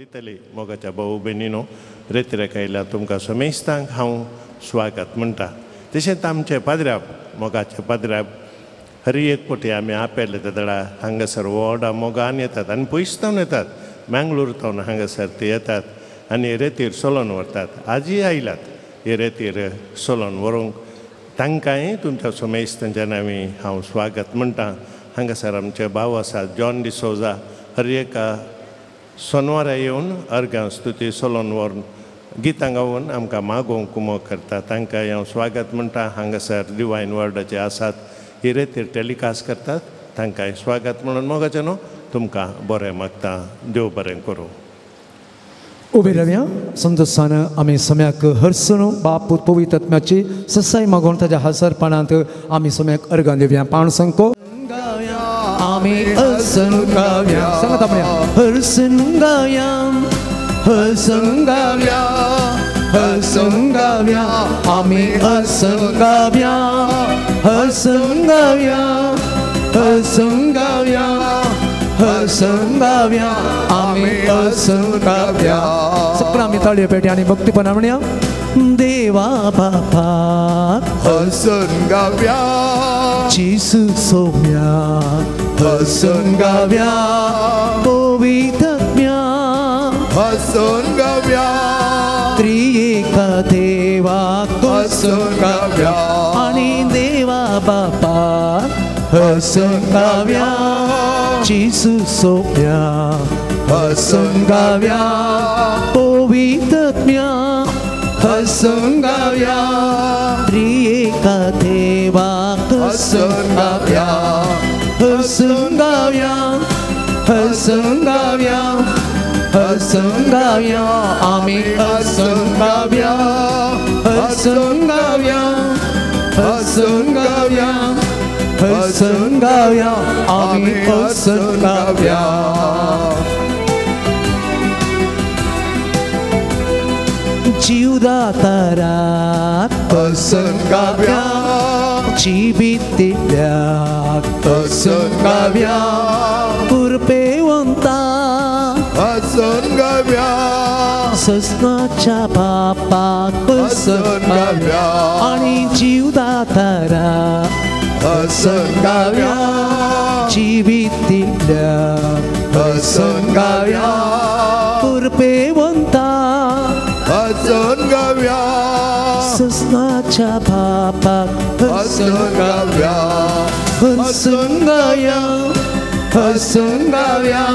दितली। मोगाच्या भाऊ भयणीनो, रेतिरेक आयल्या तुमकां समेस्तांक हांव स्वागत म्हणटा। तशेंच आमचे पाद्र्याब, मोगाचे पाद्र्याब हर एक पटी आमी आपयले तेदळा हांगासर व्हडा मोगान येतात आनी पयस जावन येतात, मँगलोर तावन हांगासर ते येतात आनी रेतीर सोलोन व्हरतात। आजय आयल्यात हे रेतीर सोलोन व्हरूंक, तांकांय तुमच्या समेस्तांच्या नांवी हांव स्वागत म्हणटा। हांगासर आमचे भाव आसात जॉन डिसोजा, हर एका सोनवारा येवन अर्गां स्तुती सोलोन व्हरून गितां गावन आमकां मागोवंक कुमोक करता, तांकां हांव स्वागत म्हणटा। हांगासर डिवायन वर्डाचे आसात ही रेतीर टेलिकास्ट करतात, तांकांय स्वागत म्हणून मोगाचें न्हू तुमकां बरें मागता। देव बरें करूं। उबे रावया संतोषान आमी सम्याक हरसून बाप पवित्र आत्म्याची ससाय मागोवन ताज्या हसरपणांत आमी सम्याक अर्गां दिवया। पाण संको आमी हरसून गावया, सांगता म्हणया हरसून गावया, हरसून गावया, हरसून गावया, आमी हरसून गावया, हरसून गावया, हरसून गावया, हरसून गावया, आमी हरसून गावया। सगळं आमी ताळयो पेटी आनी भक्तीपणा म्हणया देवा बापा हरसून गावया, जेजू सोम्या हरसून गावया, पवित्र आत्म्या हरसून गावया, त्रिएका देवा हरसून गावया, आनी देवा बापा हरसून गावया, जेजू सोम्या हरसून गावया, पवित्र आत्म्या हरसून गावया, त्रिएका देवा हरसून गावया, हरसून गावया, हरसून गावया, हरसून गावया, आमी हरसून गावया, हरसून गावया, हरसून गावया, हरसून गावया, आमी हरसून गावया। जीवदाताराक हरसून गावया, जिवीत दिल्याक हरसून गावया, कृपेवंता हरसून गावया, ससनाच्या बापाक हरसून गावया, आनी जीवदाताराक हरसून गावया, जिवीत दिल्याक हरसून गावया, कृपेवंता हरसून गावया, ससनाच्या बापाक हरसून गावया, हरसून गावया, हरसून गावया,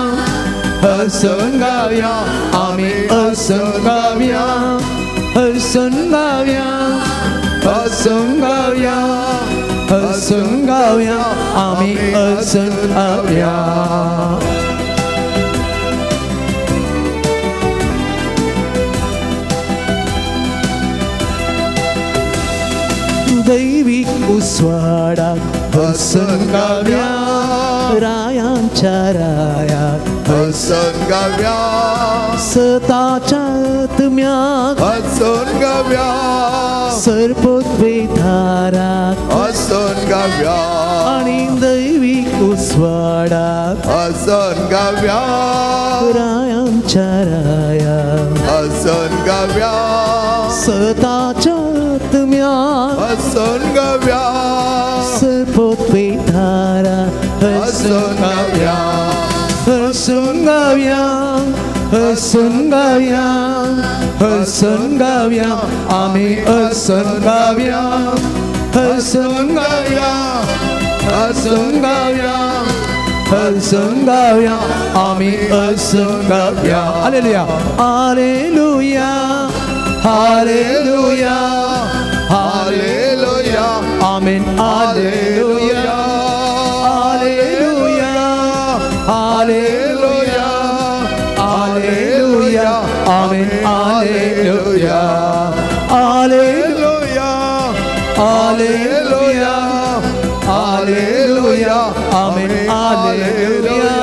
हरसून गावया, आमी हरसून गावया, हरसून गावया, हरसून गावया, हरसून गावया, आमी हरसून गावया। दैवीक उस्वाडाक हरसून गावया, रायांच्या रायाक हरसून गावया, सताच्या आत्म्याक हरसून गावया, सर्पोद्वेधाराक हरसून गावया, आनी दैवीक उस्वाडाक हरसून गावया, रायांच्या रायाक हरसून गावया, सताच्या आत्म्याक हरसून गावया, सर्पोद्वेधाराक हरसून गावया, हरसून गावया, हरसून गावया, हरसून गावया, आमी हरसून गावया, हरसून गावया, हरसून गावया, हरसून गावया, आमी हरसून गावया। हालेलुया, हालेलुया, हालेलुया, हालेलुया, आमेन, हालेलुया, हालेलुया, हालेलुया, हालेलुया, आमेन, हालेलुया, हालेलुया, हालेलुया, हालेलुया, आमेन, हालेलुया,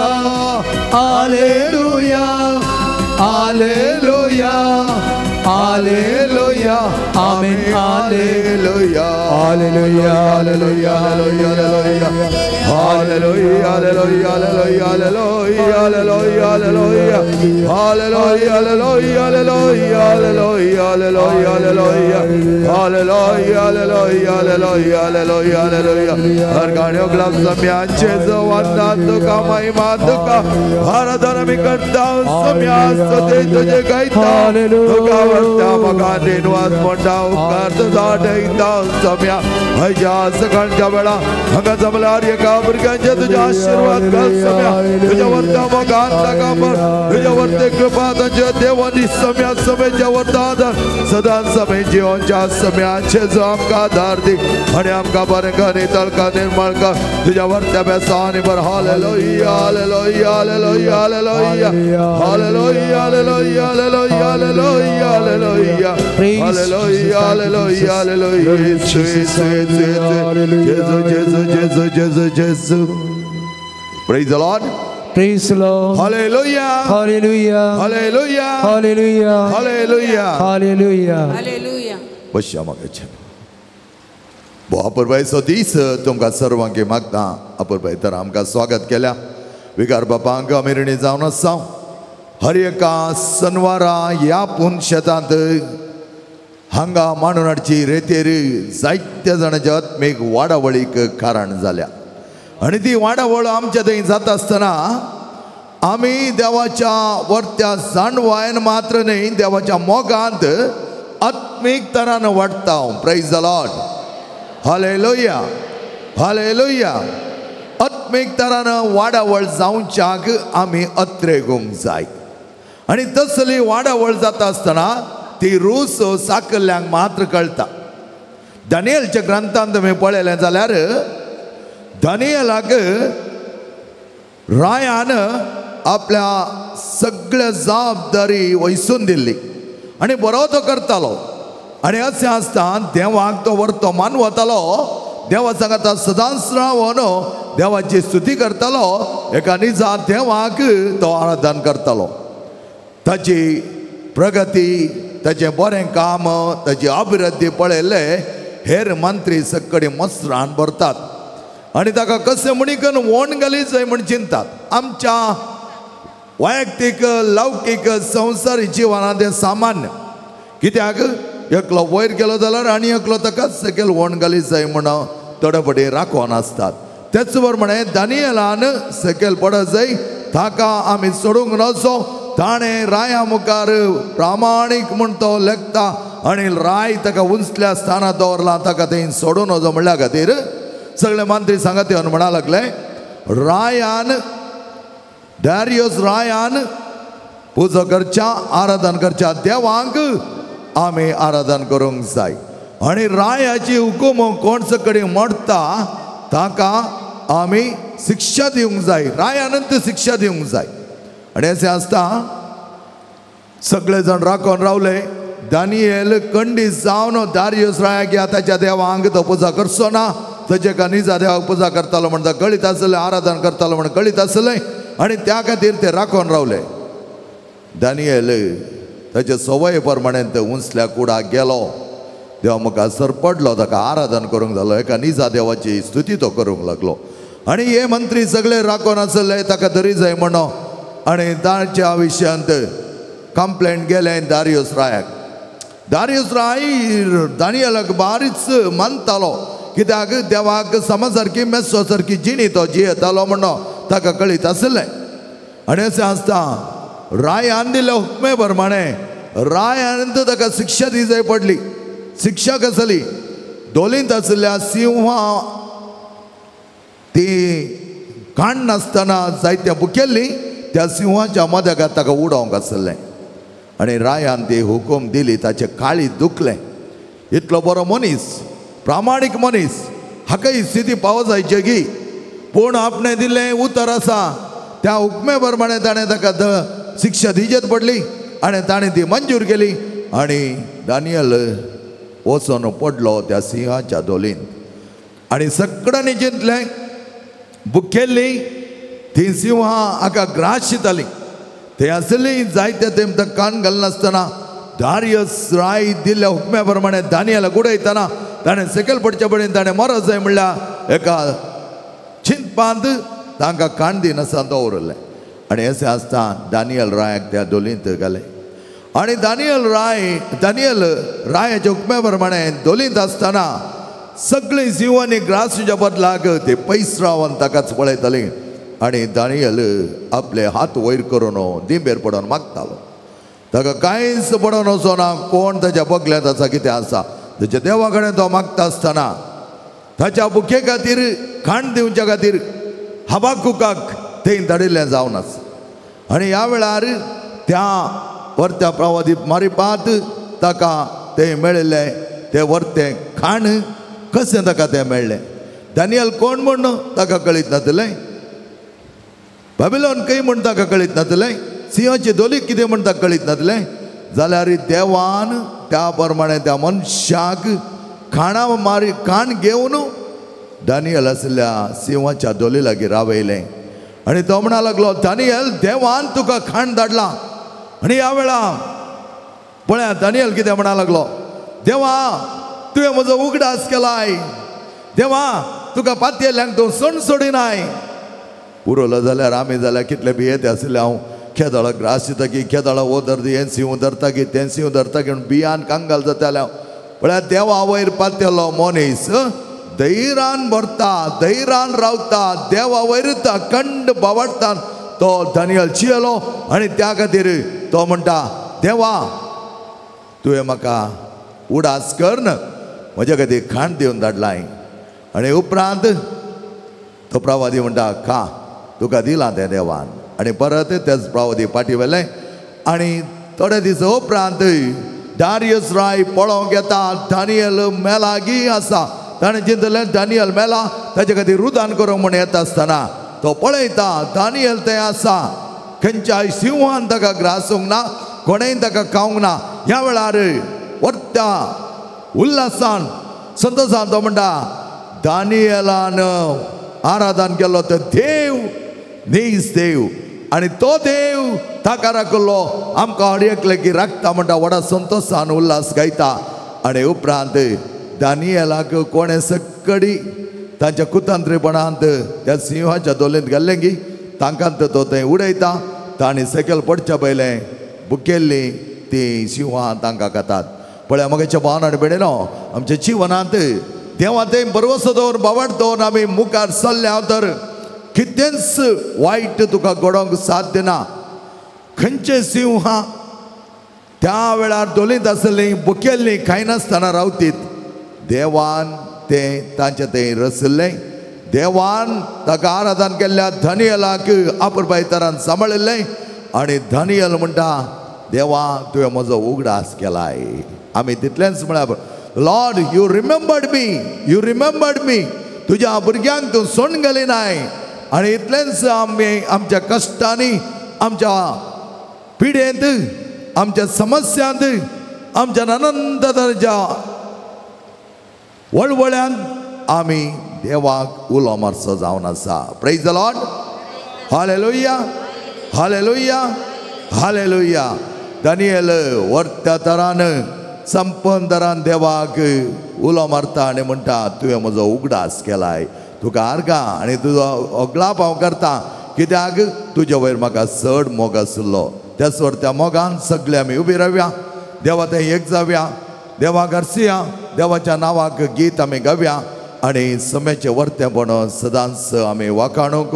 हालेलुया, हालेलुया, हालेलुया, आमेन, हालेलुया, हालेलुया, हालेलुया, हालेलुया। Hallelujah, hallelujah, hallelujah, hallelujah, hallelujah, hallelujah, hallelujah, hallelujah, hallelujah, hallelujah, hallelujah, hallelujah, hallelujah, hallelujah, hallelujah, hallelujah. हर गाण्यो गुलाब सम्याचे जवाना तुका महिमा तुका आराधना आमी करता सम्या स्तुती तुजे गायता तुका वरता म्हाका दिनवास म्हणटा उपकार तुजो आठयता सम्या हयच्या सकाळच्या वेळा हांगा जमल्यार एका भुरग्यांचे तुजे आशिर्वाद घाल सम्या तुज्या वरता मोगान ताका भर तुज्या वरते कृपा तांच्या देवानी सम्या समेच्या वरता आदार सदां समय जिवनच्या सम्याचे जो आमकां आदार दी आनी आमकां बरें कर नितळ कर निर्मळ कर तुज्या वरत्या बेसांनी भर. Hallelujah, hallelujah, hallelujah, hallelujah, hallelujah, hallelujah, hallelujah, hallelujah, hallelujah, hallelujah, hallelujah, hallelujah. Jesu, Jesu, Jesu, Jesu, Jesu. Praise the Lord. Praise the Lord. Hallelujah. Hallelujah. Hallelujah. Hallelujah. Hallelujah. Hallelujah. Hallelujah. बसया मागायचें भो अपुरबायचो दीस तुमकां सर्वांक मागता. अपुरबाय तर आमकां स्वागत केल्या विकार बापांक आमी ऋणी जावन आसा. हर एका सनवारा ह्या पून शेतांत हांगा मांडून हाडची रेतेर जायत्या जाणांच्या आत्मीक वाडावळीक कारण जाल्या आनी ती वाडावळ आमच्या थंय जाता आसतना आमी देवाच्या वरत्या जाणवायन मात्र न्हय देवाच्या मोगांत आत्मीक तरान वाडटा. Praise the Lord. Hallelujah, hallelujah. आत्मीक तरान वाडावळ जावच्याक आमी अत्रेगूंक जाय आनी तसली वाडावळ जाता आसतना ती रूस साकल्ल्यांक मात्र कळटा. दानियेलच्या ग्रंथांत तुमी पळयलें जाल्यार दानियेलाक रायान आपल्या सगळ्या जबाबदारी वैसून दिल्ली आनी बरो तो करतालो आनी अशें आसता देवाक तो व्हरतो मानवतालो देवा सांगता सदांच रावन देवाची स्तुती करतालो एका निजा देवाक तो आराधन करतालो. ताची प्रगती ताचें बरें काम ताची अभिवृद्धी पळयल्ले हेर मंत्री सगळे मसरान भरतात आनी ताका कशें म्हणीकन वोण घाली जाय म्हण चिंतात. आमच्या वैयक्तीक लौकीक संवसारी जिवनांत तें सामान्य कित्याक एकलो वयर गेलो जाल्यार आनी एकलो ताका सकयल वोण घाली जाय म्हण थोडे फावटी राखोन आसतात. तेच प्रमाणे दानियेलान सकयल पडत जाय ताका आमी सोडूंक नजो. ताणें राया मुखार प्रामाणीक म्हूण तो लेखता आनी राय ताका उंचल्या स्थानार दवरला ताका थंय सोडून नजो म्हणल्या खातीर सगळे मंत्री सांगत येवन म्हणा लागले रायान दारियस रायान पुजा करच्या आराधन करच्या देवांक आमी आराधन करूंक जाय आनी रायाची हुकूम कोण सकडी मोडटा ताका आमी शिक्षा दिवंक जाय रायानंत शिक्षा दिवंक जाय. आनी अशें आसता सगळे जाण राखोन रावले. दानियेल कंडी जावन दारियस रायाक ह्या ताच्या देवांक तो पुजा करचो ना ताचे का निजा देवाक पुजा करतालो म्हण कळीत आसलें आराधन करतालो म्हण कळीत आसलें आनी त्या खातीर ते राखोन रावले. दानियेल ताचे संवये प्रमाणे ते उंचल्या कुडाक गेलो देवा मुखार सरपडलो ताका आराधन करूंक जालो एका निजा देवाची स्तुती तो करूंक लागलो आनी हे मंत्री सगळे राखोन आसले ताका धरी जाय म्हणो आनी ताच्या विशयांत कंप्लेंट गेलें दारियस रायाक. दारियस राय दानियेलाक बारीच मानतालो कित्याक देवाक समा सारकी मेस्सो सारकी जिणी तो जियेतालो म्हणो ताका कळीत आसलें. आनी अशें आसता रायान दिल्या हुकमे प्रमाणे रायान ताका शिक्षा दी जाय पडली. शिक्षा कसली दोलींत आशिल्ल्या सिंहा ती काडनासतना जायत्या भुकेल्ली त्या सिंहाच्या मदगात ताका उडोवंक आसलें आनी रायान ती हुकूम दिली. ताचें काळीज दुखलें. इतलो बरो मनीस प्रामाणीक मनीस हाका ही स्थिती पावो जायची गी पूण आपणें दिल्लें उतर आसा त्या हुकमे प्रमाणे ताणें ताका शिक्षा दिजेत पडली आनी ताणें ती मंजूर केली आनी दानियल वचून पडलो त्या सिंहाच्या दोलींत आनी सगळ्यांनी चिंतलें भुकेल्ली ती सिंहां हाका ग्रास शिताली थंय आसली जायते तेम कान घालनासतना दारियस राय दिल्ल्या हुकम्या प्रमाणे दानियेलाक उडयतना ताणें सकयल पडचे पडीन ताणें मरत जाय म्हणल्यार एका चिंतपा चिंतपांत तांकां काण दिनासतना दवरलें. आनी अशें आसता दानियल रायाक त्या दोलींत घालें. आनी दानियल रायाच्या हुकमे प्रमाणे दोलींत आसतना सगळीं जिवांनी ग्रासूच्या बदलाक ते पयस रावन ताकाच पळयताली. आनी दानियल आपले हात वयर करून दिंबेर पडोवन मागतालो. ताका कांयच पडोवन वचना, कोण ताच्या बगल्यांत आसा कितें आसा. ताच्या देवा कडेन तो मागता आसतना ताच्या भुके खातीर खाण दिवच्या खातीर हबाकुकाक थंय धाडिल्लें जावन आसा. आनी ह्या वेळार त्या वर्त्या प्रवादी मारिपात ताका तें मेळिल्लें तें वर्तें खाण कशें ताका तें मेळ्ळें. दानियल कोण म्हूण ताका कळीत नासलें, बाबिलोन खंय म्हूण ताका कळीत नासलें, सिंहाची दोली कितें म्हूण ताका कळीत नासलें. जाल्यार देवान त्या प्रमाणे त्या मनशाक खाणा मारी खाण घेवन दानियल आशिल्ल्या सिंहाच्या दोली लागीं रावयलें. आनी तो म्हणा लागलो, दानियल देवान तुका खाण धाडलां. आनी ह्या वेळा पळया दानियल कितें म्हणा लागलो, देवा तुवें म्हजो उगडास केलाय, देवा तुका पातयेल्ल्यांक तूं सण सोडिनाय. उरलो जाल्यार आमी जाल्यार कितले भियेते आशिल्ले. हांव खेदाळा ग्रास दिता की खेदाळा हो धरता, हें सिंव धरता की तें सिंव धरता की म्हूण बियान कांगाल जाताले हांव. पळया देवा वयर पातयेलो मनीस धैर्यान भरता, धैर्यान रावता, देवा वयर अखंड बावडटा. तो दानियल चियलो आनी त्या खातीर तो म्हणटा, देवा तुवें म्हाका उडास कर म्हज्या खातीर खाण दिवन धाडलाय. आनी उपरांत तो प्रवादी म्हणटा, खा तुका दिलां तें देवान. आनी परत तेच प्रवादी फाटी व्हेलें. आनी थोडे दीस उपरांत दारियस राय पळोवंक येता, दानियल मेलागी आसा. ताणें चिंतलें दानियल मेला, ताचे खातीर रुदान करूंक म्हूण येता आसतना तो पळयता दानियल थंय आसा. खंयच्याय सिंहान ताका ग्रासूंक ना, कोणेय ताका खावंक ना. ह्या वेळार वर्त्या उल्हासान संतोसान तो म्हणटा, दानियलान आराधन केलो तो देव नीज देव, आनी तो देव ताका राखलो, आमकां हर एकले की राखता म्हणटा. व्हडा संतोसान उल्हास गायता. आनी उपरांत दानियलाक कोणें सकडी तांच्या कुतंत्रीपणांत त्या सिंहाच्या दोलेंत घाल्लें की तांकां तो थंय उडयता. तांणी सकयल पडच्या पयलें बुकेल्लीं तीं सिंहां तांकां खातात. पळया म्हगेच्या भावन आनी भयणीनो, आमच्या जिवनांत देवा थंय भरवसो दवर बावड दवर आमी मुखार सरल्या तर कितेंच वायट तुका घडोवंक साथ दिना. खंयचे सिंहां त्या वेळार दोलींत आसलीं बुकेल्लीं खायनासतना रावतीत, देवान तें तांचें थंय रसलें. देवान ताका आराधन केल्ल्या दानियलाक आपुरबाय तरान सांबाळिल्लें. आनी दानियल म्हणटा, देवा तुवें म्हजो उगडास केलाय. आमी तितलेंच म्हळ्यार, Lord you remembered me, you remembered me, तुज्या भुरग्यांक तूं सोडून गेली नाय. आनी इतलेंच आमी आमच्या कश्टांनी, आमच्या पिडेंत, आमच्या समस्यांत, आमच्या अनंत तरेच्या वळवळ्यांत आमी देवाक उलो मारचो जावन आसा. Praise the Lord, hallelujah, hallelujah, hallelujah. Daniel वर्त्या तरान संपन्न तरान देवाक उलो मारता आनी म्हणटा, तुवें म्हजो उगडास केलाय, तुका आर्गां आनी तुजो अगलाप हांव करता, कित्याक तुजे वयर म्हाका चड मोग आशिल्लो. त्याच त्या मोगान सगळे आमी उबी रावया, देवा थंय एक जावया, देवाक हरसुया, देवाच्या नांवाक गीत आमी गावया आनी सम्याचें वर्तेंपण सदांच आमी वाखाणूंक.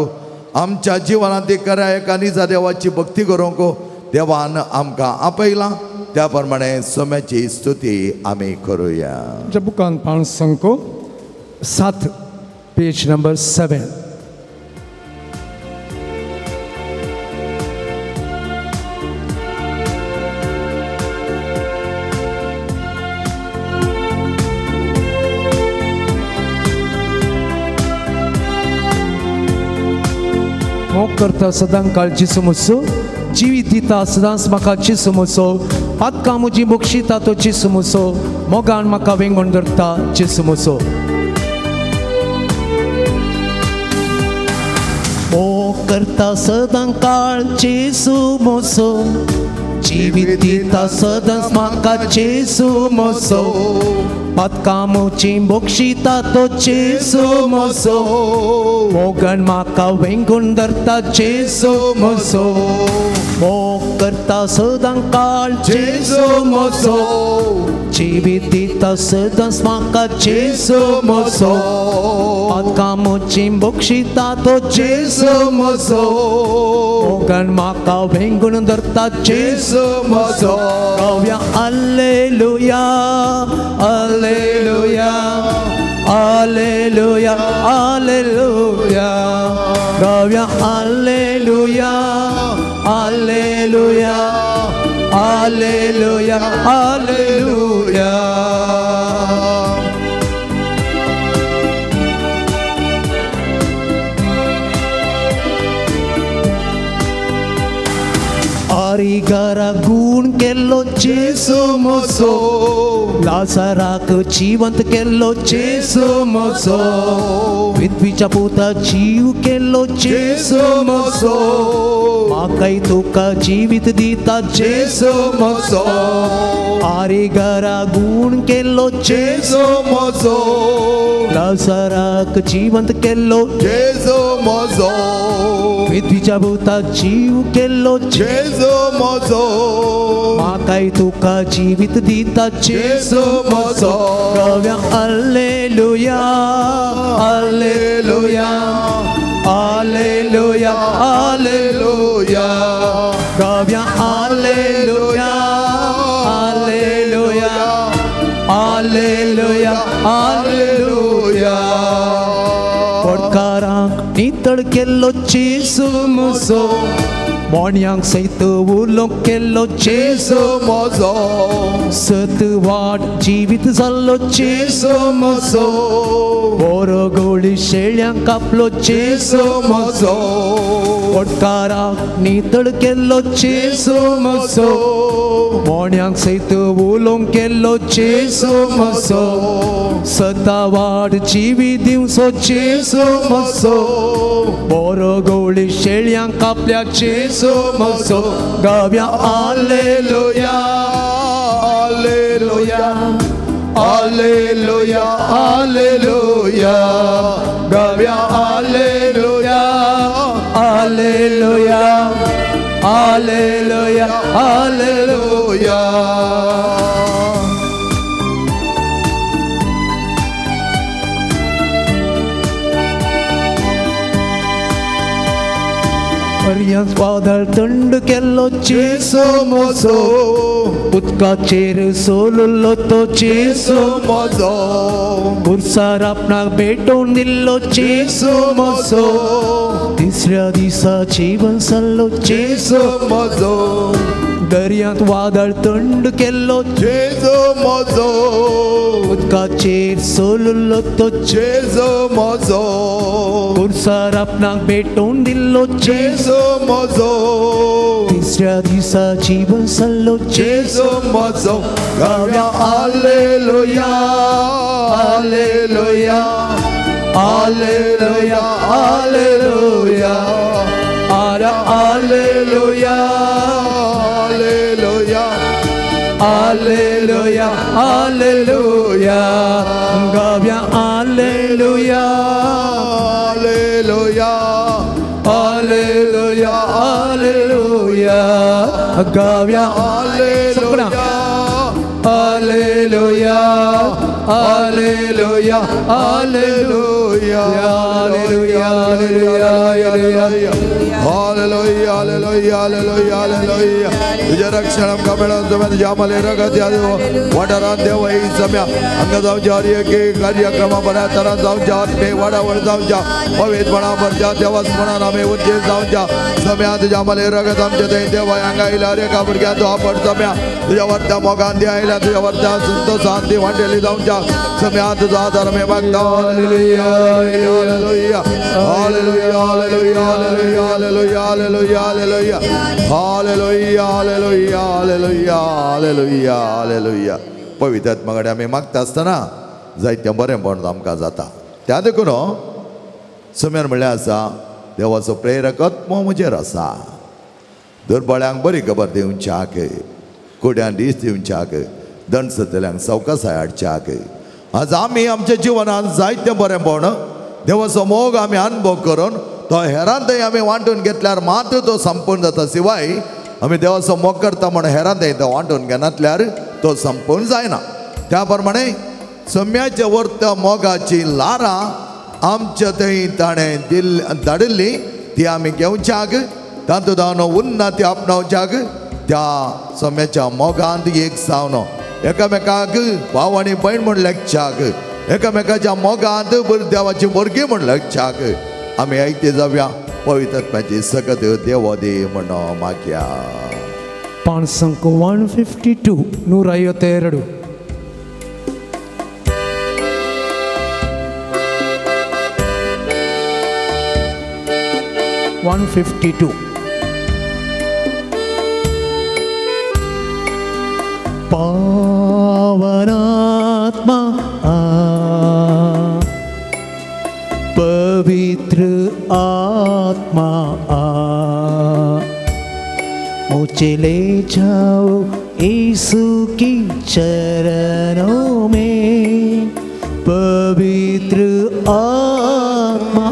आमच्या जिवनांत खऱ्या एका निजा देवाची भक्ती करूंक देवान आमकां आपयलां. त्या प्रमाणे सम्याची स्तुती आमी करुया. आमच्या बुकान पांच संको 7, पेज नंबर 7. मोग करता सदां काळ जेजू, जिवीत दिता सदांच म्हाका जेजू, पातकां म्हजी बक्षिता तो जेजू, मोगान म्हाका वेंगोवन धरता जेजू. मोग करता सदां काळ जेजू, जिवीत दिता सदांच म्हाका जेजू म्हजो पातकां म्हजीं बक्षिता तो जेजू म्हजो मोगान म्हाका वेंगून धरता जेजू म्हजो मोग करता सदां काळ जेजू म्हजो जिवीत दिता सदांच म्हाका जेजू म्हजो पातकां म्हजीं बक्षिता तो जेजू म्हजो मोगान म्हाका वेंगून धरता जेजू म्हजो गावया alleluia alleluia alleluia alleluia गावया alleluia alleluia alleluia alleluia. आरिगारा गूण केल्लो जेजू म्हजो लाजाराक जिवंत केल्लो जेजू म्हजो विधवीच्या पुता जीव केल्लो जेजू म्हजो म्हाकाय तुका जिवीत दिता जेजू म्हजो आरिगारा गूण केल्लो जेजू म्हजो लाजाराक जिवंत केल्लो जेजू म्हजो विधवीच्या पुता जीव केल्लो जेजू म्हजो म्हाकाय तुका जिवीत दिता जेजू म्हजो गावया alleluia alleluia alleluia alleluia गावया alleluia alleluia alleluia alleluia. बोटकारांक नितळ केल्लो जेजू म्हजो मोण्यांक सयत उलोवंक केल्लो जेजू म्हजो सत वाट जिवीत जाल्लो जेजू म्हजो बरो गोळी शेळ्यांक कापलो जेजू म्हजो बोटकाराक नितळ केल्लो जेजू म्हजो मोण्यांक सयत उलोवंक केल्लो जेजू म्हजो सता वाट जिवीत दिवचो जेजू म्हजो बरो गोळी शेळ्यांक कापल्या जेजू म्हजो गावया alleluia alleluia alleluia alleluia गावया alleluia alleluia alleluia alleluia. वादळ थंड केल्लो जेजू म्हजो उदकाचेर सोलुल्लो तो जेजू म्हजो पुरसार आपणाक भेटोवन दिल्लो जेजू म्हजो तिसऱ्या दिसा जिवन जाल्लो जेजू म्हजो दर्यांत वादळ थंड केल्लो जेजू म्हजो उदकाचेर सोलुल्लो तो जेजू म्हजो पुरसार आपणाक भेटोवन दिल्लो जेजू म्हजो तिसऱ्या दिसा जिवन जाल्लो जेजू म्हजो गावया alleluia alleluia alleluia alleluia Ara alleluia alleluia alleluia alleluia गावया alleluia alleluia alleluia alleluia गावया alleluia alleluia alleluia alleluia alleluia alleluia hallelujah hallelujah hallelujah hallelujah. तुझ्या रक्षण आमकां मेळोन तुवें तुज्या आमले रगत ह्या वाठारांत देव ही सम्या हांगा जावच्या हर एक कार्यक्रमा बऱ्या तरान जावच्या आत्मे वाडावळ जावच्या पवित्रपणा भरच्या देवास्मणान आमी उद्देश जावच्या सम्या तुज्या आमले रगत आमच्या थंय देव हांगा आयल्या हर एका भुरग्याचो आपट सम्या तुज्या वरत्या मोगान दी आयल्या तुज्या वरत्या संतोशान ती वांटेली जावच्या सम्या तुजो आदार आमी मागता. Hallelujah hallelujah hallelujah hallelujah hallelujah hallelujah hallelujah hallelujah hallelujah hallelujah hallelujah hallelujah. पवित्र आत्मा कडेन आमी मागता आसतना जायतें बरेंपण आमकां जाता. त्या देखून सम्यान म्हणल्यार आसा देवाचो प्रेरक आत्मो म्हजेर आसा. दुर्बळ्यांक बरी खबर दिवच्याक, कुड्यां दीस दिवच्याक, दणसतल्यांक सवकासाय हाडच्याक. आज आमी आमच्या जिवनांत जायतें बरेंपण देवाचो मोग आमी अनुभव करून तो हेरांतय आमी वांटून घेतल्यार मात्र तो संपूर्ण जाता. शिवाय आमी देवाचो मोग करता म्हण हेरांतय तो वांटून घेनातल्यार तो संपूर्ण जायना. त्या प्रमाणे सम्याच्या वर्त मोगाची ल्हारां आमच्या थंय ताणें दिल धाडिल्ली ती आमी घेवच्याक, तातूंत जावन उन्नती आपणावच्याक, त्या सम्याच्या मोगांत एक जावन एकामेकाक भाव आनी भयण म्हूण लेखच्याक, एकामेकाच्या मोगांत देवाची भुरगीं म्हूण लेखच्याक आमी आयते जावया. पवित्र आत्म्याची सकत देव दी म्हण मागया. पांच 152 152. 152. पावनात्मा पवित्र आत्मा मुझे ले जाओ यीशु की चरणों में. पवित्र आत्मा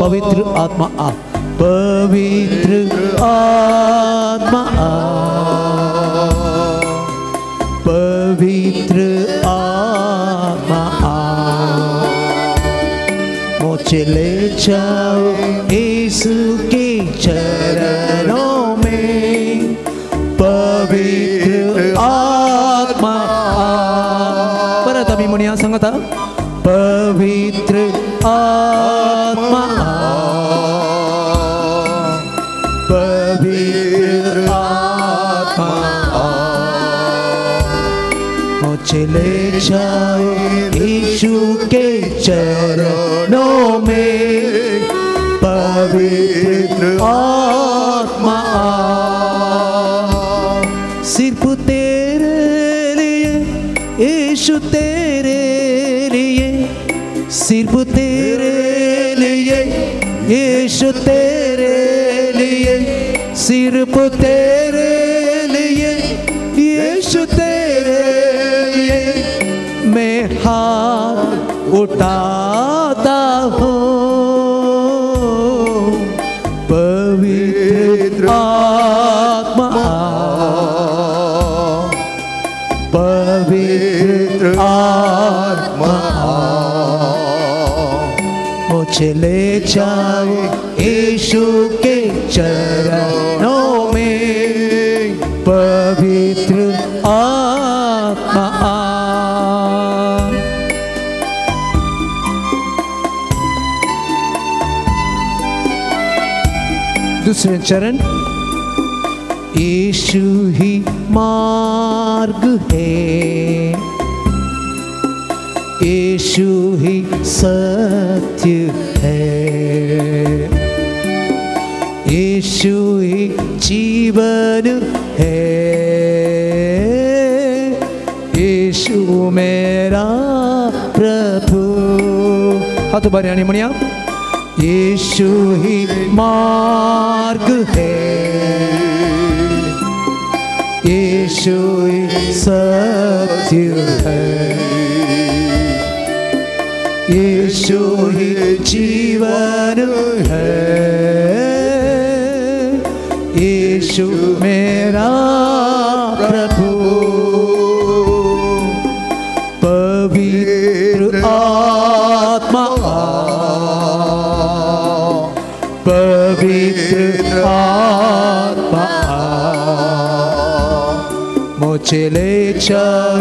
पवित्र आत्मा आ पवित्र आत्मा आ पवित्र आत्मा आ मुझे ले जाओ यीशु के चरणों में. पवित्र आत्मा आ. परत आमी म्हणया सांगता पवित्र आत्मा पवित्र आत्मा मुझे ले जाओ यीशु के चरणों में. पवित्र आत्मा सिर्फ तेरे लिए यीशु तेरे लिए, सिर्फ तेरे लिए यीशु तेरे लिए, सिर्फ तेरे लिए यीशु तेरे लिए मैं हाथ उठाता हूँ. पवित्र आत्मा पवित्र आत्मा मुझे ले जाओ यीशु के चरणों में. पवित्र आत्मा दूसरे चरण यीशु ही मार्ग है, यीशु ही सत्य है, यीशु ही जीवन है, यीशु मेरा प्रभु. हाथ उभारे आणि म्हणया यीशु ही मार्ग है, यीशु ही सत्य है, यीशु ही जीवन है, यीशु मेरा प्रभु. पवित्र आत्मा पवित्र आत्मा मुझे ले जाओ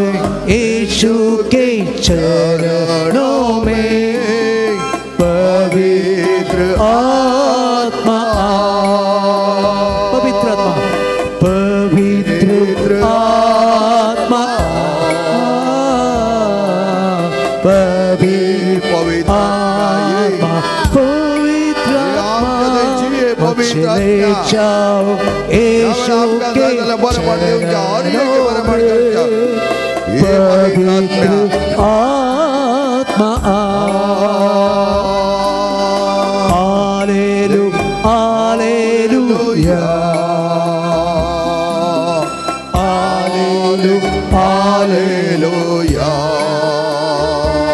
यीशु के चरणों में. पवित्र आत्मा पवित्र आत्मा पवित्र आत्मा पवित्र आत्मा पवित्र आत्मा मुझे ले जाओ यीशु के चरणों में. पवित्र आत्मा हालेलुया हालेलुया Hallelujah,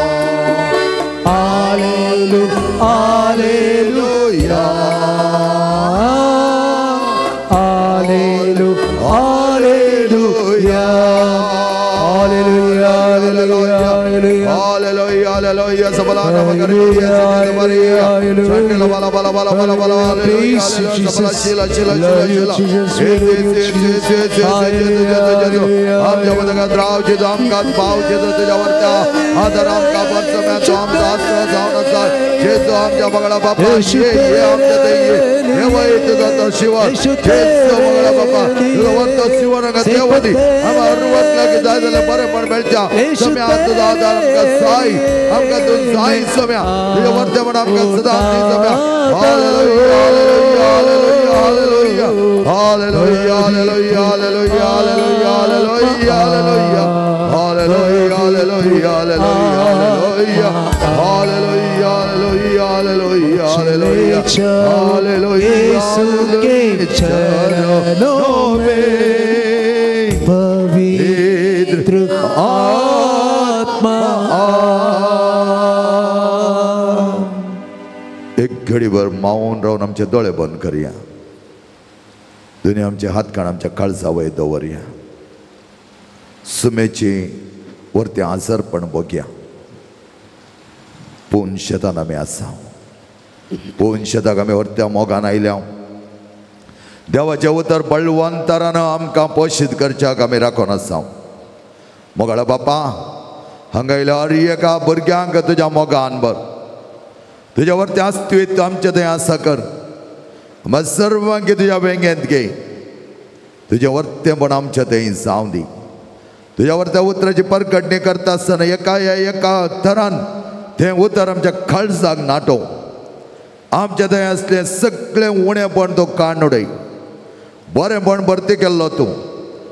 hallelujah, hallelujah, hallelujah, hallelujah, hallelujah, hallelujah, hallelujah, hallelujah. Sabalana magariya Maria, Chakala bala bala bala bala bala. Hallelujah, sabala shila shila shila shila. आमच्या पदकात राव जेजू आमकां पाव जेजू तुज्या वरत्या आदर आमकां परसम्या तूं आमचो आसरो जावन आसा जेजू आमच्या बगडा बापा ये ये आमच्या थंय ये हे वय तुजो तो शिवर जेजू बगडा बापा तुजो वरतो शिवर हांगा देवदी आमकां अर्वत लागीं जाय जाल्यार बरेंपण मेळच्या सम्या तुजो आदार आमकां जाय आमकां तूं जाय सम्या तुज्या वरतें म्हण आमकां सदां दी सम्या. Hallelujah, hallelujah, hallelujah, hallelujah, hallelujah, hallelujah, hallelujah, hallelujah, hallelujah, hallelujah, hallelujah, hallelujah, hallelujah, hallelujah, hallelujah. यीशु के चरणों में पवित्र आत्मा. एक घडीभर मौन रावन आमचे दोळे बंद करया. दोन्ही आमचे हातकाण आमच्या काळजा वयर दवरया. सुमेची वरतें आजारपण बघया. पूण शेतान आमी आसा. पूण शेताक आमी वरत्या मोगान आयल्या. देवाचें उतर बळवंतरान आमकां पोशीत करच्याक आमी राखून आसा. मोगाळा बापा हांगा आयल्या हर एका भुरग्यांक तुज्या मोगान भर. तुज्या वरतें आस्तित्व आमचें थंय आसा कर. आमकां सर्वांक तुज्या वेंगेंत घे. तुजें वरतेंपण आमचें थंय जावं दी. तुज्या वरत्या उतराची परगटणी करता आसतना एका एका थरान तें उतर आमच्या काळजाक नाटोवं. आमच्या थंय आसलें सगळें उणेपण तूं काडून उडय. बरेंपण भरती केल्लो तूं.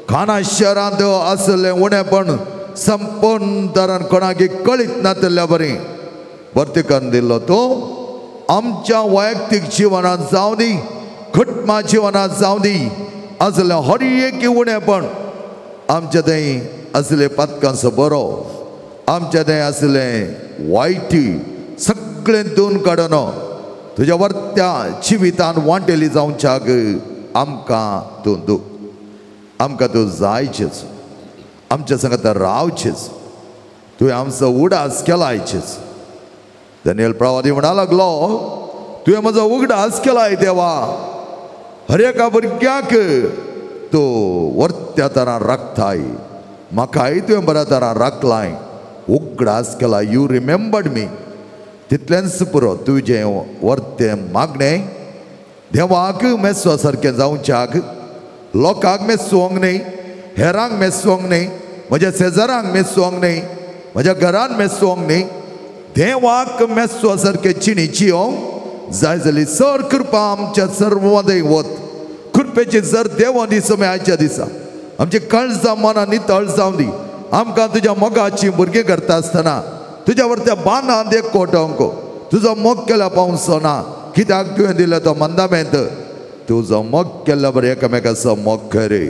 खाना शहरांत आसलें उणेपण संपूर्ण तरान कोणाक कळीत नातल्या बरी भरती करून दिल्लो तूं. आमच्या वैयक्तीक जिवनांत जावं दी, कुटुंबा जिवनांत जावं दी, आसलें हर एक उणेपण आमच्या थंय आसलें पातकांचो बरो, आमच्या थंय आसलें वायटी सगळें दोन काडून तुज्या वरत्या जिवितान वांटेली जावच्याक आमकां तूं दू. आमकां तूं जायचेच, आमच्या संगत रावचेच, तुवें आमचो उडास केलायचेच. दानियल प्रवादी म्हणा लागलो, तुवें म्हजो उगडास केलाय देवा. हर एका भुरग्याक तूं वरत्या तरान राखताय, म्हाकाय तुवें बऱ्या तरान राखलाय, उगडास केला. You remembered मी. तितलेंच पुरो. तुजें वरतें मागणें देवाक मेसवा सारकें जावच्याक, लोकांक मेसवंक न्हय, हेरांक मेसवंक न्हय, म्हज्या शेजारांक मेसवंक न्हय, म्हज्या घरान मेसवंक न्हय, देवाक मेसवा सारकें चिणी जियोंक जाय जाली सर कृपा आमच्या सर्वांय वत. कृपेची जर देवा दी समय आयच्या दिसा आमची काळजां मनां नितळ जावं दी. आमकां तुज्या मोगाची भुरगीं करता आसतना तुज्या वरत्या बांदांत एक कोटोंक तुजो मोग केल्या पावसो ना. कित्याक तुवें दिलो तो मंदामेंत तुजो मोग केल्ल्या बरें एकामेकाचो मोग खरे.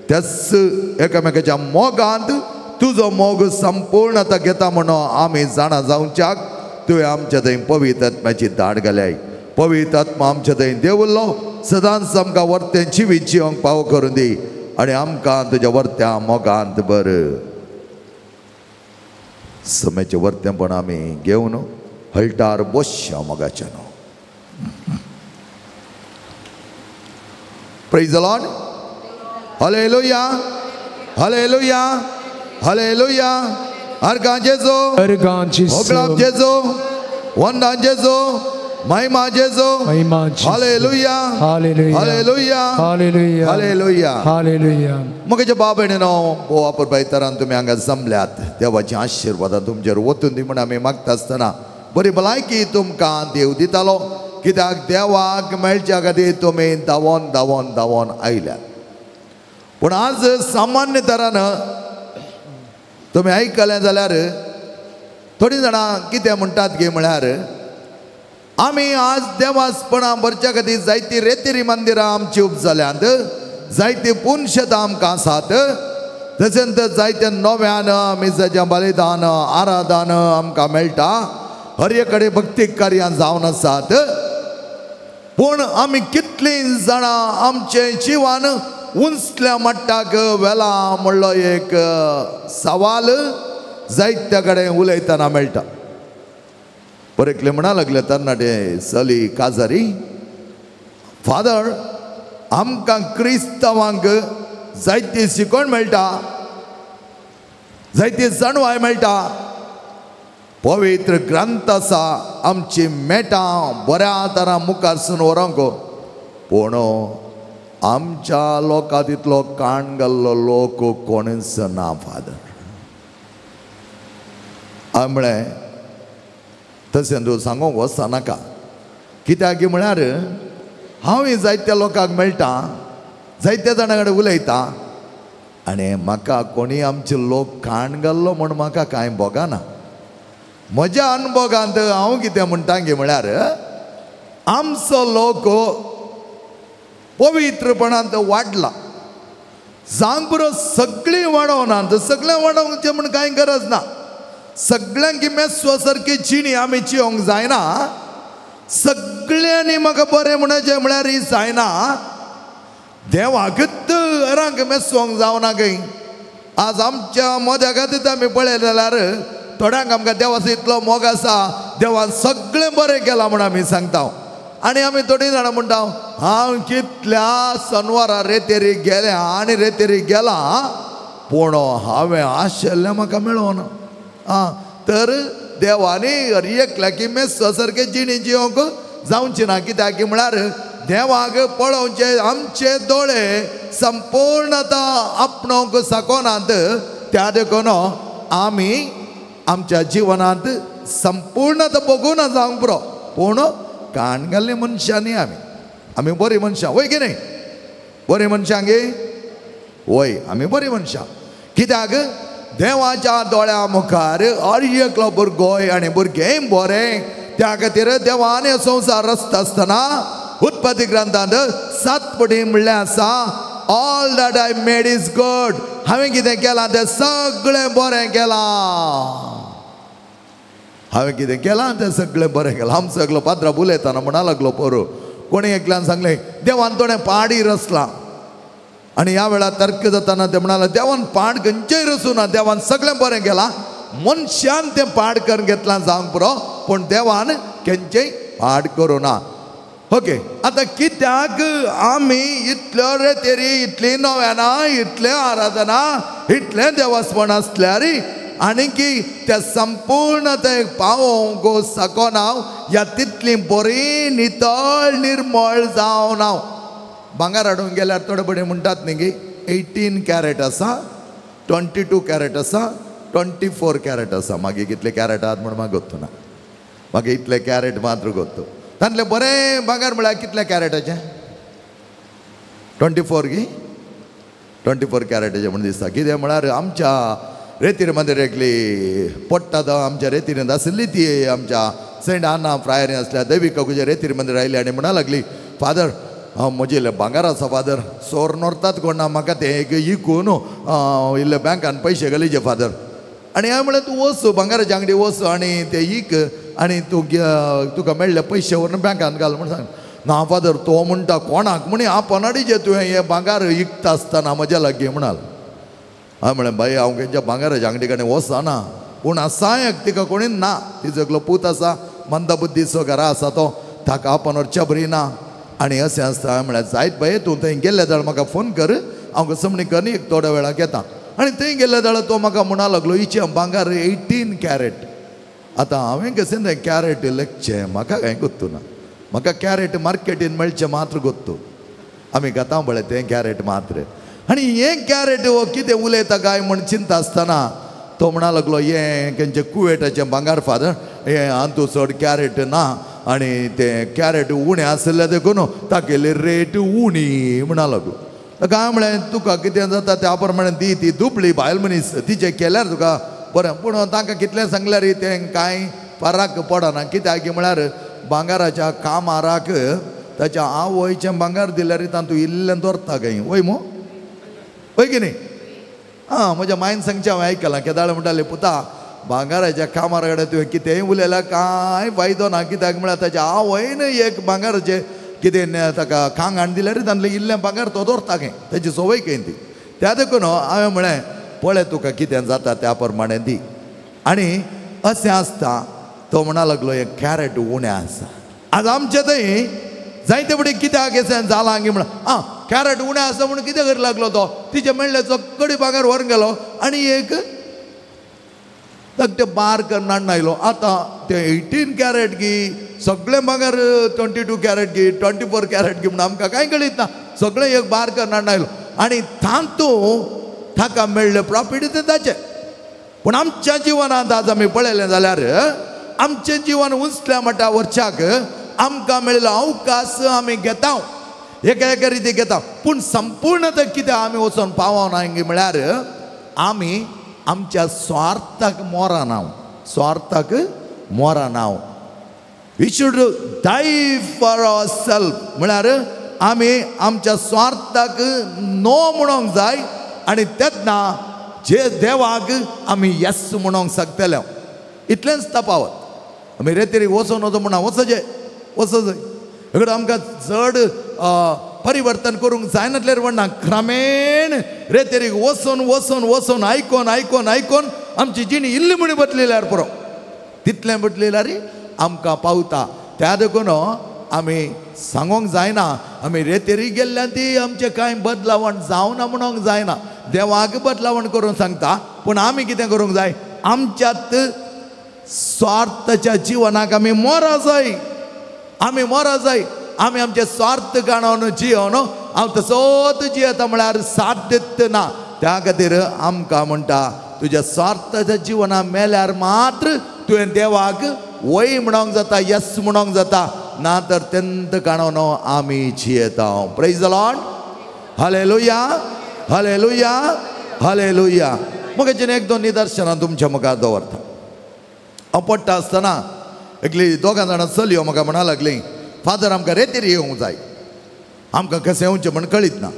त्याच एकामेकाच्या मोगांत तुजो मोग संपूर्ण आतां घेता म्हणून आमी जाणा जावच्याक तुवें आमच्या थंय पवित्र आत्म्याची धाड घाल्याय. पवित्र आत्मा आमच्या थंय देवलो सदांच आमकां वरतें जिवीत जिवंक पाव करून दी आनी आमकां तुज्या वरत्या मोगांत बरं समेचें वरतेंपण आमी घेवन हळटार बसया मोगाच्या न्हू. Praise the Lord. Hallelujah, hallelujah, hallelujah. अर्गां जेजू, होगळाप जेजू, वंदां जेजू, महिमा जेजू. Hallelujah, hallelujah, hallelujah, hallelujah. मगेच्या बाबेणेनो भोव अपुरबाय तरान तुमी हांगा जमल्यात. देवाच्या आशिर्वादान तुमचेर वतून दी म्हूण आमी मागता आसतना बरी भलायकी तुमकां देव दितालो. कित्याक देवाक मेळच्या खातीर तुमी धांवोन धांवोन धांवोन आयल्यात. पूण आज सामान्य तरान तुमी आयकलें जाल्यार थोडीं जाणां कितें म्हणटात गे म्हळ्यार आमी आज देवासपणां भरच्या खातीर जायतीं रेतिरी मंदिरां आमची उब जाल्यांत, जायतीं पुनशेतां आमकां आसात. तशेंच जायते नव्यान मिसाचें बलिदान आराधन आमकां मेळटा. हर एक कडेन भक्ती कार्यां जावन आसात. पूण आमी कितलीं जाणां आमचें जिवन उंचल्या मट्टाक वेला म्हणलो एक सवाल जायत्या कडेन उलयतना मेळटा. परेकले म्हणा लागले तरणाटे चली काजारी, फादर आमकां क्रिस्तांवांक जायती शिकवण मेळटा, जायती जाणवाय मेळटा, पवित्र ग्रंथ आसा आमची मेटां बऱ्या तरां मुखारसून व्हरोंक, पूण आमच्या लोकां तितलो काण घाल्लो लोक कोणूच ना फादर. हांवें म्हळें तशें तूं सांगूंक वचनाका, कित्याक म्हळ्यार हांव जायत्या लोकांक मेळटा, जायत्या जाणां कडेन उलयता आनी म्हाका कोणी आमचे लोक काण घाल्लो म्हूण म्हाका कांय भोगना. म्हज्या अनुभवांत हांव कितें म्हणटा गे म्हळ्यार आमचो लोक पवित्रपणांत वाडला. जावंक पुरो सगळीं वाडोवना, सगळें वाडोवचें म्हूण कांय गरज ना. सगळ्यांक मेस्वा सारकी जिणी आमी जिवंक जायना, सगळ्यांनी म्हाका बरें म्हणचें म्हळ्यार जायना. देवाकूच अरांक मेसोंक जावना खंय. आज आमच्या मोद्या खातीर आमी पळयलें जाल्यार थोड्यांक आमकां देवाचो इतलो मोग आसा, देवान सगळें बरें केलां म्हूण आमी सांगता. आनी आमी थोडीं जाणां म्हणटा हांव कितल्या सनवारा रेतेरी गेल्या आनी रेतेरी गेला पूण हांवें आशिल्लें म्हाका मेळोना. आं तर देवानी हर एकल्याकी मेस्ता सारकें जिणी जिवंक जावचें ना. कित्याक म्हळ्यार देवाक पळोवचे आमचे दोळे संपूर्णता आपणोवंक शकनात. त्या देखून आमी आमच्या जिवनांत संपूर्णता बगूना जावंक पुरो, पूण काण घाल्ली मनशां न्ही आमी. आमी बरीं मनशां वय की न्ही? बरीं मनशां गे वय, आमी बरीं मनशां. कित्याक देवाच्या दोळ्या मुखार हर एकलो भुरगो आनी भुरगें बरें. त्या खातीर देवान संवसार रचता आसतना उत्पत्ती ग्रंथांत 7 पटी म्हणलें आसा, all that I made is good. हांवें कितें केलां तें सगळें बरें केलां. हांवें कितें केलां तें सगळें बरें केलां. आमचो एकलो पाद्रा उलयतना म्हणा लागलो पोरू, कोणी एकल्यान सांगलें देवान थोडें पाडी रचलां. आनी ह्या वेळार तर्क जाताना ते म्हणाले देवान पाड खंयचेय रचूं ना, देवान सगळें बरें केलां, मनशान तें पाड करून घेतलां जावंक पुरो, पूण देवान खंयचेय पाड करूं ना. ओके, आतां कित्याक आमी इतल्यो रेतेरी, इतली नव्याना, इतलें आराधना, इतलें देवस्पण आसल्यार आनी की त्या संपूर्णतेक पावोवंक शकना या तितली बरी नितळ निर्मळ जावन हांव. भांगर हाडूंक गेल्यार थोडे बडे म्हणटात न्ही की 18 कॅरेट आसा, 22 कॅरेट आसा, 24 कॅरेट आसा. मागीर कितले कॅरेट आहात म्हूण म्हाका गोत्तू ना, म्हाका इतले कॅरेट मात्र गोत्तू. तांतलें बरें भांगर म्हळ्यार कितल्या कॅरेटाचें? 24 गी 24 कॅरेटाचें म्हूण दिसता. कितें म्हळ्यार आमच्या रेतीर मंदिर एकली पडटा तो आमच्या रेतीरींत आशिल्ली ती आमच्या सेंट आना फ्रायरीन आसल्या देवी काकूच्या रेतीर मंदिर आयली आनी म्हणा लागली, फादर म्हजें इल्लें भांगर आसा फादर, सोर नोरतात कोण ना, म्हाका तें एक इकून इल्ले बँकान पयशे घालीचे फादर. आनी हांवें म्हणलें तूं वच भांगराच्या आंगडी वच आनी तें इक आनी तूं तुका मेळ्ळे पयशे व्हरून बँकान घाल म्हूण सांग. ना फादर, तो म्हणटा कोणाक म्हणी आपणाडीचें तुवें हें भांगर इकता आसतना म्हज्या लागीं म्हणाल. हांवें म्हणलें बाई हांव खंयच्या भांगराच्या आंगडी कडेन वचना, पूण आसा एक तिका कोणी ना, तिजो एकलो पूत आसा मंदबुद्धीचो घरा आसा तो, ताका आपण व्हरच्या बरी ना. आनी अशें आसता. हांवें म्हणलें जायत बाये तूं थंय गेल्ले जाल्यार म्हाका फोन कर, हांव समणी कर एक थोड्या वेळाक येता. आनी थंय गेल्ले जाल्यार तो म्हाका म्हणा लागलो हिचें भांगर 18 कॅरेट. आतां हांवें कशें तें कॅरेट लेखचें म्हाका कांय गोत्तू ना, म्हाका कॅरेट मार्केटीन मेळचें मात्र गोत्तू, आमी घेता पळय तें कॅरेट मात्र. आनी हें कॅरेट हो कितें उलयता काय म्हूण चिंता आसतना तो म्हणा लागलो हें खंयचें कुवेटाचें भांगर फादर, हें अंतू चड कॅरेट ना आनी तें कॅरेट उणें आशिल्लें देखून तागेली रेट उणी म्हणा लागलो. ताका हांवें म्हणलें तुका कितें जाता त्या प्रमाणे दी, ती दुबळी बायल मनीस तिचें केल्यार तुका बरें. पूण तांकां कितलें सांगल्यार तें कांय फरक पडना. कित्याक म्हळ्यार भांगराच्या कामाराक ताच्या आवयचें भांगर दिल्यार तातूंत इल्लें दवरता खंय, वय मू, वय की न्ही? आं म्हज्या मायन सांगचें हांवें आयकलां. केदाळ म्हणटालें पुता भांगाराच्या कामार कडेन तुवें कितेंय उलयल्यार कांय फायदो ना. कित्याक म्हळ्यार ताच्या आवयन एक भांगाराचें कितें ताका खांग हाडून दिल्यार तांतलें इल्लें भांगार तो दवरता खंय, ताची संवय खंय ती. त्या देखून हांवें म्हळें पळय तुका कितें जाता त्या प्रमाणें दी. आनी अशें आसता तो म्हणा लागलो एक कॅरेट उणें आसा. आज आमचे थंय जायते फुडें कित्याक अशें जालां की म्हणा आं कॅरेट उणें आसा म्हणून कितें करूंक लागलो तो तिचें मेळ्ळें सगळी भांगर व्हरून गेलो आनी एक ताका बार करून हाडून आयलो. आतां तें 18 कॅरेट की सगळें भांगर 22 कॅरेट की 24 कॅरेट की म्हणून आमकां कांय कळीत ना. सगळें एक बार करून हाडून आयलो आनी तातूंत ताका मेळ्ळें प्रॉफिट तें ताचें. पूण आमच्या जिवनांत आज आमी पळयलें जाल्यार आमचें जिवन उंचल्या म्हणटा वर्षाक आमकां मेळिल्लो अवकाश आमी घेता, एका एका रिती घेता. पूण संपूर्ण तर कित्याक आमी वचोन पावना म्हळ्यार आमी आमच्या स्वार्थाक Morana, स्वार्थाक Morana. We should die for our self. म्हळ्यार आमी आमच्या स्वार्थाक नो म्हणूंक जाय आनी तेन्ना जे देवाक आमी येस म्हणूंक शकतले. इतलेंच तपावत. आमी रेतेरी वचोन वचो म्हणा वचचे वचचे इकडे आमकां चड परिवर्तन करूंक जायनातल्यार म्हणना क्रमेण रेतेरीक वचोन वचोन वचोन आयकोन आयकोन आयकोन आमची जिणी इल्ली म्हणी बदलिल्यार पुरो, तितलें बदलिल्यार आमकां पावता. त्या देखून आमी सांगूंक जायना आमी रेतेरी गेल्ल्यान ती आमचें कांय बदलावण जावना म्हणूंक जायना. देवाक बदलावण करूंक सांगता पूण आमी कितें करूंक जाय, आमच्यात स्वार्थाच्या जिवनाक आमी मोरा जाय, आमी मोरा जाय. आमी आमचे स्वार्थ काणून जियोन हांव तसोच जियेता म्हळ्यार साध्यत ना. त्या खातीर आमकां म्हणटा तुज्या स्वार्थाच्या जिवना मेल्यार मात्र तुवें देवाक वय म्हणोंक जाता, येस म्हणोंक जाता, ना तर तेंत काणून आमी जियेता. Praise the Lord. Hallelujah, hallelujah, hallelujah. मग एक दोन निदर्शनां तुमच्या मुखार दवरता. हांव पडटा आसतना एकली दोगां जाणां चलयो म्हाका म्हणा लागली, फादर आमकां रेतेर येवंक जाय, आमकां कशें येवचें म्हण कळीत ना.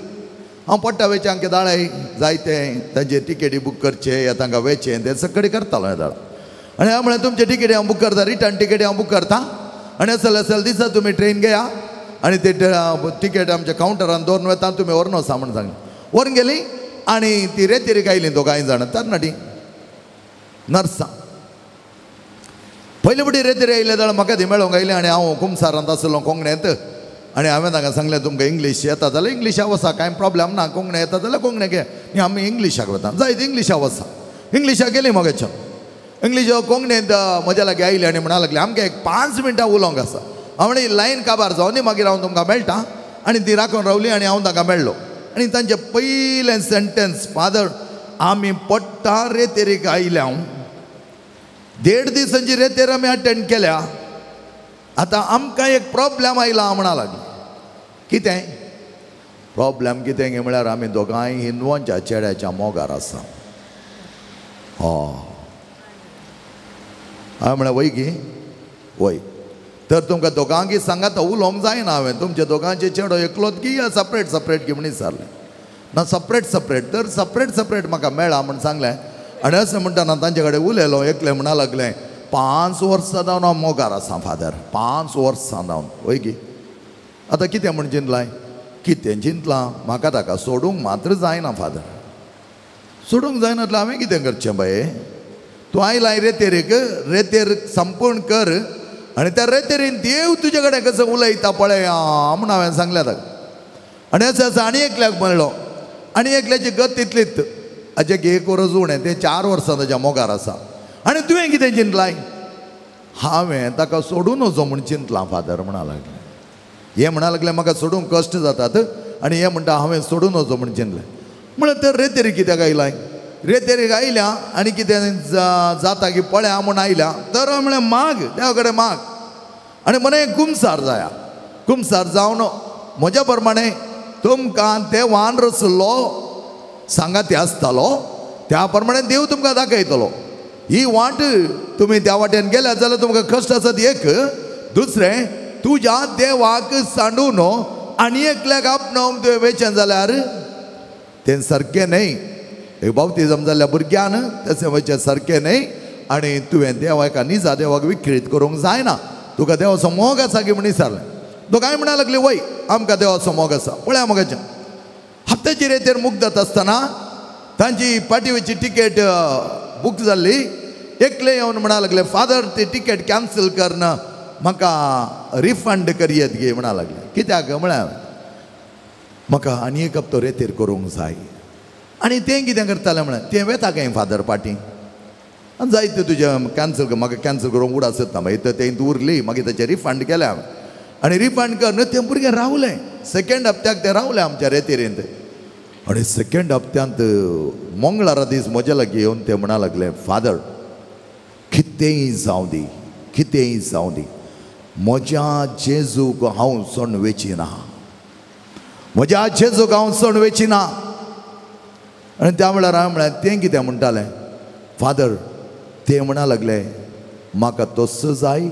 हांव पडटा वेचें आमकां दाळाय जायते तांचे टिकेटी बूक करचे या तांकां वेचें तें सगळें करतालो हें दाळा. आनी हांव म्हळें तुमचे टिकेटी हांव बूक करता, रिटर्न टिकेटी हांव बूक करता आनी असल असल दिसा तुमी ट्रेन घेया आनी ते टिकेट आमच्या कावंटरान दवरून वता, तुमी व्हरून वचा म्हण सांगलें. व्हरून गेली आनी ती रेतेरीक आयली दोगांय जाणां तरणाटी नर्सां. पयले फावटी रेतेरी आयले जाल्यार म्हाका ती मेळोंक आयली आनी हांव कुमसारांत आसलो कोंकणींत आनी हांवें तांकां सांगलें तुमकां इंग्लीश येता जाल्यार इंग्लिशाक वचा, कांय प्रॉब्लम ना, कोंकणी येता जाल्यार कोंकणी घे, आनी आमी इंग्लिशाक वता जायत इंग्लिशाक वचा. इंग्लिशाक गेली म्हाका इंग्लीश कोंकणींत म्हज्या लागीं आयली आनी म्हणा लागली आमकां एक 5 मिनटां उलोवंक आसा. हांव म्हणलें लायन काबार जावं न्ही मागीर हांव तुमकां मेळटा. आनी ती राखून रावली आनी हांव तांकां मेळ्ळो आनी तांचें पयलें सेंटेन्स, फादर आमी पडटा रेतेरीक आयल्या, 1.5 दिसांची रेतेर आमी अटेंड केल्या, आतां आमकां एक प्रॉब्लम आयला म्हणा लागली. कितें प्रॉब्लम? कितें गे म्हळ्यार आमी दोगांय हिंदवांच्या चेड्याच्या मोगार आसा. हय हांवें म्हळें वय गी वय, तर तुमकां दोगांकी सांगात उलोवंक जायना. हांवें तुमच्या दोगांचे चेडो एकलोच की या सपरेट सपरेट की म्हण विचारलें. ना सपरेट सपरेट, तर सपरेट सपरेट म्हाका मेळ्ळा म्हण सांगलें. आनी अशें म्हणटना तांचे कडेन उलयलो. एकलें म्हणा लागलें 5 वर्सां जावन हांव मोगार आसा फादर, 5 वर्सां जावन. वय गी आतां कितें म्हण चिंतलां, कितें चिंतलां, म्हाका ताका सोडूंक मात्र जायना फादर, सोडूंक जायना जाल्यार हांवें कितें करचें बाये? तूं आयलाय रेतेरीक, रेतेर संपूर्ण कर आनी त्या रेतेरीन देव तुजे कडेन कसो उलयता पळया म्हूण हांवें सांगलें ताका. आनी अशें आसा आनी एकल्याक म्हणलो आनी एकल्याची गत तितलीच, हाजें एक वरस उणें, तें 4 वर्सां ताच्या मोगार आसा. आनी तुवें कितें चिंतलाय? हांवें ताका सोडून वचो म्हूण चिंतलां फादर म्हणा लागलें. हें म्हणा लागलें म्हाका सोडूंक कश्ट जातात आनी हें म्हणटा हांवें सोडून वचो म्हूण चिंतलें. म्हळ्यार तर रेतेरी कित्याक आयलाय? रेतेरीक आयल्या आनी कितें जाता की पळया म्हूण आयल्या, तर म्हळें माग देवा कडेन माग आनी म्हणे कुमसार जाया, कुमसार जावन म्हज्या प्रमाणे तुमकां देवान रचलो सांगाती आसतालो त्या प्रमाणे देव तुमकां दाखयतलो. ही वाट तुमी त्या वाटेन गेल्या जाल्यार तुमकां कश्ट आसत एक, दुसरें तुज्या देवाक सांडून आनी एकल्याक आपणावंक तुवें वेचें जाल्यार तें सारकें न्हय. एक बावतीजम जाल्ल्या भुरग्यान तशें वयचें सारकें न्हय आनी तुवें देवा एका निजा देवाक विक्रीत करूंक जायना, तुका देवाचो मोग आसा की म्हण विचारलें. तो काय म्हणा लागली वय आमकां देवाचो मोग आसा. पळया मोगाचें हप्त्याची रेतेर मुगदत आसतना तांची पाटीवेची तिकेट बूक जाल्ली. एकले येवन म्हणा लागले फादर ती तिकेट कॅन्सल कर म्हाका रिफंड करयेत गे म्हणा लागले. कित्याक म्हळ्यार म्हाका आनी एक हप्तो रेतेर करूंक जाय. आनी तें कितें करतालें म्हळ्यार तें वेता काय फादर पाटी आनी जायते तुजें कॅन्सल कर म्हाका कॅन्सल करूंक उडास येता मागीर तें उरली मागीर ताचें रिफंड केलें हांवें. आनी रिफंड कर तें भुरगें रावलें सेकेंड हप्त्याक तें रावलें आमच्या रेतेरींत. आनी सेकेंड हप्त्यांत मंगळारा दीस म्हज्या लागीं येवन तें म्हणा लागलें फादर कितेंय जावं दी कितेंय जावं दी म्हज्या जेजूक हांव सोण वेची ना, म्हज्या जेजूक हांव सोण वेची ना. आनी त्या वेळार हांवें म्हळ्यार तें कितें म्हणटालें फादर तें म्हणा लागलें म्हाका तसो जाय,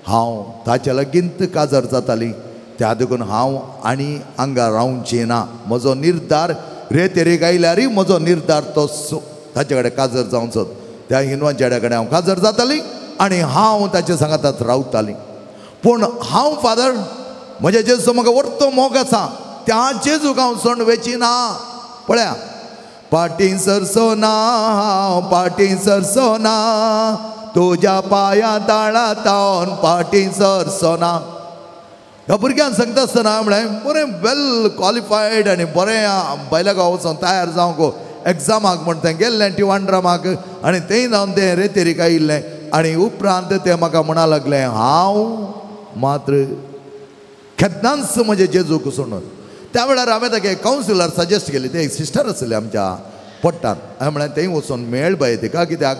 हांव ताच्या लागींत काजार जाताली त्या देखून हांव आनी हांगा रावचें ना, म्हजो निर्धार रेतेरेक आयल्यारय म्हजो निर्धार तसो ताचे कडेन काजर जावचो, त्या हिंदवान चेड्या कडेन हांव काजर जाताली आनी हांव ताचे सांगाताच रावताली. पूण हांव फादर म्हज्या जेजू म्हाका व्हडतो मोग आसा त्या जेजूक हांव सोण वेची ना. पळया पाटी सरसो ना हांव पाटी सरसो ना तुज्या पांया ताळा तावन पाटी सरसो ना. ह्या भुरग्यांक सांगता आसतना म्हळें बरें वेल क्वॉलिफायड आनी बरें बायल्या गांव वचोन तयार जावंक एग्जामाक म्हण तें गेल्लें टिवांड्रामाक आनी थंय जावन तें रेतेरीक आयिल्लें. आनी उपरांत तें म्हाका म्हणा लागलें हांव मात्र केन्नाच म्हजें जेजूक सोडून. त्या वेळार हांवें ताका एक कावन्सिलर सजेस्ट केली, ते एक सिस्टर आसले आमच्या पोट्टान. हांवें म्हळें थंय वचोन मेळ बाय तिका कित्याक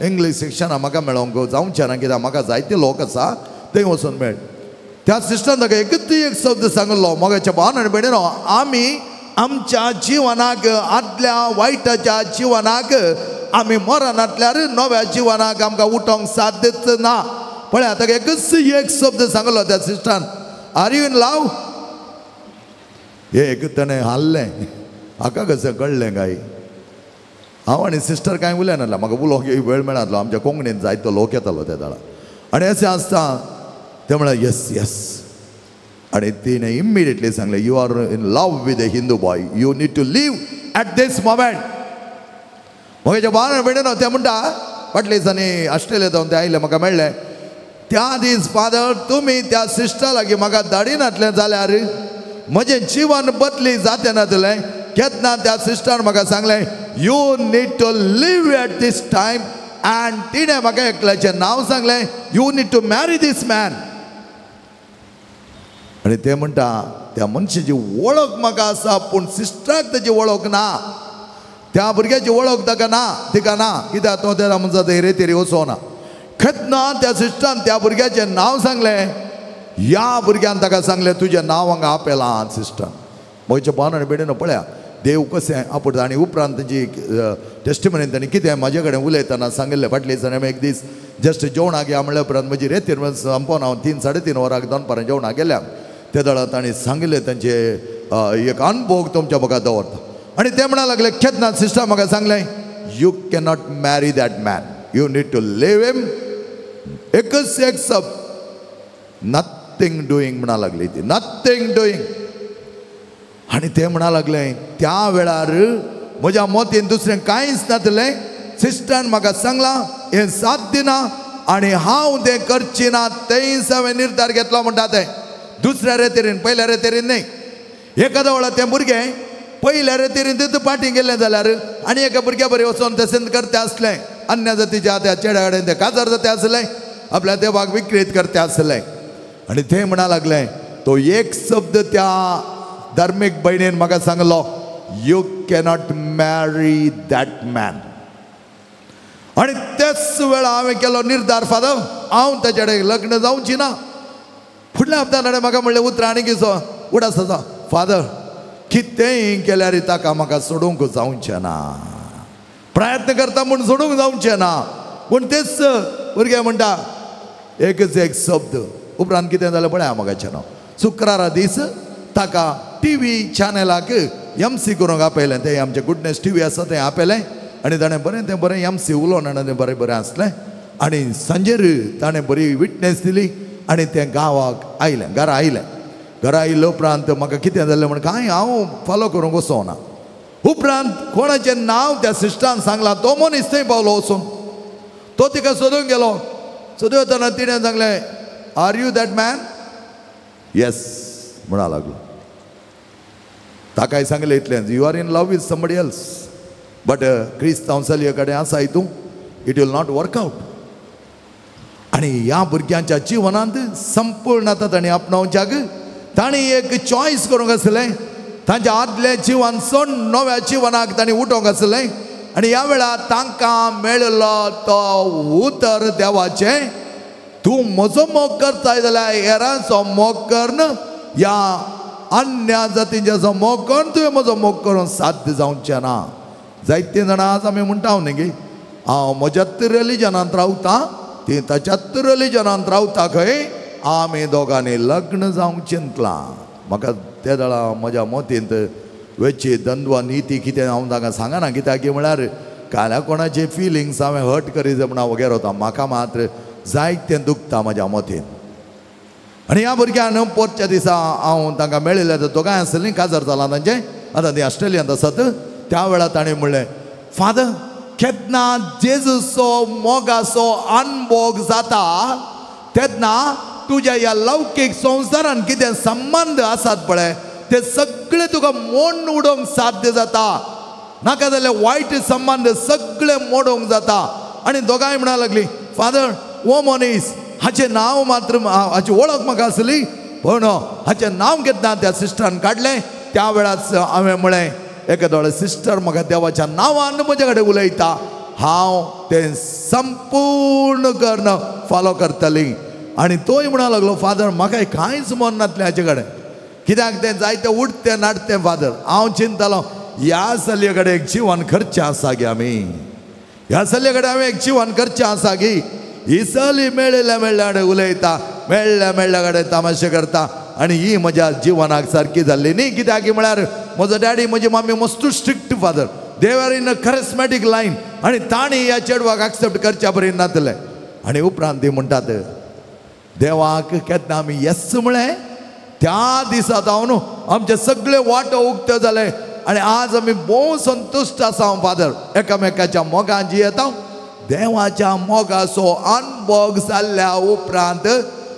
इंग्लीश शिक्षणां म्हाका मेळोंक जावचें ना कित्याक म्हाका जायते लोक आसा थंय वचोन मेळ. त्या सिस्टरान ताका एकच एक शब्द सांगलो मोगाच्या भावान आनी भयणीनो आमी आमच्या जिवनाक आदल्या वायटाच्या जिवनाक आमी मरणांतल्यार नव्या जिवनाक आमकां उठोवंक साध्यच ना. पळया ताका एकच एक शब्द सांगलो त्या सिस्टरान are you in love. एक ताणें हाल्लें हाका कशें कळ्ळें काय हांव आनी सिस्टर कांय उलयनासलें म्हाका उलोवंक वेळ मेळनासलो आमच्या कोंकणींत जायतो लोक येतालो त्या वेळार. आनी अशें आसता तें म्हळ्यार येस येस. आनी तिणें इमिडिएटली सांगलें you are in love with a Hindu boy you need to leave at this moment. म्हज्या भावान भयणीनो तें म्हणटा फाटल्या दिसांनी ऑस्ट्रेलिया जावन तें आयलें म्हाका मेळ्ळें. त्या दीस फादर तुमी त्या सिस्टरा लागीं म्हाका धाडिनातलें जाल्यार म्हजें जिवन बदली जातें नातलें. केन्ना त्या सिस्टरान म्हाका सांगलें you need to leave at this time and तिणें म्हाका एकल्याचें नांव सांगलें you need to marry this man. आनी ते म्हणटा त्या मनशाची वळख म्हाका आसा पूण सिस्टराक ताची वळख ना, त्या भुरग्याची वळख ताका ना तिका ना कित्याक तो त्या मनशा थंय रेतेरी वचोना. केन्ना त्या सिस्टरान त्या भुरग्याचें नांव सांगलें ह्या भुरग्यान ताका सांगलें तुजें नांव हांगा आपयलां सिस्टर. म्हज्या भावान आनी भयणीनो पळया देव कशें आपडटा. आनी उपरांत तांची टेस्टिमनी तांणी कितें म्हजे कडेन उलयतना सांगिल्लें फाटल्या दिसांनी आमी एक दीस जस्ट जेवणाक या म्हणल्या उपरांत म्हजी रेतीर संपोवन हांव 3 साडे 3 वरांक दनपारां जेवणाक गेल्या त्या वेळार तांणी सांगिल्लें तांचे एक अनुभव तुमच्या मुखार दवरता. आनी ते म्हणा लागले केन्ना सिस्टर म्हाका सांगलें you cannot marry that man you need to leave him. एकच एक सब नथींग डुईंग म्हणा लागली ती नथींग डुईंग. आनी ते म्हणा लागले त्या वेळार म्हज्या मोतीन दुसरें कांयच नातलें सिस्टरान म्हाका सांगलां हें साध्य ना आनी हांव तें करची ना तेंच हांवें निर्धार घेतलो म्हणटा तें दुसऱ्या रेतेरीन पयल्या रेतेरीन न्हय. एखाद्या वेळार तें भुरगें पयल्या रेतेरीन तितू पाटी गेलें जाल्यार आनी एका भुरग्या बरें वचोन तशेंच करते आसलें अन्य जातीच्या त्या चेड्या कडेन तें काजार जाते आसलें आपल्या देवाक विक्रीत करते आसलें. आनी तें म्हणा लागलें तो एक शब्द त्या धार्मीक भयणीन म्हाका सांगलो you cannot marry that man. आनी त्याच वेळार हांवें केलो निर्धार फादर हांव ताचे कडेन लग्न जावची ना. फुडल्या हप्त्यान ताणें म्हाका म्हणलें उतरां आनी किसो उडास आसा फादर कितेंय केल्यार ताका म्हाका सोडूंक जावचें ना, प्रयत्न करता म्हूण सोडूंक जावचें ना. पूण तेच भुरगे म्हणटा एकच एक शब्द. उपरांत कितें जालें पळया म्हाका नांव शुक्रारा दीस ताका टी व्ही चॅनलाक एम सी करूंक आपयलें. तें आमचें गुडनेस टी व्ही आसा तें आपयलें आनी ताणें बरें तें बरें एम सी उलोवन आनी तें बरें बरें आसलें. आनी सांजेर ताणें बरी विटनेस दिली आनी तें गांवाक आयलें, घरा आयलें. घरा आयले उपरांत म्हाका कितें जालें म्हण कांय हांव फॉलो करूंक वचोना. उपरांत कोणाचें नांव त्या सिस्टरान सांगलां तो मनीस थंय पावलो वचून. तो तिका सोदूंक गेलो. सोदून वतना तिणें सांगलें, are you that man? Yes म्हणा लागलो. ताकाय सांगलें इतलें, you are in love with somebody else, but क्रिस्तांव चलये कडेन आसाय तूं, it will not work out. आनी ह्या भुरग्यांच्या जिवनांत संपूर्ण आतां तांणी आपणावच्याक तांणी एक चॉयस करूंक आसलें. तांच्या आदल्या जिवन सोड नव्या जिवनाक तांणी उठोवंक आसलें. आनी ह्या वेळार तांकां मेळिल्लो तो उतर देवाचें, तूं म्हजो मोग करताय जाल्यार हेरांचो मोग करून ह्या अन्य जातींचो मोग करून तुवें म्हजो मोग करून साध्य जावचें ना. जायते जाणां आज आमी म्हणटा न्ही गे, हांव म्हज्याच रिलिजनांत रावता, ती ताच्याच रिलिजनांत रावता, खंय आमी दोगांनी लग्न जावंक चिंतलां. म्हाका ते वेळा म्हज्या मतींत वेची दंद्व निती कितें हांव तांकां सांगना, कित्याक म्हळ्यार काल्या कोणाचे फिलिंग्स हांवें हर्ट करीत म्हण हांव वगैरे वता. म्हाका मात्र जायतें दुखता म्हज्या मतीन. आनी ह्या भुरग्यान पोरच्या दिसा हांव तांकां मेळिल्लें, दोगांय आसलीं, काजार जालां तांचें, आतां तीं ऑस्ट्रेलियांत आसात. त्या वेळार ताणें म्हणलें, फादर केन्ना जेजूचो मोगाचो अनभोग जाता तेन्ना तुज्या ह्या लौकीक संवसारान कितें संबंद आसात पळय ते सगळे तुका मोडून उडोवंक साध्य जाता. नाका जाल्यार वायट संबंद सगळे मोडोवंक जाता. आनी दोगांय म्हणा लागली, फादर हो मनीस हाचें नांव मात्र हाची वळख म्हाका आसली, पूण हाचें नांव घेतना त्या सिस्टरान काडलें. त्या वेळार हांवें म्हळें, एका दोळे सिस्टर म्हाका देवाच्या नांवान म्हजे कडेन उलयता, हांव तें संपूर्ण करून फॉलो करतली. आनी तोय म्हणा लागलो, फादर म्हाका कांयच मन नासलें हाचे कडेन, कित्याक तें जायतें उठतें नाडतें. फादर हांव चिंततालो ह्या चलये कडेन एक जिवन खर्चें आसा गे, आमी ह्या चलये कडेन हांवें एक जिवन खर्चें आसा गी, ही चली मेळिल्ल्या मेळ्ळ्या कडेन उलयता, मेळ्ळ्या मेळ्ळ्या कडेन तामाशे करता, आनी ही म्हज्या जिवनाक सारकी जाल्ली न्ही. कित्याक म्हळ्यार म्हजो डॅडी म्हजी mummy मस्तू strict father, they are in a charismatic line, आनी तांणी ह्या चेडवाक एक्सेप्ट करच्या बरी नातलें. आनी उपरांत ती म्हणटात, देवाक केन्ना आमी येस म्हळें त्या दिसा जावन आमचे सगळे वाटो उक्त्यो जाले आनी आज आमी भोव संतुश्ट आसा फादर. एकामेकाच्या मोगान जियेता. देवाच्या मोगाचो अनभोग जाल्ल्या उपरांत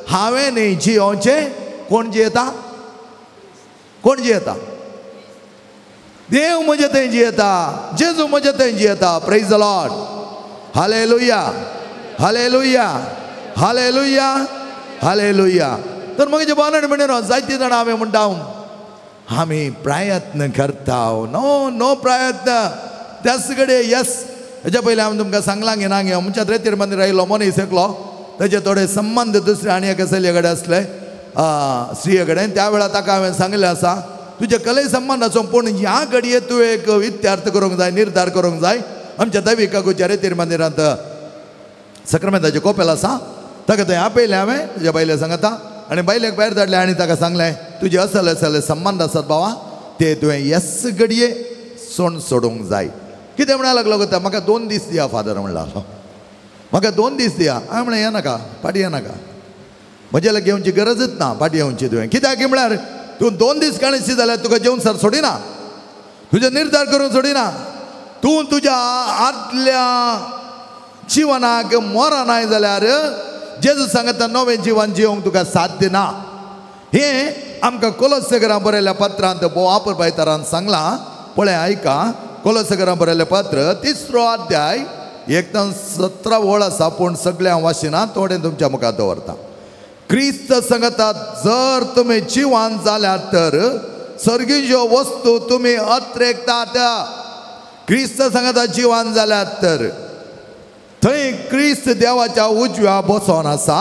हांवें न्ही जियोवचें. कोण जियेता? कोण जियेता? देव म्हजे थंय जियेता, जेजू म्हजे थंय जियेता. Praise the Lord, hallelujah, hallelujah, hallelujah, hallelujah. तर मगे बानण म्हणून जायते जाणां आमी म्हणटा आमी प्रयत्न करता. नो नो प्रयत्न त्याच कडेन येस. हेच्या पयलीं हांवें तुमकां सांगलां गे ना गे, आमच्या रेतीर मंदिर आयलो मनीस एकलो, तेजे थोडे संबंद दुसरे आनी एका चलये कडेन आसले, स्त्रिये कडेन. त्या वेळार ताका हांवें सांगलें आसा, तुजे कले संबंद आसूं पूण ह्या घडये तूं एक इत्यार्थ करूंक जाय, निर्धार करूंक जाय. आमच्या दैवी काकूच्या रेतीर मंदिरांत सक्रामेंताचें कोपेल आसा, ताका थंय आपयलें हांवें तुज्या बायले सांगता, आनी बायलेक भायर धाडलें आनी ताका सांगलें, तुजे असले असले संबंद आसात बाबा, ते तुवें येस घडये सोण सोडूंक जाय. कितें म्हणा लागलो गो, म्हाका 2 दीस दिया फादर म्हणला, म्हाका 2 दीस दिया. हांवें म्हणलें, येनाका फाटीं येनाका, म्हज्या लागीं येवची गरजच ना, फाटीं येवची तुवें. कित्याक म्हळ्यार तूं 2 दीस काणशी जाल्यार तुका जेवन सर सोडिना, तुजे निर्धार करून सोडिना, तूं तुज्या आदल्या जिवनाक मरनाय जाल्यार जेजू सांगता नवें जिवन जिवंक तुका साध्य ना. हें आमकां कोलोसेकरां बरयल्ल्या पत्रांत भोव आपरबायतारान सांगलां. पळय आयका, कोलोसेकरां बरयल्लें पत्र 3 अध्याय एकदम 17 वळ आसा, पूण सगळ्यां वाशिना, थोडें तुमच्या मुखार दवरता. क्रिस्त सांगता, जर तुमी जिवान जाल्यात तर सर्गीच्यो वस्तू तुमी अत्रेकतात. क्रिस्त सांगता जिवान जाल्यात तर, थंय क्रिस्त देवाच्या उजव्या बसोन आसा.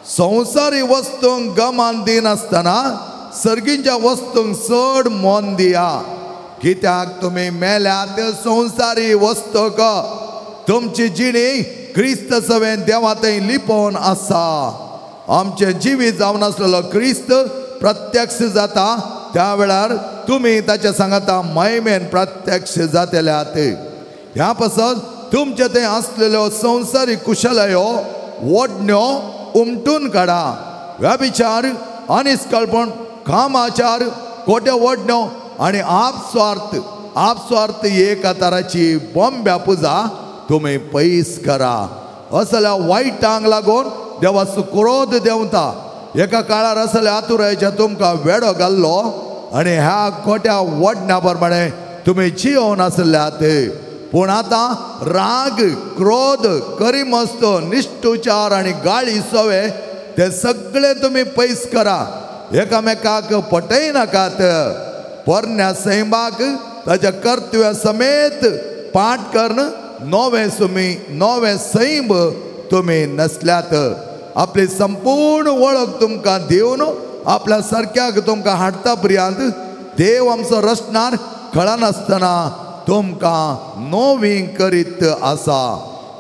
संवसारी वस्तूंक गमान दिनासतना सर्गीच्या वस्तूंक चड मन दिया. कित्याक तुमी मेल्यात संवसारी वस्तूक, तुमची जिणी क्रिस्त सवें देवा थंय लिपोवन आसा. आमचें जिवीत जावन आसलेलो क्रिस्त प्रत्यक्ष जाता त्या वेळार तुमी ताच्या सांगाता महिमेन प्रत्यक्ष जातल्यात. ह्या पासत तुमचे थंय आसलेल्यो संवसारीक कुशलायो वडण्यो उमटून काडा. व्यभिचार, अनिस्कल्पण, कामाचार, खोट्यो वडण्यो आनी आपस्वार्थ आपस्वार्थ एका तराची बॉम्ब्या पुजा तुमी पयस करा. असल्या वायटांक लागून देवाचो क्रोध देंवता. एका काळार असल्या आतुरायच्या तुमकां वेडो घाल्लो आनी ह्या खोट्या वडण्या प्रमाणे तुमी जियोवन आसल्यात. पूण आतां राग, क्रोध, करिमस्त, निश्ठुचार आनी गाळी सवे ते सगळे तुमी पयस करा. एकामेकाक पटयनाकात. पोरण्या सैमाक ताच्या कर्तव्या समेत पाठ करून नवें सुमी नवें सैम तुमी नसल्यात. आपली संपूर्ण वळख तुमकां दिवन आपल्या सारक्याक तुमकां हाडटा पर्यंत देव आमचो रचणार कळनासतना तुमकां नवी करीत आसा.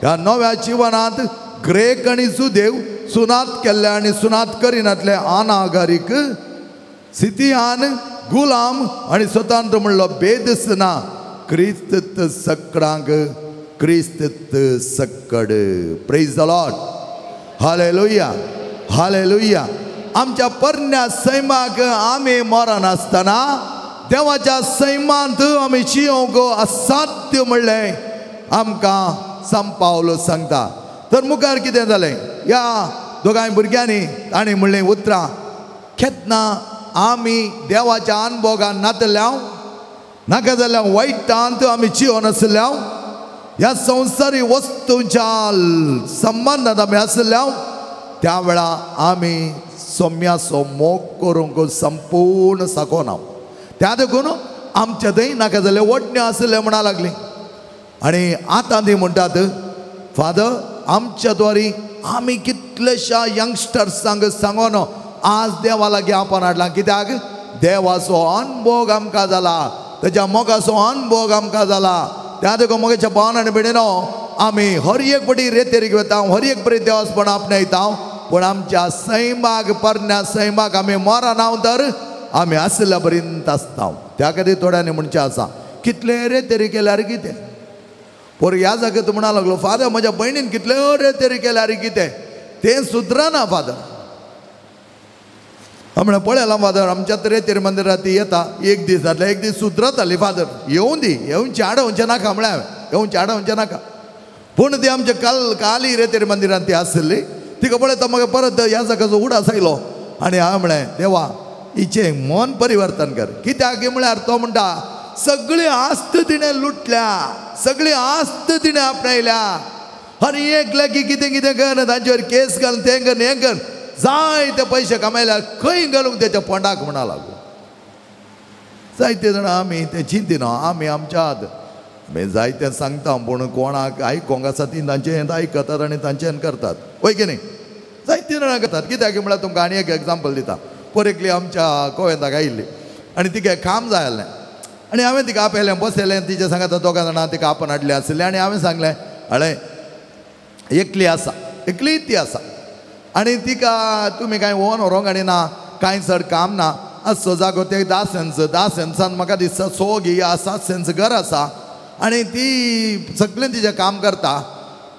ह्या नव्या जिवनांत ग्रेक आनी जुदेव, सुनात केल्ले आनी सुनात करिनातले, अनागरीक, सितियान, गुलाम आनी स्वतंत्र म्हणलो भेदच ना. क्रिस्त सकडांक क्रिस्त सकड. Praise the Lord. Hallelujah, hallelujah. आमच्या परण्या सैमाक आमी मरनासतना देवाच्या सैमांत आमी जियोंक असाध्य म्हणलें आमकां संपावलो सांगता. तर मुखार कितें जालें, ह्या दोगांय भुरग्यांनी तांणी म्हणलें उतरां, केन्ना आमी देवाच्या अनभोगान नातल्या नाका जाल्यार वायटांत आमी जियोन आसल्या, ह्या संवसारी वस्तूंच्या संबंदांत आमी आसल्या, त्या वेळा आमी सोम्याचो मोग करूंक संपूर्ण सकना. त्या देखून आमच्या थंय नाका जाल्यार वडण्यो आसले म्हणा लागली. आनी आतां ती म्हणटात, फादर आमच्या द्वारी आमी कितलेश्या यंगस्टर्सांक सांगून आज देवा लागीं आपण हाडला. कित्याक देवाचो अनभोग आमकां जाला, ताच्या मोगाचो अनभोग आमकां जाला. त्या देखून मोगाच्या भावन आनी भयणीनो आमी हर एक पटी रेतेरीक वता, हर एक पटी देवासपण आपणायता, पूण आमच्या सैमाक परण्या सैमाक आमी मरना तर आमी आसल्या पर्यंत आसता. त्या खातीर थोड्यांनी म्हणचें आसा, कितले रेतेरी केल्यार कितें. पोर ह्या जाग्यार म्हणा लागलो, फादर म्हज्या भयणीन कितले रेतेरी केल्यार कितें, तें सुदरना फादर. म्हणल्यार पळयलां फादर, आमच्या रेतेर मंदिरांत ती येता, एक दीस जातले एक दीस सुदरताली फादर, येवूं दी, येवचे आडोवचें नाका म्हळ्यार हांवें, येवचे आडोवचें नाका. पूण ती आमच्या काल काली रेतेर मंदिरांत ती आसली, तिका पळयता म्हाका परत ह्या जाग्याचो उडास आयलो आनी हांवें म्हळें, देवा हिचें मन परिवर्तन कर. कित्याक म्हळ्यार तो म्हणटा सगळी आस्त तिणें लुटल्या, सगळी आस्त तिणें आपणायल्या, आनी एक लागीं कितें कितें कर, तांचेर केस घाल, तें कर, हें कर, जायते पयशे कमायल्या, खंय घालूंक तेच्या पोंडाक म्हणा लागू. जायते जाणां आमी तें चिंतिना, आमी आमच्या आमी जायते सांगता पूण कोणाक आयकोंक आसा ती तांचें आयकतात आनी तांचें करतात, वय की न्ही. जायते जाणां करतात. कित्याक म्हळ्यार तुमकां आनी एक एग्जाम्पल दिता. पोर एकली आमच्या कोवेंताक आयिल्ली आनी तिका काम जाय आसलें आनी हांवें तिका आपयलें, बसयलें, तिच्या सांगाता दोगां जाणां तिका आपण हाडलें आसलें आनी हांवें सांगलें, हळे एकली आसा, एकली ती आसा आनी तिका तुमी कांय ओन व्हरोंक आनी ना, कांय चड काम ना, असो जागो ते 10 सेन्स, 10 सेन्सान म्हाका दिसता 100 घे 7 सेन्स घर आसा आनी ती सगळें तिचें काम करता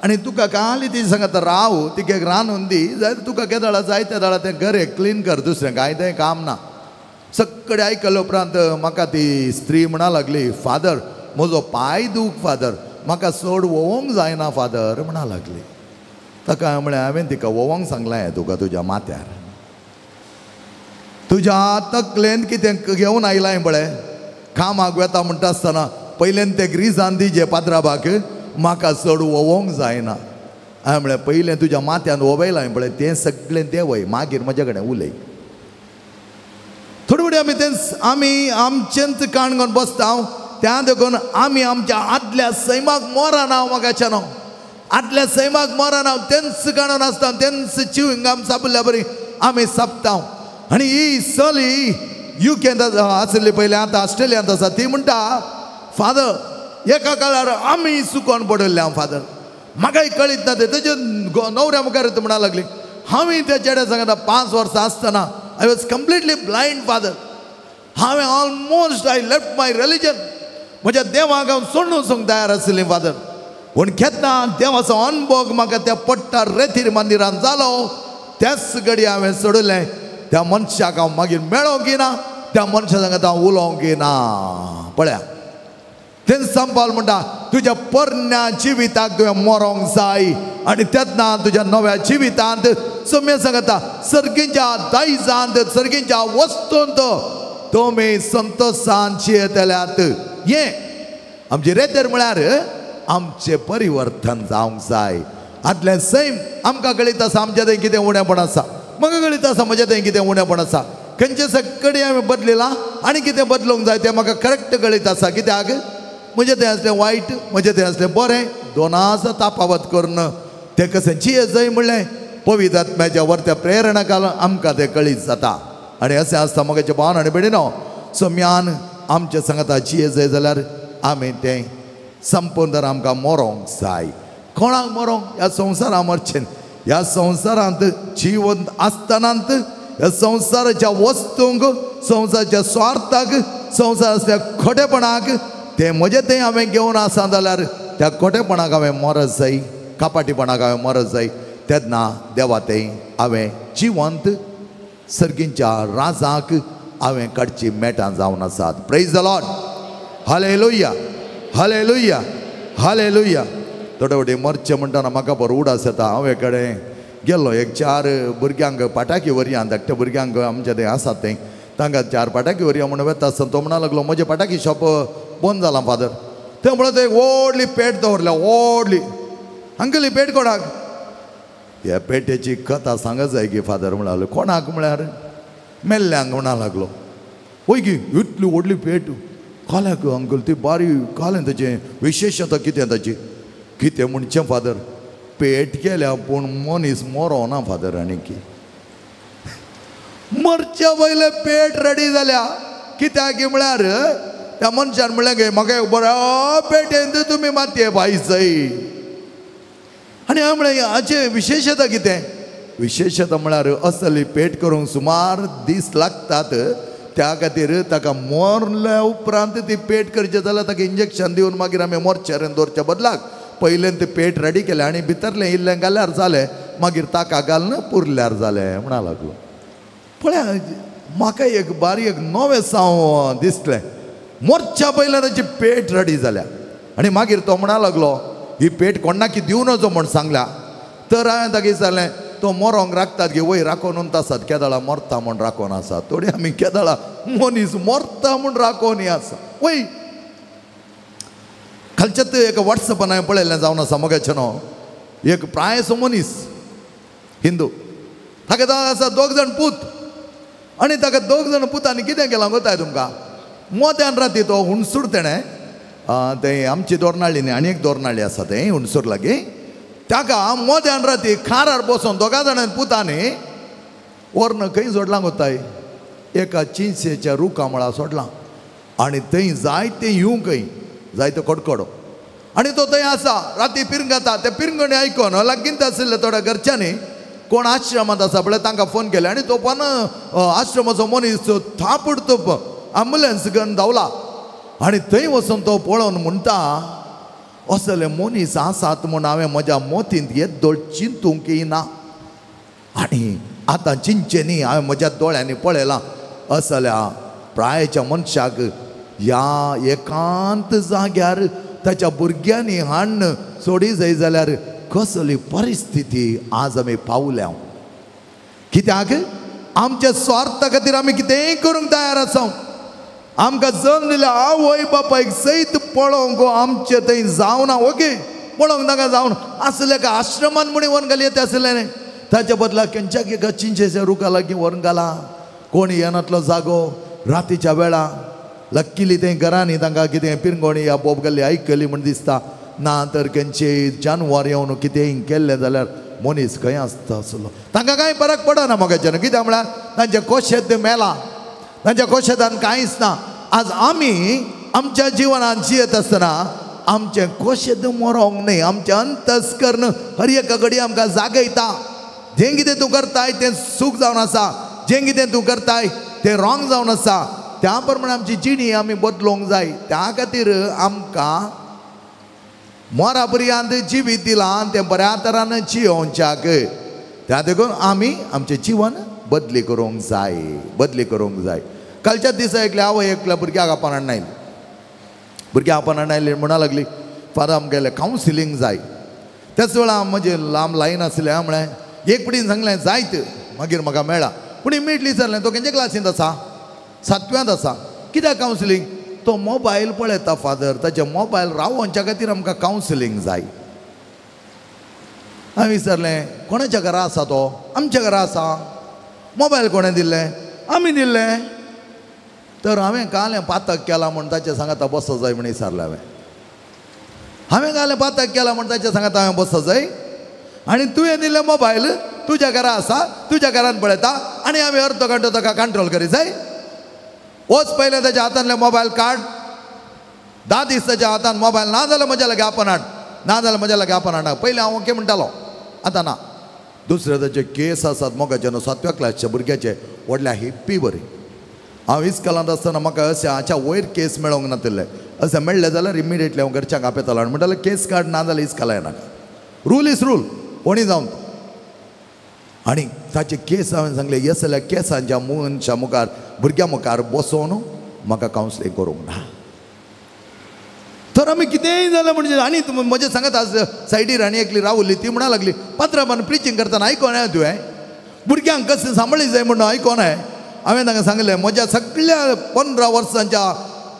आनी तुका काली ती सांगता राव, तिका रांदून दी, जाय तुका केदळा जाय त्या दळा तें घर क्लीन कर, दुसरें कांय तें काम ना. सगळें आयकल्या उपरांत म्हाका ती स्त्री म्हणा लागली, फादर म्हजो पांय दूख फादर, म्हाका चड वोवंक जायना फादर म्हणा लागली. ताका हांवें म्हळें, हांवें तिका वोवंक सांगलें तुका तुज्या माथ्यार, तुज्या तकलेन कितें घेवन आयलां पळय, कामाक वेता म्हणटा आसतना पयल्यान ते ग्रिजान दिजे पात्राबाक, म्हाका चड वोवंक जायना. हांवें म्हळें, पयलें तुज्या माथ्यान वोवयलां पळय तें सगळें देंवय, मागीर म्हजे कडेन उलय. थोडे फुडें आमी तें आमी आमचेंच काण घेवन बसता, त्या देखून आमी आमच्या आदल्या सैमाक मरना म्हाका न्हू, आदल्या सैमाक मरना, तेंच काणून आसता, तेंच चिविंगाम सापल्या बरी आमी सापता. आनी ही चली युकेंत आसली पयलें, आतां ऑस्ट्रेलियांत आसा, ती म्हणटा, फादर एका काळार आमी चुकोन पडिल्ले हांव फादर, म्हाकाय कळीत ना तें. तेजे न्हवऱ्या मुखार म्हणा लागली, हांवें त्या चेड्या सांगता 5 वर्सां आसतना I was completely blind father, हांवें almost I left my religion, म्हज्या देवाक हांव सोडून वचूंक तयार आशिल्लें फादर. पूण केन्ना देवाचो अनभोग म्हाका त्या पट्टा रेतीर मंदिरान जालो त्याच घडी हांवें सोडलें. त्या मनशाक हांव मागीर मेळोंक ना, त्या मनशा सांगता हांव उलोवंक ना. पळया तें संपाल म्हणटा तुज्या पोरण्या जिविताक तुवें मरोंक जाय आनी तेन्ना तुज्या नव्या जिवितांत सम्य सांगता सर्गींच्या दायजांत सर्गींच्या वस्तूंत तुमी संतोशान जियेतल्यात. हें आमचें रेतर म्हळ्यार आमचें परिवर्तन जावंक जाय. आदलें सैम आमकां कळीत आसा आमच्या थंय कितें उणेपण आसा, म्हाका कळीत आसा म्हज्या थंय कितें उणेपण आसा, खंयचे सगळे हांवें बदलिलां आनी कितें बदलूंक जाय तें म्हाका करेक्ट कळीत आसा. कित्याक म्हजें तें आसलें वायट, म्हजें तें आसलें बरें, दोनाचो तापावत करून तें कशें जिये जाय म्हणलें पवित्र आत्म्याच्या वरत्या प्रेरणा घालून आमकां तें कळीत जाता. आनी अशें आसता म्हगेचे भावन आनी भयणीनो, सम्यान आमच्या सांगता जिये जाय जाल्यार आमी तें संपूर्ण तर आमकां मरोंक जाय. कोणाक मरोंक? ह्या संवसारां मरचें. ह्या संवसारांत जिवंत आसतनांत ह्या संवसाराच्या वस्तूंक, संवसाराच्या स्वार्थाक, संवसाराच्या खोटेपणाक तें म्हजें तें हांवें घेवन आसा जाल्यार त्या खोटेपणाक हांवें मरत जाय, कापाटीपणाक हांवें मरत जाय. तेन्ना देवा तें हांवें जिवंत सर्गींच्या राजाक हांवें काडची मेटां जावन आसात. Praise the Lord. Hallelujah, hallelujah, hallelujah. थोडे फावटी मरचें म्हणटना म्हाका बरो उडास येता. हांव एक कडेन गेल्लो, एक चार भुरग्यांक पटाकी व्हरया, धाकट्या भुरग्यांक आमचे तें आसात तें, तांकां चार पटाकी व्हरया म्हणून वता आसतना तो म्हणा लागलो म्हजें पटाकी शॉप बंद जालां फादर. तें म्हणत एक व्हडली पेट दवरल्या, व्हडली. अंकल ही पेट कोणाक? ह्या पेटेची कथा सांगत जाय की फादर म्हणालो. कोणाक म्हळ्यार मेल्ल्यांक म्हणा लागलो. वय की इतली व्हडली पेट काल्याक अंकल ती बारी कालें ताचें विशेशता कितें ताची? कितें म्हणचें फादर, पेट केल्या पूण मनीस मरो ना फादर. आनी की मरच्या पयलें पेट रेडी जाल्या. कित्याक म्हळ्यार त्या मनशान म्हणलें गे म्हाका एक बऱ्या पेटेन तुमी मातये पायसय. आनी हांवें म्हणलें हाचें विशेशता कितें? विशेशता म्हळ्यार असली पेट करूंक सुमार दीस लागतात, त्या खातीर ताका मरल्या उपरांत ती पेट करचें जाल्यार ताका इंजेक्शन दिवन मागीर आमी मोर्चेरेन दवरच्या बदलाक पयलें ते पेट रेडी केलें आनी भितरलें इल्लें घाल्यार जालें, मागीर ताका घालून पुरल्यार जालें म्हणा लागलो. पळया म्हाका एक बारीक नवें साव दिसलें. मोर्च्या पयल्यान ताची पेट रेडी जाल्या आनी मागीर तो म्हणा लागलो ही पेट कोणाकी दिवन वचो म्हूण सांगल्या. तर हांवें ताका विचारलें तो मरोंक राखतात गे? वय राखोवन आसात, केदळा मरता म्हूण राखोवन आसा. थोडी आमी केदळा मनीस मरता म्हूण राखोवन आसा. वय खालच्यात एका वॉट्सएपान हांवें पळयलें जावन आसा मगाचें न्हू, एक प्रायसो मनीस हिंदू, ताका जावन आसा दोग जाण पूत आनी ताका दोग जाण पुतांनी कितें केलां गोताय तुमकां? मोत्यान राती तो हुणसूर तेणें तें आमची दोरनाळी न्ही आनी एक दोरनाळी आसा तें हुणसूर लागीं, ताका मोत्यान राती खारार बसून दोगा जाणां पुतांनी व्हरून खंय सोडलां गोताय? एका चिंचेच्या रुखा मळा सोडलां आनी थंय जायतें येवंक खंय जायतो कडकडो आनी तो थंय आसा राती पिरंगता. ते पिरंगणी आयकोन लागींच आशिल्ले थोड्या घरच्यांनी कोण आश्रमांत आसा पळय तांकां फोन केले आनी तो पण आश्रमाचो मनीस थापड तो एम्बुलन्स घेवन धांवला आनी थंय वचून तो पळोवन म्हणटा असले मनीस आसात म्हूण हांवें म्हज्या मोतींत येदोळ चिंतूंक येना आनी आतां चिंतचें न्ही, हांवें म्हज्या दोळ्यांनी पळयलां असल्या प्रायेच्या मनशाक ह्या एकांत जाग्यार ताच्या भुरग्यांनी हाडून सोडी जाय जाल्यार कसली परिस्थिती आज आमी पावल्या. कित्याक आमच्या स्वार्था खातीर आमी कितेंय करूंक तयार आसा. आमकां जल्म दिल्या आवय बापायक सयत पळोवंक आमचें थंय जावना, ओके पळोवंक ताका जावना आसलें काय आश्रमान म्हूण व्हरून घाली येता आसलें न्ही. ताच्या बदला खंयच्या एका चिंचेच्या रुखा लागीं व्हरून घाला, कोण येनातलो जागो रातीच्या वेळा. लक्कीली थंय घरांनी तांकां कितें पिरंगोणी या बोब घाल्ली आयकली म्हूण दिसता, ना तर खंयचे जानवर येवन कितेंय केल्लें जाल्यार मनीस खंय आसता आसलो. तांकां कांय फरक पडना मगाच्यान, कित्याक म्हळ्यार तांचे कोशेत मेला, तांच्या कोशेतान कांयच ना. आज आमी आमच्या जिवनान जियेत आसतना आमचें कोशेत मरोंक न्ही, आमचें अंतस्कर्ण हर एका घडी आमकां जागयता. जें कितें तूं करताय तें सूख जावन आसा, जें कितें तूं करताय तें रॉंग जावन आसा. त्या प्रमाणे आमची जिणी आमी बदलूंक जाय. त्या खातीर आमकां मोरा पर्यंत जिवीत दिलां तें बऱ्या तरान जियोवच्याक. त्या देखून आमी आमचें जिवन बदली करूंक जाय, बदली करूंक जाय. कालच्या दिसा एकल्या आवय एकल्या भुरग्याक आपण हाडून, भुरग्याक आपण हाडून म्हणा लागली, फादर आमगेलें कावन्सिलींग जाय. त्याच वेळा म्हजें लांब लायन आसलें. हांवें म्हळें एक पडीन सांगलें जायत, मागीर म्हाका मेळ्ळा. पूण इमिडिएटली विचारलें, तो खंयच्या क्लासींत आसा? सातव्यांत आसा. कित्याक कावन्सिलींग? तो मोबायल पळयता फादर, ताचे मोबायल रावोवच्या खातीर आमकां कावन्सिलींग जाय. हांवें विचारलें, कोणाच्या घरा आसा तो? आमच्या घरा आसा. मोबायल कोणें दिल्लें? आमी दिल्लें. तर हांवें कालें पातक केलां म्हूण ताचें सांगाता बसो जाय म्हूण विचारलें. हांवें हांवें कालें पातक केलां म्हूण ताचें सांगाता हांवें बसो जाय, आनी तुवें दिल्लें मोबायल तुज्या घरा आसा, तुज्या घरान पळयता, आनी आमी अर्दो घंटो ताका कंट्रोल करी जाय. वच पयलें ताच्या हातांतलें मोबायल काड. 10 दीस ताच्या हातान मोबायल ना जाल्यार म्हज्या लागीं आपण हाड, ना जाल्यार म्हज्या लागीं आपण हाडना. पयलें हांव ओके म्हणटालो, आतां ना. दुसरे ताचे केस आसात मोगाचे न्हू, 7व्या क्लासच्या भुरग्याचे, व्हडल्या हिप्पी बरी. हांव इस्कॉलांत आसतना म्हाका अशें हाच्या वयर केस मेळोंक नातिल्ले. अशें मेळ्ळें जाल्यार इमिडिएटली हांव घरच्यांक आपयतालो आनी म्हणटालें केस काड, ना जाल्यार इस्कॉला येनाका. रूल is rule, कोणी जावन. आनी ताचे केस हांवें सांगले, येस जाल्यार केसांच्या मनशा मुखार, भुरग्यां मुखार बसोवन म्हाका कावन्सिलींग करूंक ना. तर आमी कितेंय जालें म्हणजे आनी म्हजें सांगत आज सायडीर आनी एकली रावली, ती म्हणा लागली, पात्राबान प्रिचींग करतना आयकोन तुवें भुरग्यांक कशें सांबाळी जाय म्हणून आयकोन. हांवें तांकां सांगलें, म्हज्या सगळ्या 15 वर्सांच्या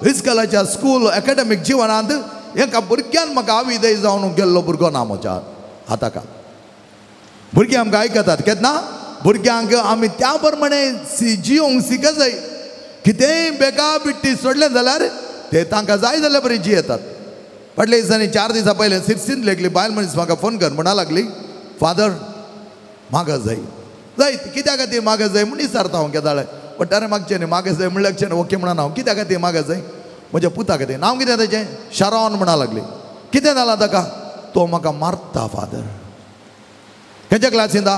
इस्कॉलाच्या स्कूल एकाडेमीक जिवनांत एका भुरग्यान म्हाका आविदय जावन गेल्लो भुरगो ना म्हज्या हाताका. भुरगीं आमकां आयकतात केन्ना, भुरग्यांक आमी त्या प्रमाणे जियोंक शिकत जाय. कितेंय बेका बिट्टी सोडलें जाल्यार ते तांकां जाय जाल्यार बरी जियेतात. फाटल्या दिसांनी 4 दिसां पयलें सिरसींतली एकली बायल मनीस म्हाका फोन कर म्हणा लागली, फादर मागं जाय जायत. कित्या खातीर मागं जाय म्हूण विचारता हांव केदाळे पट्टारे मागचें न्ही, मागं जाय म्हणल्यार ओके म्हणा हांव. कित्या खातीर मागं जाय? म्हज्या पुता खातीर. नांव कितें ताचें? शरॉन म्हणा लागली. कितें जालां ताका? तो म्हाका मारता फादर. खंयच्या क्लासींत?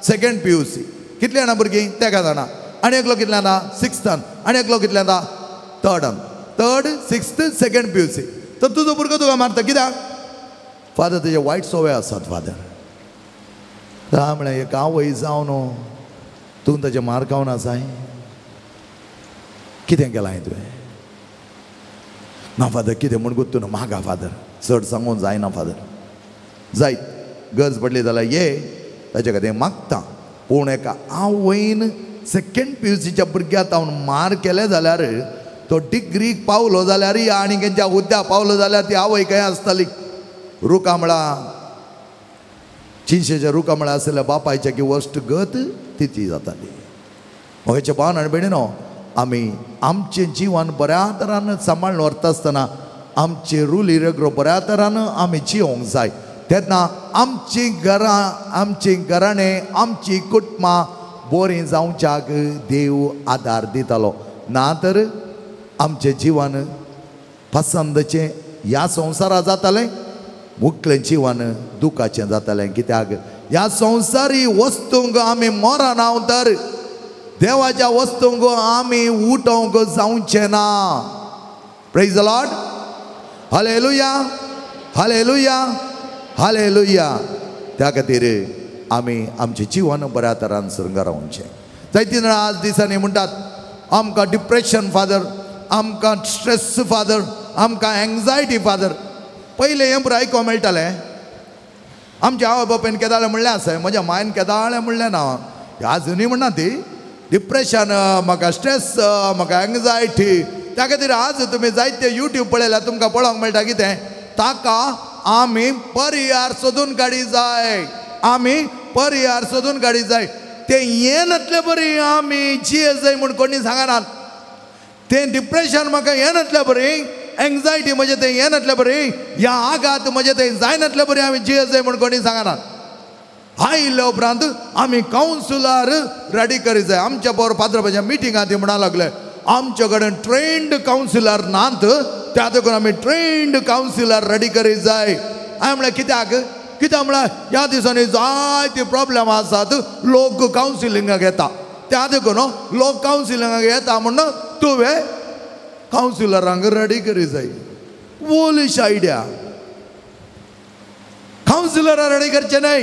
Second PUC. कितलीं जाणां भुरगीं? तेगा जाणां. आनी एकलो कितल्यान? 6थान. आनी एकलो कितल्यान? 3rd. 3rd, 6th, 2nd PUC. तर तुजो भुरगो तुका मारता कित्याक? फादर तेजे वायट संवय आसात फादर. हांवें म्हळें, एक आवय जावन तूं ताजें मार खावन आसाय, कितें केलां तुवें? ना फादर, कितें म्हूण गुत्तू ना मागा फादर, चड सांगूंक जायना फादर. जायत गरज पडली जाल्यार ये ताचे खातीर मागता. पूण एका आवयन 2nd PUCच्या भुरग्याक हांव मार केले जाल्यार तो डिग्रीक पावलो जाल्यार आनी खंयच्या हुद्द्या पावलो जाल्यार ती आवय खंय आसताली? रुखामळा, चिंशेच्या रुखामळा आसल्या बापायच्या की वस्ट गत तिची जाताली. म्हज्या भावान आनी भयणीनो, आमी आमचें जिवन बऱ्या तरान सांबाळून व्हरता आसतना आमचे रुली रेगरो बऱ्या तरान आमी जियोंक जाय. तेन्ना आमचीं घरां, आमचीं घराणें, आमचीं कुटुंबां बरीं जावच्याक देव आदार दितालो. ना तर आमचें जिवन पसंदचें ह्या संवसारा जातालें, मुखलें जिवन दुखाचें जातालें. कित्याक ह्या संवसारी वस्तूंक आमी मरना तर देवाच्या वस्तूंक आमी उठोवंक जावचें ना. Praise the Lord. Hallelujah, hallelujah, hallelujah. त्या खातीर आमी आमचें जिवन बऱ्या तरान शृंगारावचें. जायतीं जाणां आज दिसांनी म्हणटात, आमकां डिप्रेशन फादर, आमकां स्ट्रेस फादर, आमकां एंग्जायटी फादर. पयलें हें बरें आयकोंक मेळटालें. आमच्या आवय बापायन केदाळें म्हणलें आसा, म्हज्या मायन केदाळें म्हणलें ना, आजुनूय म्हणना ती डिप्रेशन, म्हाका स्ट्रेस, म्हाका एंग्जायटी. त्या खातीर आज तुमी जायते यूट्यूब पळयल्यार तुमकां पळोवंक मेळटा कितें, ताका आमी पर्याय सोदून काडी जाय, आमी पर्याय सोदून काडी जाय. तें येनातले बरी आमी जिये जाय म्हूण कोणी सांगनात. तें डिप्रेशन म्हाका येनातले बरी, एंग्जायटी म्हजें तें येनातले बरी, ह्या आघात म्हजें तें जायनातले बरी आमी जिये जाय म्हूण कोणी सांगनात. आयिल्ल्या उपरांत आमी कावन्सिलर रेडी करी जाय. आमच्या बरोबर पाद्रबाच्या मिटिंगांत ती म्हणा लागले, आमच्या कडेन ट्रेन्ड कावन्सिलर नात, त्या देखून आमी ट्रेन्ड कावन्सिलर रेडी करी जाय. हांवें म्हळें कित्याक? कित्याक म्हळ्यार ह्या दिसांनी जायते प्रॉब्लेम आसात, लोक कावन्सिलिंगाक येता, त्या देखून लोक कावन्सिलिंगाक येता म्हणून तुवें कावन्सिलरांक रेडी करी जाय. वोलिश आयडिया. कावन्सिलरां रेडी करचें न्हय,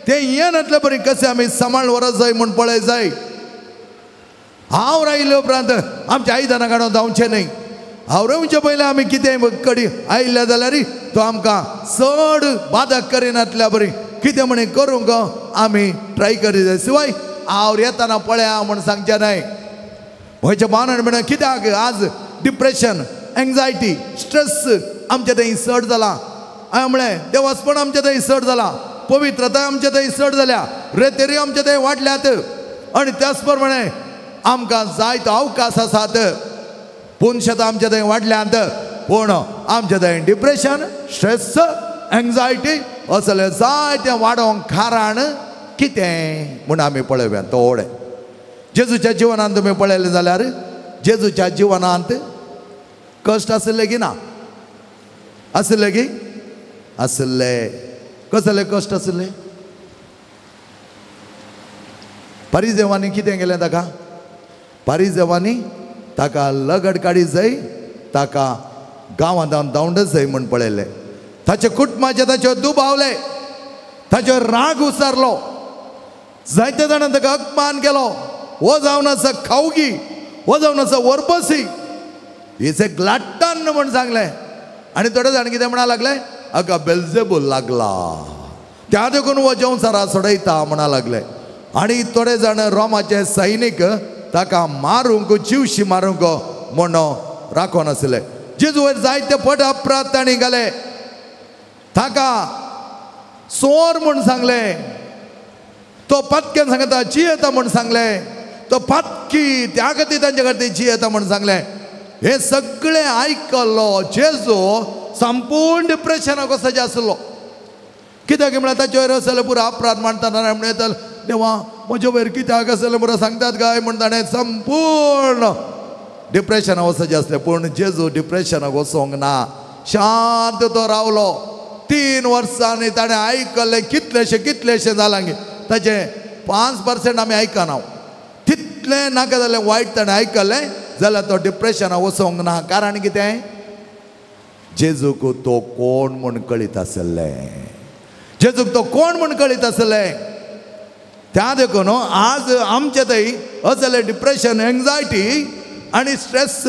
तें येनातले बरी कशें आमी सांबाळ व्हरत जाय म्हूण पळय जाय. हांव रायले उपरांत आमच्या आयदनां काडून धांवचें न्हय. हांव रोवचे पयलें आमी कितें कडी आयिल्लें जाल्यार तो आमकां चड बादक करिनातल्या बरी कितें म्हण करूंक आमी ट्राय करी जाय. शिवाय हांव येतना पळया म्हूण सांगचें न्हय. गोंयच्या बानण म्हणून कित्याक आज डिप्रेशन, एंग्जायटी, स्ट्रेस आमच्या थंय चड जाला. हांवें म्हळें देवासपण आमच्या थंय चड जाला, पवित्रताय आमच्या थंय चड जाल्या, रेतेरी आमच्या थंय वाडल्यात आनी त्याच प्रमाणे आमकां जायतो अवकाश आसात. पुनशेतां आमच्या थंय वाडल्यांत, पूण आमच्या थंय डिप्रेशन, स्ट्रेस, एंग्जायटी असले जायतें वाडोवंक कारण कितें म्हूण आमी पळोवया थोडें. जेजूच्या जिवनांत तुमी पळयलें जाल्यार जेजूच्या जिवनांत कश्ट आशिल्ले की ना? आशिल्ले की? आशिल्ले. कसले कश्ट आशिल्ले? परिजेवांनी कितें केलें ताका? परिजेवांनी ताका लगड काडी जाय, ताका गांवांत धांवडच जाय म्हूण पळयलें. ताचे कुटुंबाचे ताचेर दुबावले, ताचेर राग उसारलो, जायते जाणां ताका अपमान केलो. हो जावन आसा खावगी, हो जावन आसा वरपसी, is a ग्लाट्टन म्हूण सांगलें. आनी थोडे जाण कितें म्हणा लागले, हाका बेल्जेबूल लागला, त्या देखून हो जेवसारा सोडयता म्हणा लागले. आनी थोडे जाण रोमाचे सैनीक ताका मारूंक, जिवशी मारूंक म्हूण राखोन आसले. जेजू वयर जायते पट अपराध तांणी घाले, ताका चोर म्हूण सांगलें, तो पातक्यान सांगता जियेता म्हूण सांगलें, तो पातकी त्या खातीर तांचे खातीर जियेता म्हूण सांगलें. हें सगळें आयकल्लो जेजू संपूर्ण डिप्रेशनाक वचपाचें आसलो. कित्याक म्हळ्यार ताचे वयर आसलें पुरो अपराध मांडटना म्हणटा देवा म्हजे वयर कित्याक आसलें पुरो सांगतात काय म्हूण ताणें संपूर्ण डिप्रेशनाक वचपाचें आसलें. पूण जेजू डिप्रेशनाक वचोंक ना, शांत तो रावलो. 3 वर्सांनी ताणें आयकल्लें कितलेशें कितलेशें जालां ताचें 5% आमी आयकना, तितलें नाका जालें वायट ताणें आयकल्लें जाल्यार तो डिप्रेशनाक वचोंक ना. कारण कितें? जेजूक तो कोण म्हूण कळीत आसलें, जेजूक तो कोण म्हूण कळीत आसलें. त्या देखून आज आमचे थंय असलें डिप्रेशन, एंग्जायटी आनी स्ट्रेस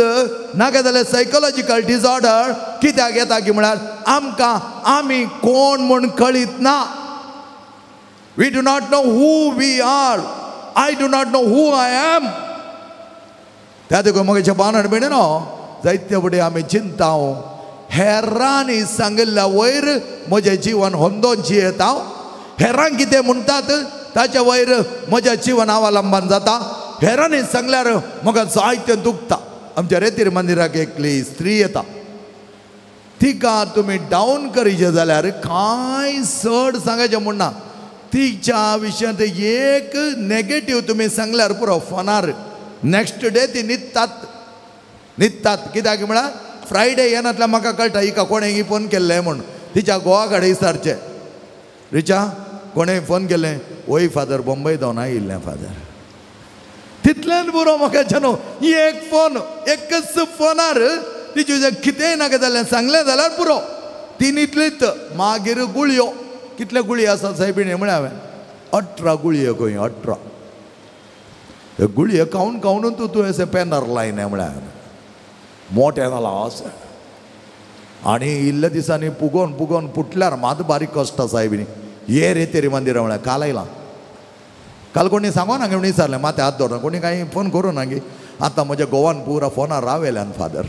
नाका जाल्यार सायकोलॉजिकल डिसऑर्डर कित्याक येता की म्हळ्यार आमकां आमी कोण म्हूण कळीत ना. We do not know who we are. I do not know who I am. त्या देखून म्हगे बानण भयणी न्हू जायते फुडें आमी चिंता हेरांनी सांगिल्ल्या वयर म्हजें जिवन होंदोन जियेता, हेरांक कितें म्हणटात ताच्या वयर म्हजें जिवन अवलंबन जाता. हेरांनी सांगल्यार म्हाका जायतें दुखता. आमच्या रेतीर मंदिराक एकली स्त्री येता, तिका तुमी डावन करीचे जाल्यार कांय चड सांगायचें म्हूण ना. तिच्या विशयांत एक नेगेटीव तुमी सांगल्यार पुरो फोनार नेक्स्ट डे ती न्हिदतात न्हिदतात. कित्याक म्हळ्यार फ्रायडे येनातल्यार म्हाका कळटा हिका कोणें फोन केल्लें म्हूण. तिच्या गोवा कडेन विचारचें, रिचा कोणें फोन केलें? वय फादर बॉम्बे धांवन आयिल्लें फादर. तितल्यान पुरो म्हाका न्हू एक फोन, एकच फोनार तिचे कितेंय नाका जालें सांगलें जाल्यार पुरो ती न्हिदलीच. मागीर गुळयो, कितले गुळयो आसात सायबिणी म्हळ्यार हांवें 18 गुळयो खंय, 18 गुळयो खावन खावन तूं तुवें अशें पेनार लायन म्हळ्यार मोटें जालां अशें. आनी इल्ल्या दिसांनी पुगोवन पुगोवन पुटल्यार मात बारीक कश्ट सायबिणी. ये रे तेरी मंदिरां म्हळ्यार काल आयलां, काल कोणी सांगो ना म्हणून विचारलें, माथ्या हात दवरना कोणी कांय फोन करूं ना गे. आतां म्हज्या गोवान पुरा फोनार रावेल्यान फादर.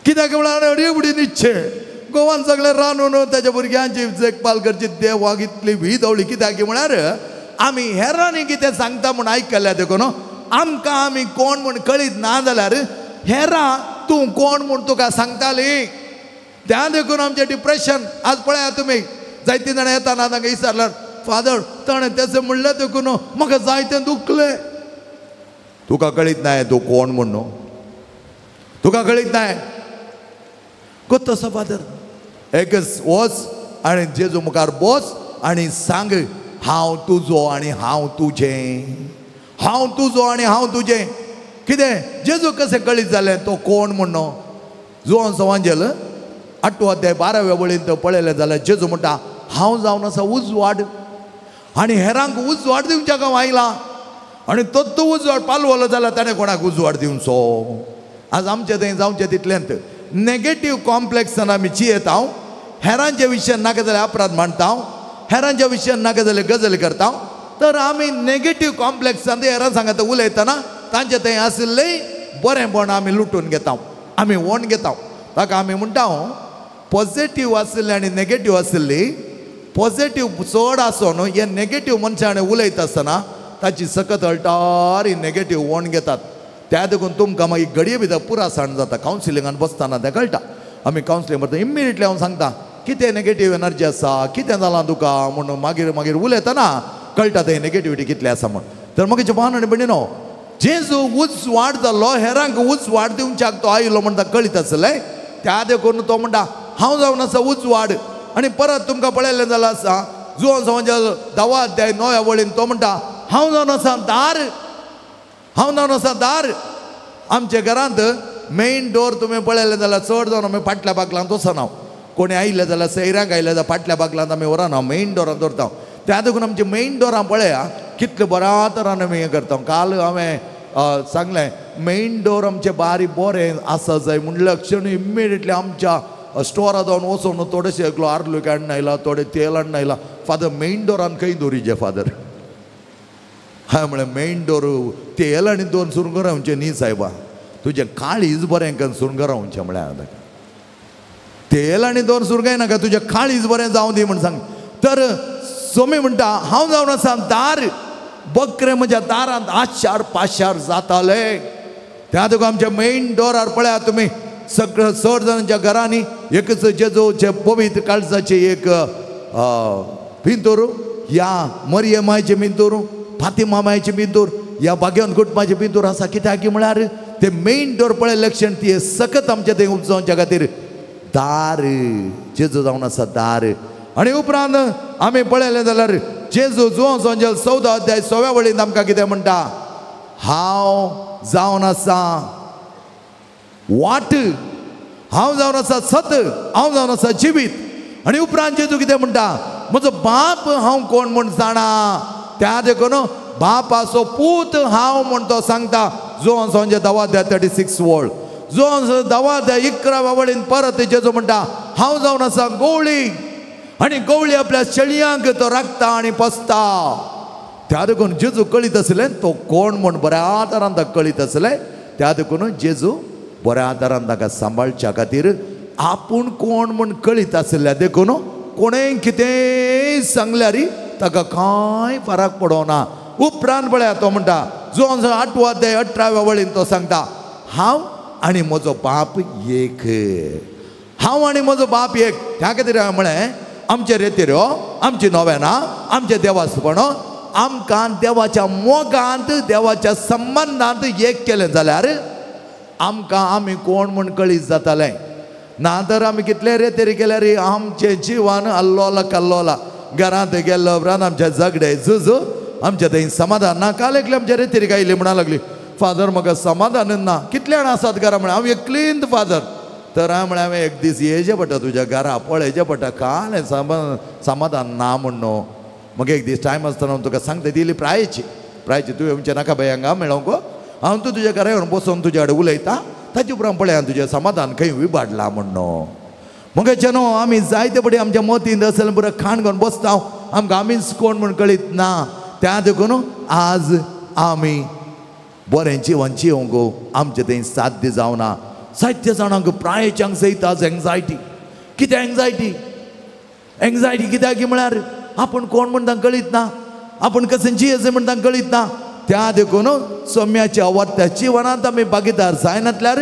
कित्याक म्हळ्यार अडी बुडी न्हिदचें गोवान सगळें रांदून ताच्या भुरग्यांची देखभाल करची देवाक इतली वीज आवली. कित्याक म्हळ्यार आमी हेरांनी कितें सांगता म्हूण आयकल्या देखून आमकां आमी कोण म्हूण कळीत ना जाल्यार हेरां तूं कोण म्हूण तुका सांगताली. त्या देखून आमचें डिप्रेशन आज पळया तुमी जायतीं जाणां येता ना तांकां विचारल्यार फादर ताणें तेचें म्हणलें देखून म्हाका जायतें दुखलें. तुका कळीत नाय तूं कोण म्हूण न्हू, तुका कळीत नाय तसो फादर. एकच वच आनी जेजू मुखार बस आनी सांग हांव तुजो आनी हांव तुजें, हांव तुजो आनी हांव तुजें. कितें जेजू कशें कळीत जालें तो कोण म्हणून? जुवान सवांजेल 8वो अध्याय 12व्या वळीन तो पळयलें जाल्यार जेजू म्हणटा हांव जावन आसा उजवाड आनी हेरांक उजवाड दिवच्याक हांव आयला. आनी तो तूं उजवाड पालवलो जाल्यार ताणें कोणाक उजवाड दिवचो? आज आमचें थंय जावचें तितलेंत नेगेटीव कॉम्प्लेक्सान आमी जियेता. हेरांच्या विशयान नाका जाल्यार अपराध मांडटा, हेरांच्या विशयान नाका जाल्यार गजल करता. तर आमी नेगेटीव कॉम्प्लेक्सान हेरां सांगता उलयतना तांचे थंय आशिल्लें बरेंपण आमी लुटून घेता, आमी ओण घेता. ताका आमी म्हणटा पॉझिटीव आशिल्ली आनी नेगेटीव आशिल्ली. पॉझिटीव चड आसून हे नेगेटीव मनशान उलयता आसतना ताची सकत अळटार ही नेगेटीव ओण घेतात. त्या देखून तुमकां मागीर घडये भितर पुरासाण जाता. कावन्सिलिंगान बसतना तें कळटा. आमी कावन्सिलिंग बसता इमिडिएटली हांव सांगता कितें नेगेटीव एनर्जी आसा, कितें जालां तुका म्हणून मागीर मागीर उलयतना कळटा तें नेगेटिविटी कितली आसा म्हूण. तर मागीर भावन आनी भयणीनो, जेजू उजवाड जालो, हेरांक उजवाड दिवच्याक तो आयलो म्हणटा कळीत आसलें. त्या देखून तो म्हणटा हांव जावन आसा उजवाड. आनी परत तुमकां पळयलें जाल्यार आसा जुवान सवांजेल 10वो अध्याय 9व्या वळीन तो म्हणटा हांव जावन आसा दार, हांव जावन आसा दार. आमच्या घरांत मेन डोर तुमी पळयलें जाल्यार चड जावन आमी फाटल्या बागलांत वचना. कोणी आयले जाल्यार सैऱ्यांक आयले जाल्यार फाटल्या बागलांत आमी व्हरना, मेन डोरान दवरता. त्या देखून आमच्या मेन डोरान पळया कितले बऱ्या तरान आमी हें करता. काल हांवें सांगलें मेन डोर आमचें बारी बरें आसा जाय म्हणल्यार क्षण इमिडिएटली आमच्या स्टोरा जावन वचून थोडेशें एकलो आर्लूक हाडून आयला, थोडें तेल हाडून आयला. फादर मेन डोरान खंय दवरिचें फादर? हांवें म्हळें मेन डोर तेल आनी दोन सुरंगरावचें न्ही सायबा, तुजें काळीज बरें करून सुरंगरावचें. म्हळ्यार हांवें ताका तेल आनी दोन सुरगाय नाका, तुजें काळीज बरें जावं दी म्हण सांग. तर सोमी म्हणटा हांव जावन आसा दार, बकरे म्हज्या दारांत आशार पाशार जाताले. त्या तुका आमच्या मेन डोरार पळयात तुमी सगळं चड जाणांच्या घरांनी एकच जेजूचे पवित्र काळजाचे एक पिंतूर, ह्या मरियमायचे पिंतूर, फातिमा मायचे पिंतूर, ह्या भाग्यवंत कुटुंबाचे पिंतूर आसा. कित्याक म्हळ्यार ते मेन डोर पळयले लक्षण ती सकत आमच्या थंय उपजावच्या खातीर दार जेजू जावन आसा दार. आनी उपरांत आमी पळयलें जाल्यार जेजू जुवांव सोंजेल 14 अध्याय 6व्या वळींत आमकां कितें म्हणटा? हांव जावन आसा वाट, हांव जावन आसा सत, हांव जावन आसा जिवीत. आनी उपरांत जेजू कितें म्हणटा? म्हजो बाप हांव कोण म्हूण जाणा, त्या देखून बापाचो पूत हांव म्हूण तो सांगता. जुवांव सोंजे 10 अध्याय 36 वळ, जुवांव 10 अध्याय 11व्या वळीन परत जेजू म्हणटा हांव जावन आसा गवळी, आनी गवळी आपल्या शेळयांक तो राखता आनी पोसता. त्या देखून जेजू कळीत आसलें तो कोण म्हूण बऱ्या तरान ताका कळीत आसलें. त्या देखून जेजू बऱ्या तरान ताका सांबाळच्या खातीर आपूण कोण म्हूण कळीत आसल्या देखून कोणें कितेंय सांगल्यार ताका कांय फरक पडना. उपरांत पळया तो म्हणटा जुवांव 8वो अध्याय 18व्या वळीन तो सांगता हांव आनी म्हजो बाप एक, हांव आनी म्हजो बाप एक. त्या खातीर हांवें म्हळें आमचे रेतिरो, आमची नोवेनां, आमचें देवासपण आमकां देवाच्या मोगांत देवाच्या संबंदांत एक केलें जाल्यार आमकां आमी कोण म्हूण कळीत जातालें. ना तर आमी कितले रेतेरी केल्यार आमचें जिवन अल्लोला कल्लोला. घरांत गेल्लो उपरांत आमचें झगडे झुजू, आमचें थंय समाधान ना. काल एकले आमच्या रेतेरीक आयली म्हणा लागली फादर म्हाका समाधान ना. कितले जाणां आसात घरा? म्हळें हांव एकलींत फादर. तर हांवें म्हळें हांवें एक दीस येयचें पडटा तुज्या घरा, पळयचें पडटा काल समाधान ना म्हूण न्हू. मागीर एक दीस टायम आसतना हांव तुका सांगता दिली प्रायची प्रायची तुवें येवचें नाका बाय हांगा मेळोंक, हांव तूं तुज्या घरा येवन बसोन तुज्या कडेन उलयता, ताचे उपरांत पळय हांवें तुजें समाधान खंय विबाडलां म्हूण न्हू. मगे न्हू आमी जायते पटी आमच्या मतींत असेल बरें खाण घेवन बसता, आमकां आमीच कोण म्हूण कळीत ना. त्या देखून आज आमी बरें जिवन जिवंक आमचें थंय साध्य जावना. जायते जाणांक प्रायेच्यांक सयत आज एंग्जायटी. कितें एंग्जायटी? एंग्जायटी कित्याक म्हळ्यार आपूण कोण म्हूण तांकां कळीत ना, आपूण कशें जियेचें म्हूण तांकां कळीत ना. त्या देखून सोम्याच्या वर्त्या जिवनांत आमी भागीदार जायनातल्यार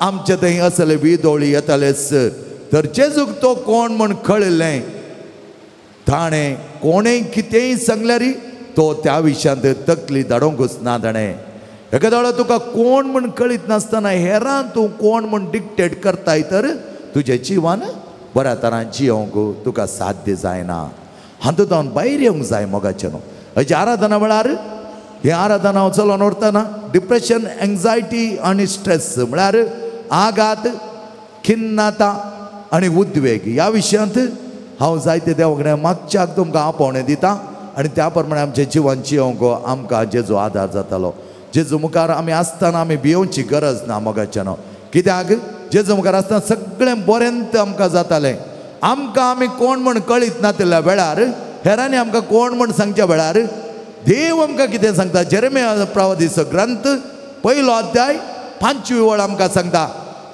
आमचे थंय असले विदोळी येतालेच. तर जेजूक तो कोण म्हूण कळिल्लें, ताणें कोणें कितेंय सांगल्यार तो त्या विशयांत तकली धाडोवंकूच ना. ताणें एका वेळार तुका कोण म्हूण कळीत नासतना हेरान तूं कोण म्हूण डिक्टेट करताय तर तुजें जिवन बऱ्या तरान जियोंक तुका साध्य जायना. हातूंत भायर येवंक जाय मोगाचें न्हू. हेची आराधना म्हळ्यार हें आराधना हांव चलोवन व्हरतना डिप्रेशन, एंग्जायटी आनी स्ट्रेस म्हळ्यार आघात, खिन्नता आनी उद्वेग ह्या विशयांत हांव जायते देवा कडेन मागच्याक तुमकां आपोवणें दिता आनी त्या प्रमाणे आमच्या जिवन जिवंक आमकां जेजू आदार जातालो. जेजू मुखार आमी आसतना आमी भियोवची गरज ना मोगाच्यान, कित्याक जेजू मुखार आसतना सगळें बरेंत आमकां जातालें. आमकां आमी कोण म्हण कळीत नातिल्ल्या वेळार, हेरांनी आमकां कोण म्हण सांगच्या वेळार देव आमकां कितें सांगता. जेरेमिया प्रवादीचो ग्रंथ 1 अध्याय 5वी वळ आमकां सांगता,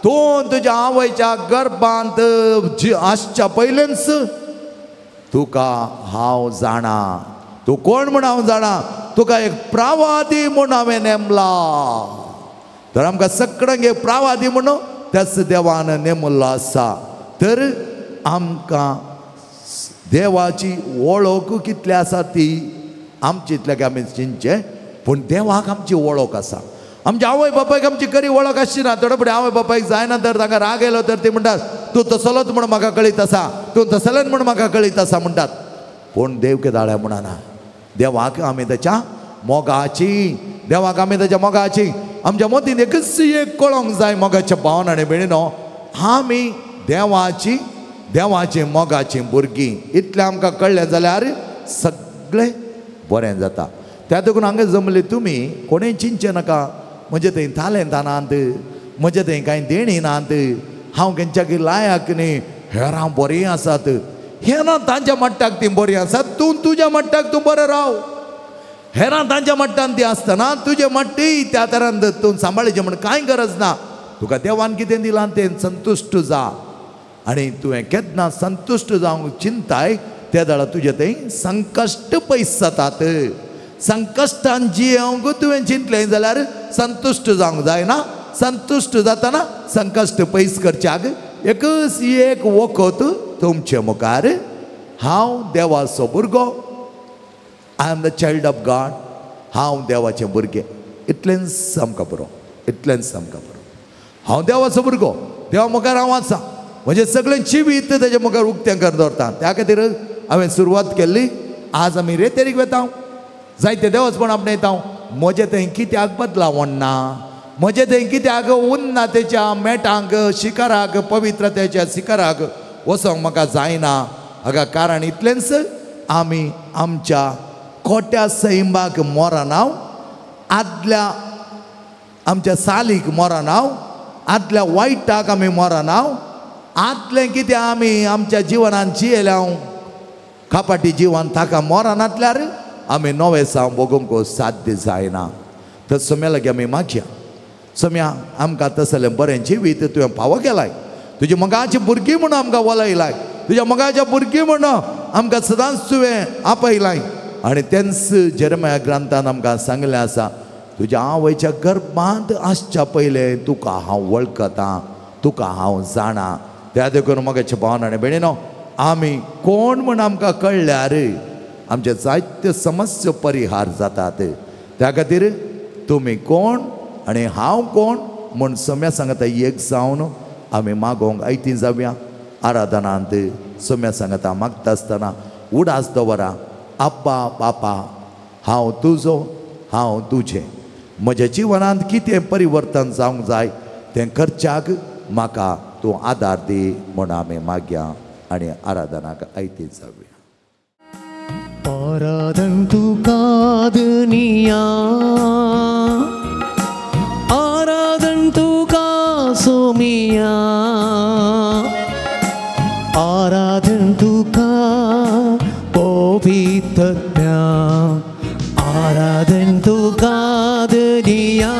तूं तुज्या आवयच्या गर्भांत आसच्या पयलेंच तुका हांव जाणा, तूं कोण म्हण हांव जाणा, तुका एक प्रावादी म्हूण हांवें नेमला. तर आमकां सगळ्यांक एक प्रावादी म्हणून त्याच देवान नेमल्लो आसा. तर आमकां देवाची वळख कितली आसा ती आमची इतल्याक आमी चिंतचें, पूण देवाक आमची वळख आसा. आमच्या आवय बापायक आमची खरी वळख आसची ना. थोडे फुडें आवय बापायक जायना तर तांकां राग येयलो तर ती म्हणटात तूं तसलोच म्हूण म्हाका कळीत आसा, तूं तसलेच म्हूण म्हाका कळीत आसा म्हणटात. पूण देव केदाळ्या म्हणना. देवाक आमी ताच्या मोगाची, देवाक आमी ताच्या मोगाची आमच्या मतीन एकच एक कळोंक जाय मोगाच्या भावन आनी भयणीनो, आमी देवाची देवाची मोगाची भुरगीं. इतलें आमकां कळ्ळें जाल्यार सगळें बरें जाता. त्या देखून हांगा जमले तुमी कोणें चिंतचें नाका म्हजे थंय तालेंत नात, म्हजे थंय कांय देणी नात, हांव खंयच्याक लायक न्ही, हेरां बरीं आसात. हेरां तांच्या मट्टाक तीं बरीं आसात, तूं तुज्या मट्टाक तूं बरें राव. हेरां तांच्या मट्टान ती आसतना तुजे मट्टी त्या तरान तूं सांबाळचें म्हण कांय गरज ना. तुका देवान कितें दिलां तें संतुश्ट जा, आनी तुवें केन्ना संतुश्ट जावंक चिंताय त्या वेळार तुजें थंय संकश्ट पयस जातात. संकश्टान जियेवंक तुवें चिंतलें जाल्यार संतुश्ट जावंक जायना. संतुश्ट जातना संकश्ट पयस करच्याक एकच एक वखद तुमचे मुखार, हांव देवाचो भुरगो, I am the child of God, हांव देवाचें भुरगें. इतलेंच आमकां पुरो, इतलेंच आमकां पुरो. हांव देवाचो भुरगो, देवा मुखार हांव आसा, म्हजें सगळें जिवीत तेजे मुखार उक्तें करून दवरता. त्या खातीर हांवें सुरवात केल्ली. आज आमी रेतेरीक वेता, जायते देवस्पण आपणयता. म्हजें थंय कित्याक बदलावण ना, म्हजें थंय कित्याक उन्ना तेच्या मेटांक शिखराक, पवित्रतेच्या शिखराक वचोंक म्हाका जायना. हाका कारण इतलेंच, आमी आमच्या खोट्या सैमाक मोरनाव, आदल्या आमच्या सालीक मोरनाव, आदल्या वायटाक आमी मोरनाव, आदलें कितें आमी आमच्या जिवनान जियेल्या खापाटी जिवन ताका मोरनातल्यार आमी नवें साव भोगूंक साध्य जायना. तर सोम्या लागीं आमी मागया, सोम्या आमकां तसलें बरें जिवीत तुवें फावो केलाय, तुज्या मोगाची भुरगीं म्हूण आमकां वलयलाय, तुज्या मोगाच्या भुरगीं म्हूण आमकां सदांच तुवें आपयलाय. आनी तेंच जेरेमिया ग्रंथान आमकां सांगलें आसा, तुज्या आवयच्या गर्भांत आसच्या पयलें तुका हांव वळखतां, तुका हांव जाणा. त्या देखून मोगाचे भावन आनी भयणीनो, आमी कोण म्हूण आमकां कळ्ळ्यार आमचे जायते समस्या परिहार जातात. त्या खातीर तुमी कोण आनी हांव कोण म्हूण सम्या सांगता एक जावन आमी मागोवंक आयती जावया. आराधनांत सम्या सांगता मागता आसतना उडास दवरा, आब्बा बापा हांव तुजो, हांव तुजें, म्हज्या जिवनांत कितें परिवर्तन जावंक जाय तें करच्याक म्हाका तूं आदार दी म्हूण आमी मागया आनी आराधनाक आयती जावया. आराधन तुका दुनिया, आराधन तुका सोमिया, आराधन तुका पवित्रत्या, आराधन तुका दुनिया,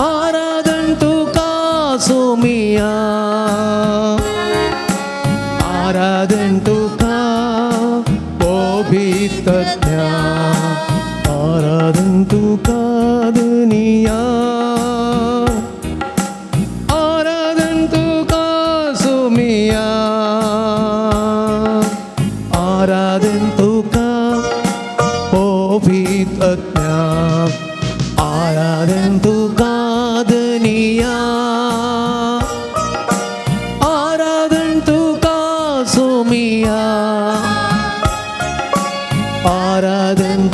आराधन तुका सोमिया, आराधन तुका पवित्रत्या, आराधन तुका दुनिया, आराधन तुका सोमिया, आराधन तुका पवित्रत्या, आराधन तुका दुनिया, आराधन तुका सोमिया, आराधन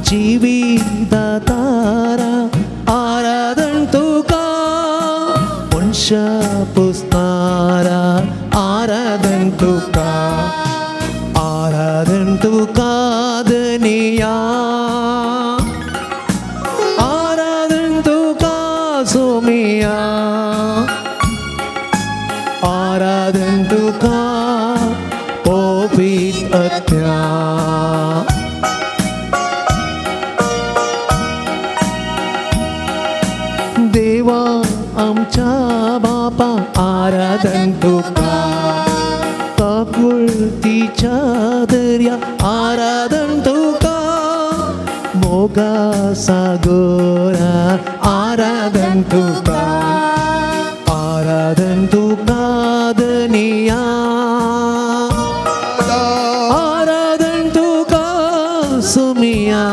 जिवितारा आराधन तुका मनशा पुसनारा आराधन तुका आराधन तुका धनिया आराधन तुका सोमिया आराधन तुका पवित्र आत्म्या देवा आमच्या बापा आराधन तुका काकुळतीच्या दर्या आराधन तुका मोगा सागरा आराधन तुका आराधन तुका धनिया आराधन तुका सुमिया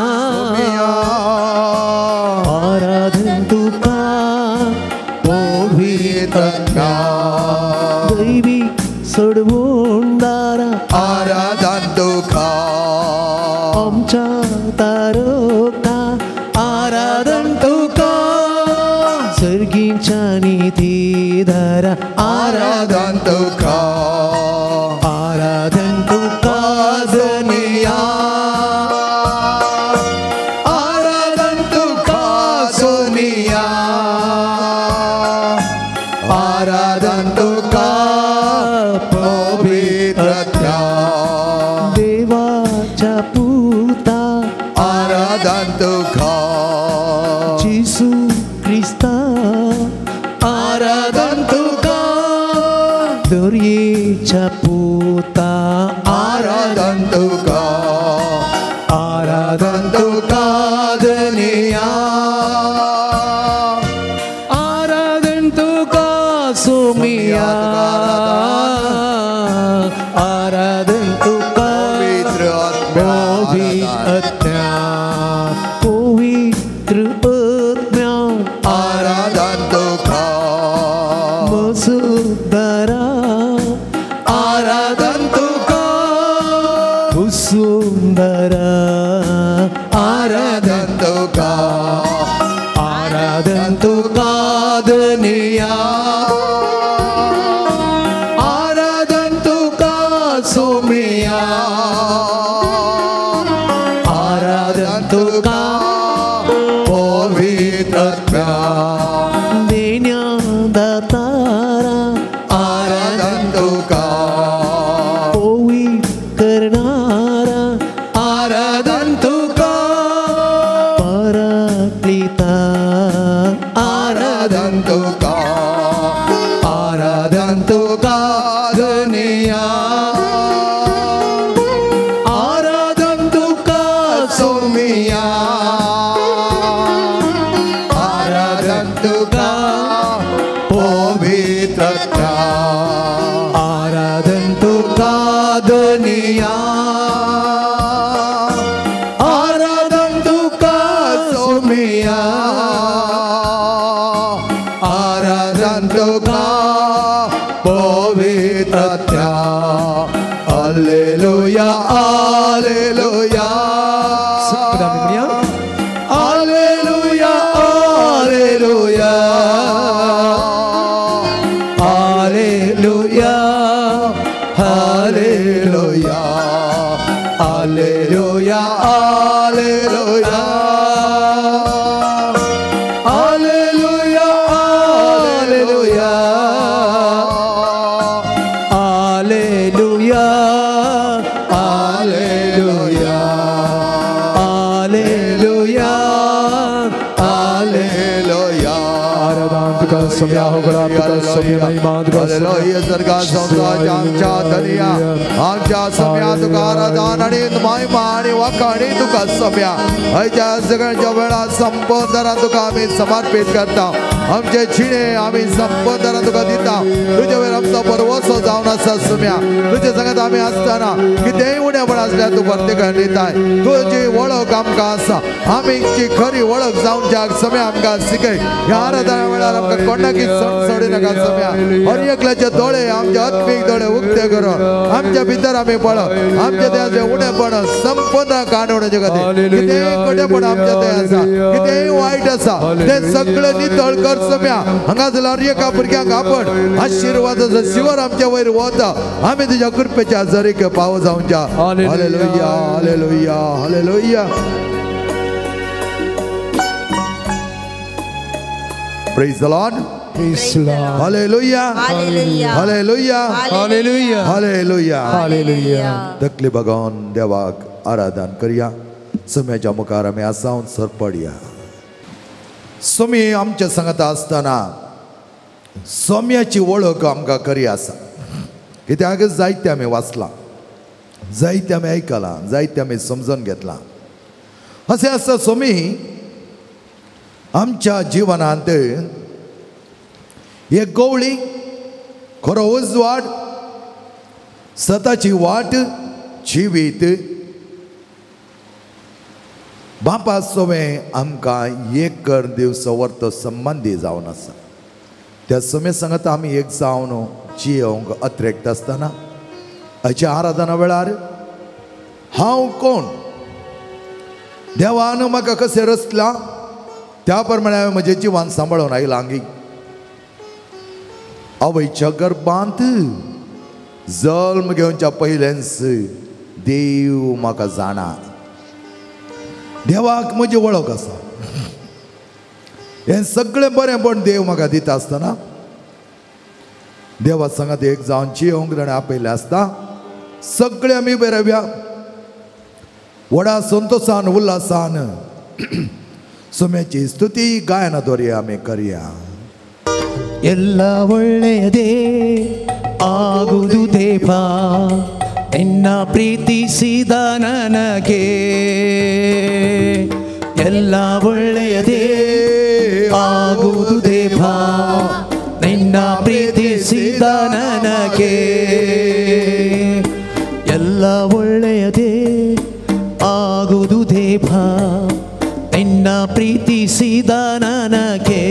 आराधन तुका पवित्र आत्म्या दैवी सोडवून दारा आराधन तुका आमच्या तारका आराधन तुका सर्गीच्या निधीदारा आराधन तुका आराधन तुका धनिया आराधन तुका सोनिया आराधन तुका पवित्र आत्म्या देवाच्या पुता आराधन तुका जेसू क्रिस्ता आराधन तुका दर्येच्या पुता आराधन तुका आराधन तुका धनिया आराधन तुका सोमिया आराधन तुका पवित्र आत्म्या पवित्र आत्म्या आराधन तुका मसुदारा आराधन तुका सुंदरा आराधन तुका आराधन तुका धनिया आराधन तुका सोमिया आराधन तुका पवित्र आत्म्या देण्या दातारा आराधन तुका पवित्र करणारा आराधन तुका पराक्लिता आराधन तुका आराधन तुका धनिया आराधन तुका सोमिया आराधन तुका पवित्र आत्म्या आराधन तुका धनिया आराधन तुका सोमिया आराधन तुका पवित्र आत्म्या हालेलुया हालेलुया हालेलुया हालेलुया हालेलुया हालेलुया हालेलुया हालेलुया हालेलुया हालेलुया हालेलुया हालेलुया हालेलुया हालेलुया आराधन तुका सोम्या होगळा तुका सोम्या महिमा तुका हालेलुया स्वर्गा संसाराच्या आमच्या धनिया आमच्या सम्या तुका आराधन आणि महिमा आणि वाखाणी तुका सम्या हयच्या सगळ्यांच्या वेळा संपदारा तुका आमी समर्पित करता आमचे छिणे आमी संपदारा तुका दिता तुजे वयर आमचो भरवसो जावन आसा सम्या तुजे संगत आमी आसतना कितेंय उणेपण आसल्यार तूं प्रत्येकान दिताय तुजी वळख आमकां आसा आमीची खरी वळख जावच्याक सम्या आमकां शिकय ह्या आराधना वेळार आमकां आमकां कोणाक सोडी नाका सोम्या. हर एकल्याचे दोळे आमचे आत्मीक दोळे उक्ते करून आमच्या भितर आमी पळो आमच्या देहाचें उणेपण संपूर्ण काडून खातीर कितेंय कडेपण आमच्या थंय आसा कितेंय वायट आसा तें सगळें नितळ कर सोम्या. हांगा जाल्यार एका भुरग्यांक आपण आशिर्वादाचो शिवर आमच्या वयर वता. आमी तुज्या कृपेच्या जरीक पाव जावच्या. Hallelujah hallelujah hallelujah. Praise the Lord. Praise the Lord. Hallelujah. Hallelujah. Hallelujah. Hallelujah. Hallelujah. तकली बघून देवाक आराधन करया. सुम्याच्या मुखार आमी आसावन सरपडया. सुमी आमच्या सांगता आसतना सोम्याची वळख आमकां करी आसा. कित्याक जायते आमी वाचलां, जायते आमी आयकलां, जायते आमी समजून घेतलां. अशें आसता सोमी आमच्या जिवनांत एक गवळी खरो उजवाड सताची वाट जिवीत बापा सोमे आमकां एक कर दिवस वर्त संबंदी जावन आसा. त्या सोमे सांगता आमी एक जावन जियोंक अत्रेक्त आसतना हाच्या आराधना वेळार हांव कोण, देवान म्हाका कशें रचलां त्या प्रमाणे हांवें म्हजें जिवन सांबाळून आयलां. आवयच्या गर्भांत जल्म घेवच्या पयलेंच देव म्हाका जाणा. देवाक म्हजी वळख आसा. हें सगळें बरेंपण देव म्हाका दिता आसतना देवा सांगात एक जावन जियोंक ताणें आपयलें आसता. सगळे आमी बरव्या व्हडा संतोशान उल्हासान सोम्याची स्तुती गायना द्वारे आमी करया. ಎಲ್ಲ ಒಳ್ಳೆಯದೇ ಆಗುವುದು ದೇವ ನಿನ್ನ ಪ್ರೀತಿಸಿದ ನನಗೆ. ಎಲ್ಲ ಒಳ್ಳೆಯದೇ ಆಗುವುದು ದೇವ ನಿನ್ನ ಪ್ರೀತಿಸಿದ ನನಗೆ. ಎಲ್ಲ ಒಳ್ಳೆಯದೇ ಆಗುವುದು ದೇವ ನಿನ್ನ ಪ್ರೀತಿಸಿದ ನನಗೆ.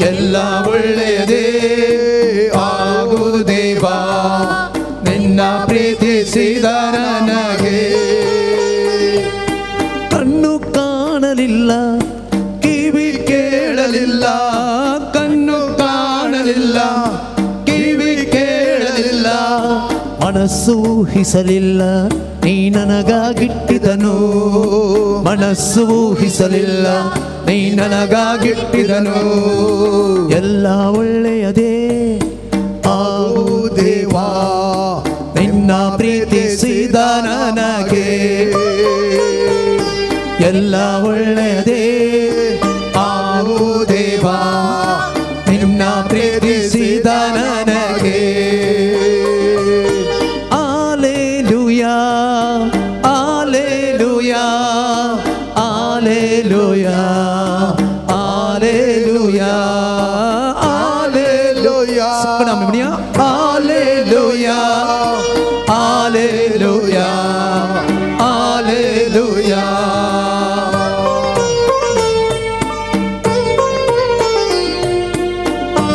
ಎಲ್ಲ ಒಳ್ಳೆಯದೇ ಆಗುವುದು ದೇವ ನಿನ್ನ ಪ್ರೀತಿಸಿದ ನನಗೆ. ಕಣ್ಣು ಕಾಣಲಿಲ್ಲ ಕಿವಿ ಕೇಳಲಿಲ್ಲ, ಕಣ್ಣು ಕಾಣಲಿಲ್ಲ ಕಿವಿ ಕೇಳಲಿಲ್ಲ, ಮನಸ್ಸು ಊಹಿಸಲಿಲ್ಲ ನೀ ನನಗಾಗಿಟ್ಟಿದನು. ಮನಸ್ಸು ಊಹಿಸಲಿಲ್ಲ ನೀ ನನಗಾಗಿಟ್ಟಿದನು. ಎಲ್ಲ ಒಳ್ಳೆಯದೇ ಆಗುದೇವಾ ನಿನ್ನ ಪ್ರೀತಿಸಿದ ನನಗೆ. ಎಲ್ಲ ಒಳ್ಳೆಯದೇ ಆಗುದೇವಾ ನಿನ್ನ ಪ್ರೀತಿಸಿದ ನನಗೆ. Alleluia alleluia alleluia alleluia alleluia alleluia alleluia alleluia.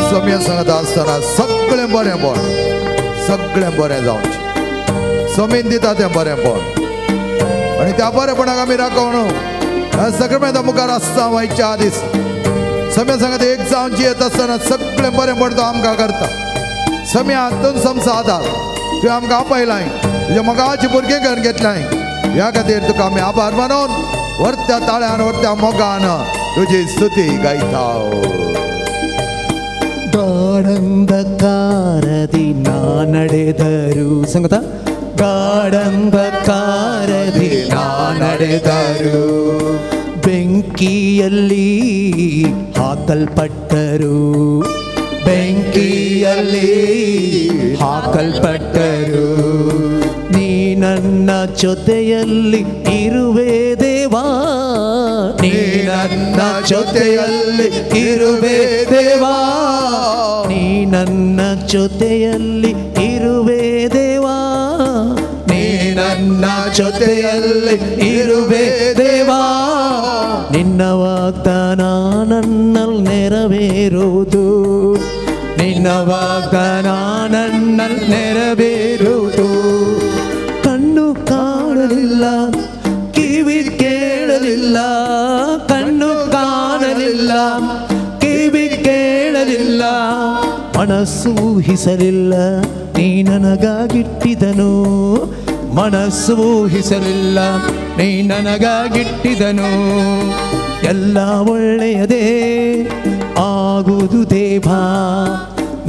Saumya सांगत आसतना सगळें बरें पण सगळें बरें जावचें. सोमीन दिता तें बरेंपण आनी त्या बरेंपणाक आमी राखोवन सगळें मुखार आसता वयच्या आदीं सोम्या सांगत एक जावन जियेत आसतना सगळें बरेंपण तो आमकां करता. सोम्या हातून समजा आदार तुवें आमकां आपयलाय, तुज्या मोगाची भुरगीं करून घेतलाय. ह्या खातीर तुका आमी आभार मानून व्हडत्या ताळ्यान व्हडत्या मोगान तुजी स्तुती गायता. ಗಾಢಂಧಕಾರದಿ ನಾ ನಡೆದರು ಸಂಗತ ಗಾಢಂಧಕಾರದಿ ನಾ ನಡೆದರು ಬೆಂಕಿಯಲ್ಲಿ ಹಾಕಲ್ಪಟ್ಟರು ಬೆಂಕಿಯಲ್ಲಿ ಹಾಕಲ್ಪಟ್ಟರು ನೀ ನನ್ನ ಜೊತೆಯಲ್ಲಿ ಇರುವೆ ದೇವಾ ನೀ ನನ್ನ ಜೊತೆಯಲ್ಲಿ ಇರುವೆ ದೇವಾ ನೀ ನನ್ನ ಜೊತೆಯಲ್ಲಿ ಇರುವೆ ದೇವಾ ನೀ ನನ್ನ ಜೊತೆಯಲ್ಲಿ ಇರುವೆ ದೇವಾ ನಿನ್ನ ವಾಗ್ದಾನ ನನ್ನಲ್ಲಿ ನೆರವೇರುವುದು, ನಿನ್ನ ವಾಗ್ದಾನ ನನ್ನಲ್ಲಿ ನೆರವೇರುವುದು. ಕಣ್ಣು ಕಾಣಲಿಲ್ಲ, ಕಿವಿ ಕೇಳಲಿಲ್ಲ, ಕಣ್ಣು ಕಾಣಲಿಲ್ಲ, ಕಿವಿ ಕೇಳಲಿಲ್ಲ, ಮನಸ್ಸು ಊಹಿಸಲಿಲ್ಲ ನೀ ನನಗಾಗಿಟ್ಟಿದನು, ಮನಸ್ಸು ಊಹಿಸಲಿಲ್ಲ ನೀ ನನಗಾಗಿಟ್ಟಿದನು. ಎಲ್ಲ ಒಳ್ಳೆಯದೇ ಆಗುವುದು ದೇವ,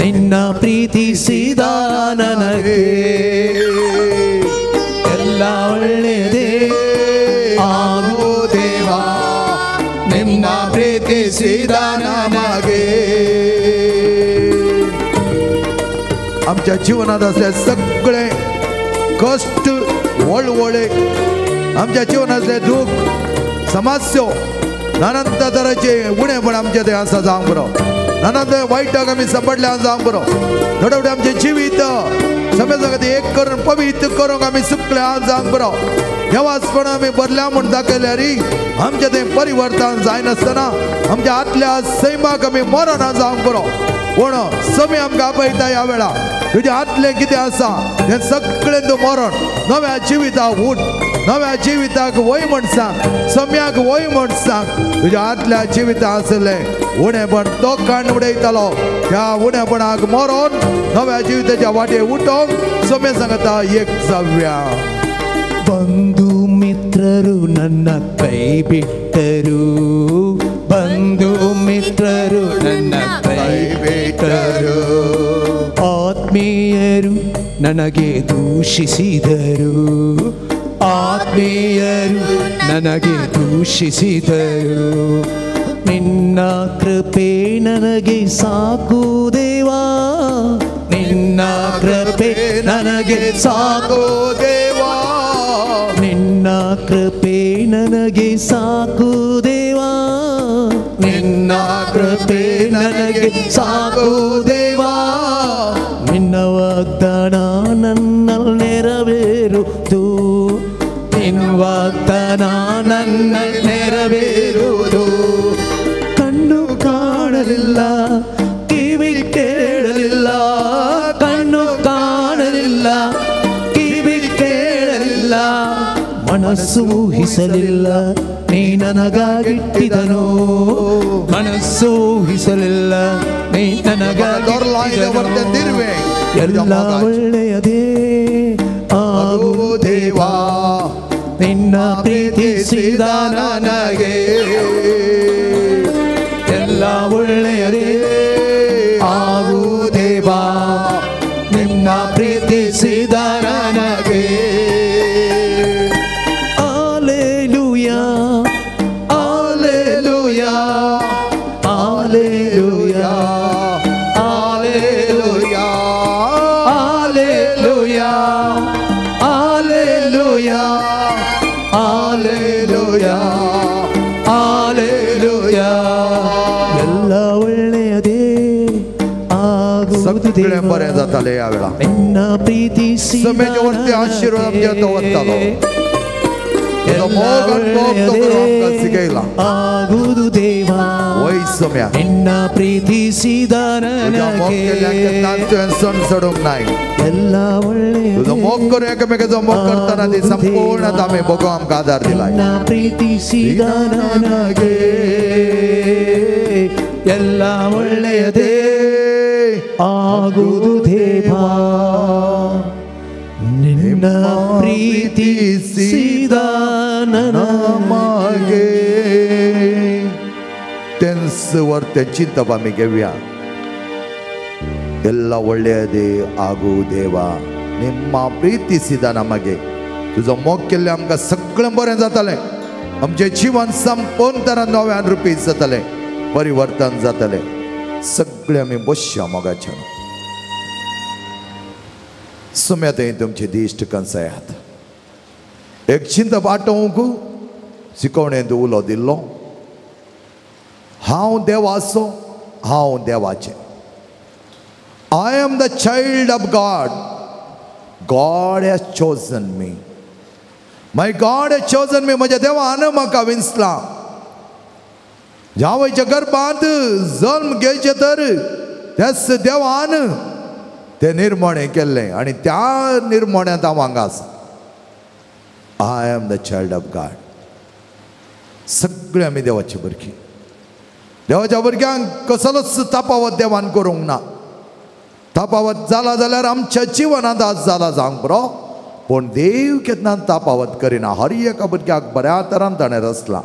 ನಿನ್ನ ಪ್ರೀತಿಸಿದ ನನಗೆ. ಎಲ್ಲ ಒಳ್ಳೆಯದೇ ಆಗು ದೇವ, ನಿನ್ನ ಪ್ರೀತಿಸಿದ ನನಗೆ. आमच्या जीवनात असले सगळे कष्ट वळवळे, आमच्या जीवनातले दुःख समस्यो नानांत तराचे उणेपण आमच्या ते आसा जावंक बरो, नानांत वायटाक आमी सांपडले जावंक बरो. थोडे थोडे आमचें जिवीत समाजा खातीर एक करून पवित्र करूंक आमी सुकले जावंक बरो. देवासपण आमी बरल्या म्हूण दाखयल्यार आमचें तें परिवर्तन जायनासतना आमच्या आतल्या सैमाक आमी मरना जावंक बरो. पूण समी आमकां आपयता ह्या वेळा तुज्या आतलें कितें आसा तें सगळें तूं मरण नव्या जिविताक उठ, नव्या जिविताक वय म्हण सांग, सम्याक वय म्हण सांग. तुज्या आतल्या जिविता आसलें उणेपण तो काण उडयतालो, त्या उणेपणाक मरोन नव्या जिविताच्या वाटे उठोवंक सम्या सांगता एक जाव्या. ಬಂಧು ಮಿತ್ರರು ನನ್ನ ಕೈ ಬಿಟ್ಟರು, ಬಂಧು ಮಿತ್ರರು ನನ್ನ ಕೈ ಬಿಟ್ಟರು, ಆತ್ಮೀಯರು ನನಗೆ ದೂಷಿಸಿದರು, ಆತ್ಮೀಯರು ನನಗೆ ದೂಷಿಸಿದರು. ನಿನ್ನ ಕೃಪೆ ನನಗೆ ಸಾಕು ದೇವಾ, ನಿನ್ನ ಕೃಪೆ ನನಗೆ ಸಾಕು ದೇವಾ, ನಿನ್ನ ಕೃಪೆ ನನಗೆ ಸಾಕು ದೇವಾ, ನಿನ್ನ ಕೃಪೆ ನನಗೆ ಸಾಕು ದೇವಾ. ನಿನ್ನ ವಾಗ್ದಾನ ನನ್ನಲ್ಲಿ ನೆರವೇರುವುದು, ನಿನ್ನ ವಾಗ್ದಾನ ನನ್ನಲ್ಲಿ ನೆರವೇರುವುದು. ಕಣ್ಣು ಕಾಣಲಿಲ್ಲ, ಕಿವಿ ಕೇಳಲಿಲ್ಲ, ಕಣ್ಣು ಕಾಣಲಿಲ್ಲ, ಕಿವಿ ಕೇಳಲಿಲ್ಲ, ಮನಸ್ಸು ಊಹಿಸಲಿಲ್ಲ ನೀ ನನಗಾಗಿಟ್ಟಿದನು, ಮನಸ್ಸು ಊಹಿಸಲಿಲ್ಲ ನೀ ನನಗಾಗಿಟ್ಟಿದನು. ಎಲ್ಲ ಒಳ್ಳೆಯದೇ ಆಗು ದೇವಾ, ನಿನ್ನ ಪ್ರೀತಿಸಿದ ನನಗೆ. ಎಲ್ಲ ಒಳ್ಳೆಯದೇ ಆಗು ದೇವಾ, ನಿನ್ನ ಪ್ರೀತಿಸಿದ ನನಗೆ. Alleluia, alleluia, alleluia, alleluia, alleluia, alleluia, alleluia, alleluia. ಎಲ್ಲ ಒಳ್ಳೆಯದೇ ಆಗುವುದು ದೇವ, ನಿನ್ನ ಪ್ರೀತಿಸಿ ಆಶೀರ್ವಾದ ಆಗುವುದು ದೇವಾ, ನಿನ್ನ ಪ್ರೀತಿಸಿದ ನನಗೆ. ಎಲ್ಲ ಒಳ್ಳೆಯ ಪ್ರೀತಿಸಿದ ನನಗೆ, ಎಲ್ಲ ಒಳ್ಳೆಯದೇ ಆಗುವುದು ದೇವಾ, ನಿನ್ನ ಪ್ರೀತಿಸಿದ ನನಗೆ. तेंच वरतें चिंतप आमी घेवया. ಎಲ್ಲ ಒಳ್ಳೆಯದೇ ಆಗು ದೇವಾ, ನಿಮ್ಮ ಪ್ರೀತಿಸಿದ ನಮಗೆ. तुजो मोग केल्ले आमकां सगळें बरें जातलें, आमचें जीवन संपूर्ण तरान नव्यान रुपी जातलें, परिवर्तन जातलें. सगळें आमी बसया मोगाच्यान. सुम्या थंय तुमची दिश्ट कंसायात. एक चिंतप आठोवंक शिकवणेंत उलो दिल्लो, हांव देवाचो, हांव देवाचें. I am the child of God. God has chosen me. My God has chosen me. म्हज्या देवान म्हाका विंचला. जावयच्या गर्भांत जल्म घेवचे तर त्याच देवान ते निर्मणे केल्लें आनी त्या निर्मण्यांत हांव हांगा आसा. I am the child of God. सगळे आमी देवाची भुरगीं. देवाच्या भुरग्यांक कसलोच तापावत देवान करूंक ना. तापावत जाला जाल्यार आमच्या जिवनांत आज जाला जावंक बरो, पूण देव केन्ना तापावत करिना. हर एका भुरग्याक बऱ्या तरान ताणें रचला,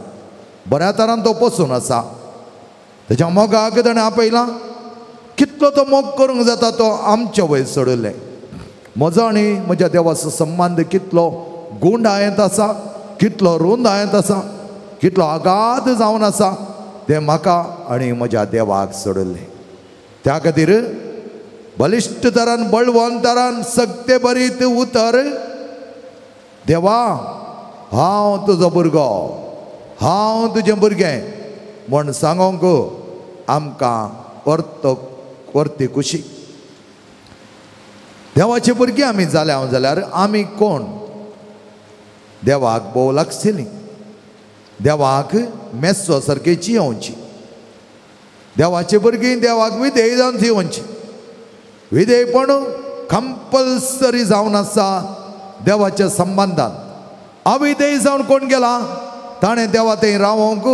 बऱ्या तरान तो पोसून आसा. तेच्या मोगाक ताणें आपयला. कितलो तो मोग करूंक जाता तो आमच्या वयर सोडिल्लें. म्हजो आनी म्हज्या देवाचो संबंद कितलो गुंडायेंत आसा, कितलो रुंदायेंत आसा, कितलो आगाध जावन आसा तें म्हाका आनी म्हज्या देवाक सोडिल्लें. त्या खातीर बलिश्ट तरान बळवंत तरान सगते बरीत उतर, देवा हांव तुजो भुरगो, हांव तुजें भुरगें म्हूण सांगोंक आमकां वर्ती खुशी. देवाची भुरगीं आमी जाल्या जाल्यार आमी कोण? देवाक भोव लागशिल्ली, देवाक मेस्सो सारकी जियोवची. देवाची भुरगीं देवाक विधेय जावन जियोवची. विधेयपण कंपल्सरी जावन आसा देवाच्या संबंदान. अविधेय जावन कोण गेला ताणें देवा थंय रावोंक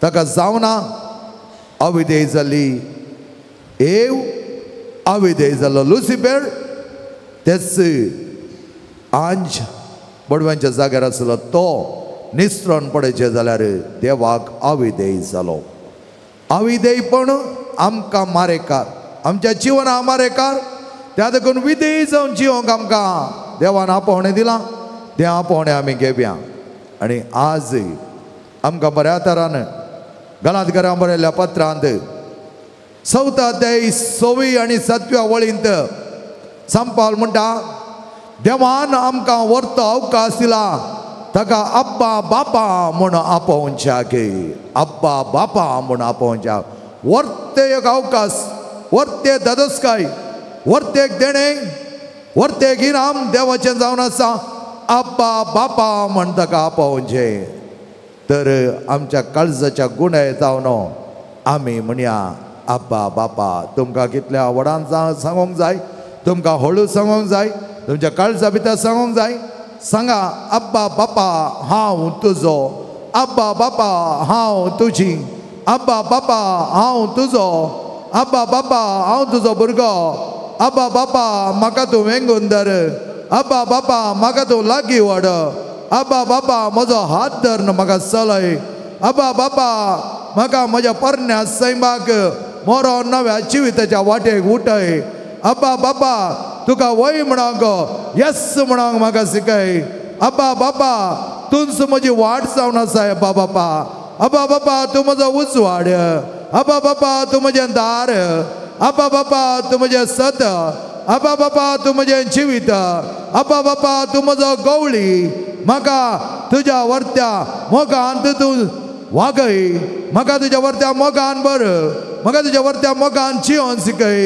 ताका जावना. अविधेय जाली एव, अविधेय जालो लुसिफर, तेच आंज बडव्यांच्या जाग्यार आसलो तो निसरण पडचें जाल्यार देवाक अविधेय जालो. अविधेयपण आमकां मारेकार, आमच्या जिवना मारेकार. त्या देखून विधेय जावन जिवंक आमकां देवान आपोवणें दिलां, तें आपोवणें आमी घेवया. आनी आज आमकां बऱ्या तरान गलातकारां बरयल्ल्या पत्रांत 4 अध्याय 6 आनी 7व्या वळींत संपाल म्हणटा, देवान आमकां वर्तो अवकाश दिला ताका अब्बा बापा म्हूण आपोवच्याक, अब्बा बापा म्हूण आपोवच्याक. वर्ते एक अवकाश, वर्ते दादोसकाय, वर्ते एक देणें, वर्ते एक इनाम देवाचें जावन आसा. अब्बा बापा म्हण ताका आपोवचें. तर आमच्या काळजाच्या गुणे जावन आमी म्हणया अब्बा बापा. तुमकां कितल्या व्हडान सांगूंक जाय, तुमकां हळू सांगूंक जाय, तुमच्या काळजा भितर सांगूंक जाय. सांगा अब्बा बापा हांव तुजो, अब्बा बापा हांव तुजी, अब्बा बापा हांव तुजो, अब्बा बापा हांव तुजो भुरगो, अब्बा बापा म्हाका तूं वेंगून धर, अब्बा बापा म्हाका तूं लागीं वाड, अब्बा बापा म्हजो हात धर म्हाका चलय, अब्बा बापा म्हाका म्हज्या पोरण्या सैमाक मोरो नव्या जिविताच्या वाटेक उठय, अब्बा बापा तुका वय म्हणोंक येस म्हणोंक म्हाका शिकय, अब्बा बापा तूंच म्हजी वाट जावन आसा, अब्बा बापा, अब्बा बापा तूं म्हजो उजवाड, अब्बा बापा तूं म्हजें दार, अब्बा बापा तूं म्हजें सत, अब्बा बापा तूं म्हजें जिवीत, अब्बा बापा तूं म्हजो गवळी, म्हाका तुज्या वर्त्या मोगान तूं वागय, म्हाका तुज्या वर्त्या मोगान बर, म्हाका तुज्या वर्त्या मोगान जियोन शिकय,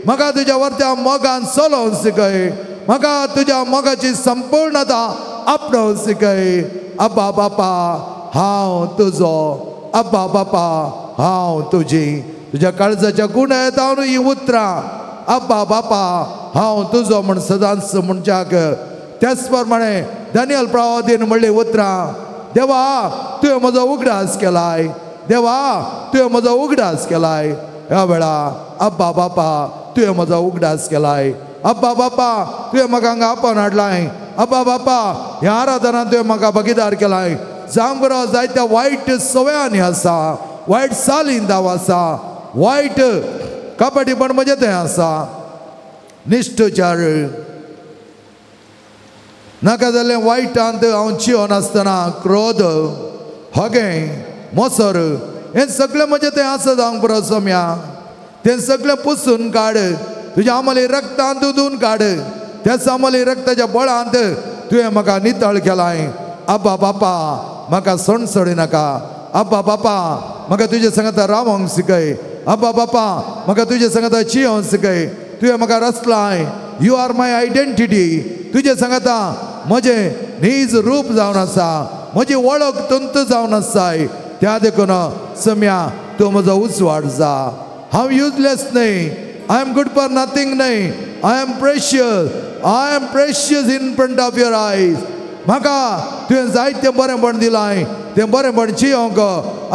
म्हाका तुज्या वर्त्या मोगान चलोवन शिकय, म्हाका तुज्या मोगाची संपूर्णता आपणोवन शिकय. अब्बा बापा हांव तुजो, अब्बा बापा हांव तुजी. तुज्या काळजाच्या गुण येता ही उतरां अब्बा बापा हांव तुजो म्हण सदांच म्हणच्याक. त्याच प्रमाणे दानियल प्रवादीन म्हणली उतरां, देवा तुवें म्हजो उगडास केलाय, देवा तुवें म्हजो उगडास केलाय. ह्या वेळा अब्बा बापा तुवें म्हजो उगडास केलाय, अब्बा बापा तुवें म्हाका हांगा आपोवन हाडलाय, अब्बा बापा ह्या आराधनान तुवें म्हाका भागीदार केलाय. जावंक बरो जायत्या वायट सवयांनी आसा, वायट चालीन दाव आसा, वायट कपटीपण म्हजें थंय आसा, निश्ठचार नाका जाल्लें वायटांत हांव जिवन आसतना क्रोध, हगें, मोसर हें सगळें म्हजें थंय आसा. जावंक पुरो सोम्या तें सगळें पुसून काड, तुज्या आमली रक्तांत धुवून काड, त्याच आमली रक्ताच्या बळांत तुवें म्हाका नितळ केलाय. अब्बा बापा म्हाका सणसणी नाका, अब्बा बापा म्हाका तुजे सांगता रावंक शिकय, अब्बा बापा म्हाका तुजे सांगता जियोंक शिकय. तुवें म्हाका रचलाय, you are my identity. तुजे सांगता म्हजें नीज रूप जावन आसा, म्हजी वळख तंत जावन आसाय. त्या देखून सम्या तूं म्हजो उजवाड जा. हांव युजलेस न्हय, I am good for nothing न्हय, I am precious, I am precious in front of your eyes. म्हाका तुवें जायतें बरेंपण दिलां, तें बरेंपण जियोंक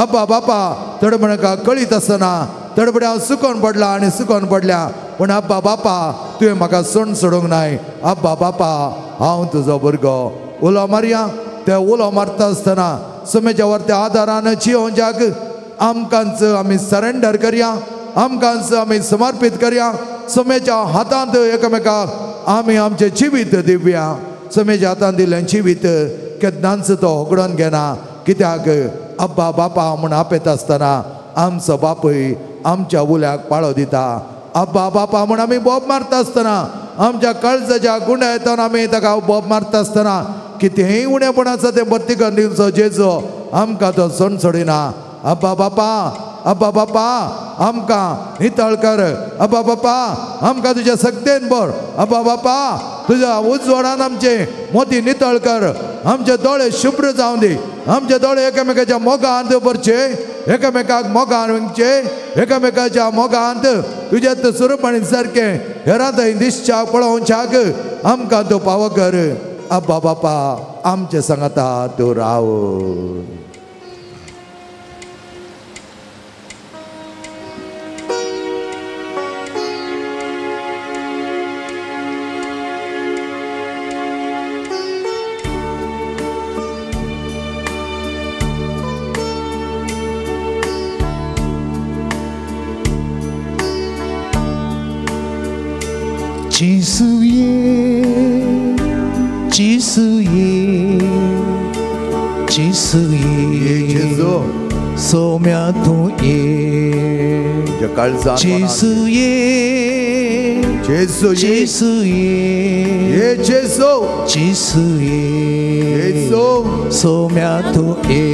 अब्बा बापा तडमणका कळीत आसतना तडबडे हांव सुकोन पडला आनी सुकोन पडल्या, पूण अब्बा बापा तुवें म्हाका सोण सोडूंक नाय. अब्बा बापा हांव तुजो भुरगो. उलो मारया. ते उलो मारता आसतना सुमेच्या वरत्या आदारान जियोंच्याक आमकांच आमी सरेंडर करया, आमकांच आमी समर्पीत करया. सुमेच्या हातांत एकामेकाक आमी आमचें जिवीत दिवया. सुमेच्या हातांत दिल्लें जिवीत केन्नाच तो होगडोन घेना, कित्याक अब्बा बापा म्हूण आपयता आसतना आमचो बापूय आमच्या उल्याक पाळो दिता. अब्बा बापा म्हूण आमी बोब मारता आसतना आमच्या काळजाच्या गुंड्या आमी ताका बोब मारता आसतना कितेंय उणेपण आसा तें भरती करून दिवचो जेजो आमकां तो सोण सोडिना. अब्बा बापा, अब्बा बापा आमकां नितळ कर, अब्बा बापा आमकां तुज्या सक्तेन भर, अब्बा बापा तुज्या उजवाडान आमचे मोती नितळ कर, आमचे दोळे शुभ्र जावं दी, आमचे दोळे एकामेकाच्या मोगांत भरचे, एकामेकाक मोगान विंगचे, एकामेकाच्या मोगांत तुज्या स्वरूपाणी सारकें हेरां थंय दिसच्याक पळोवच्याक आमकां तूं पावो कर. अब्बा बापा आमचे सांगाता तूं राव. जेसू ये, जेसू ये, जेसू ये, जेजू सोम्या तूं ये, जेसू ये, जेसू जेसू ये, जेसू जेसू ये, सोम्या तूं ये,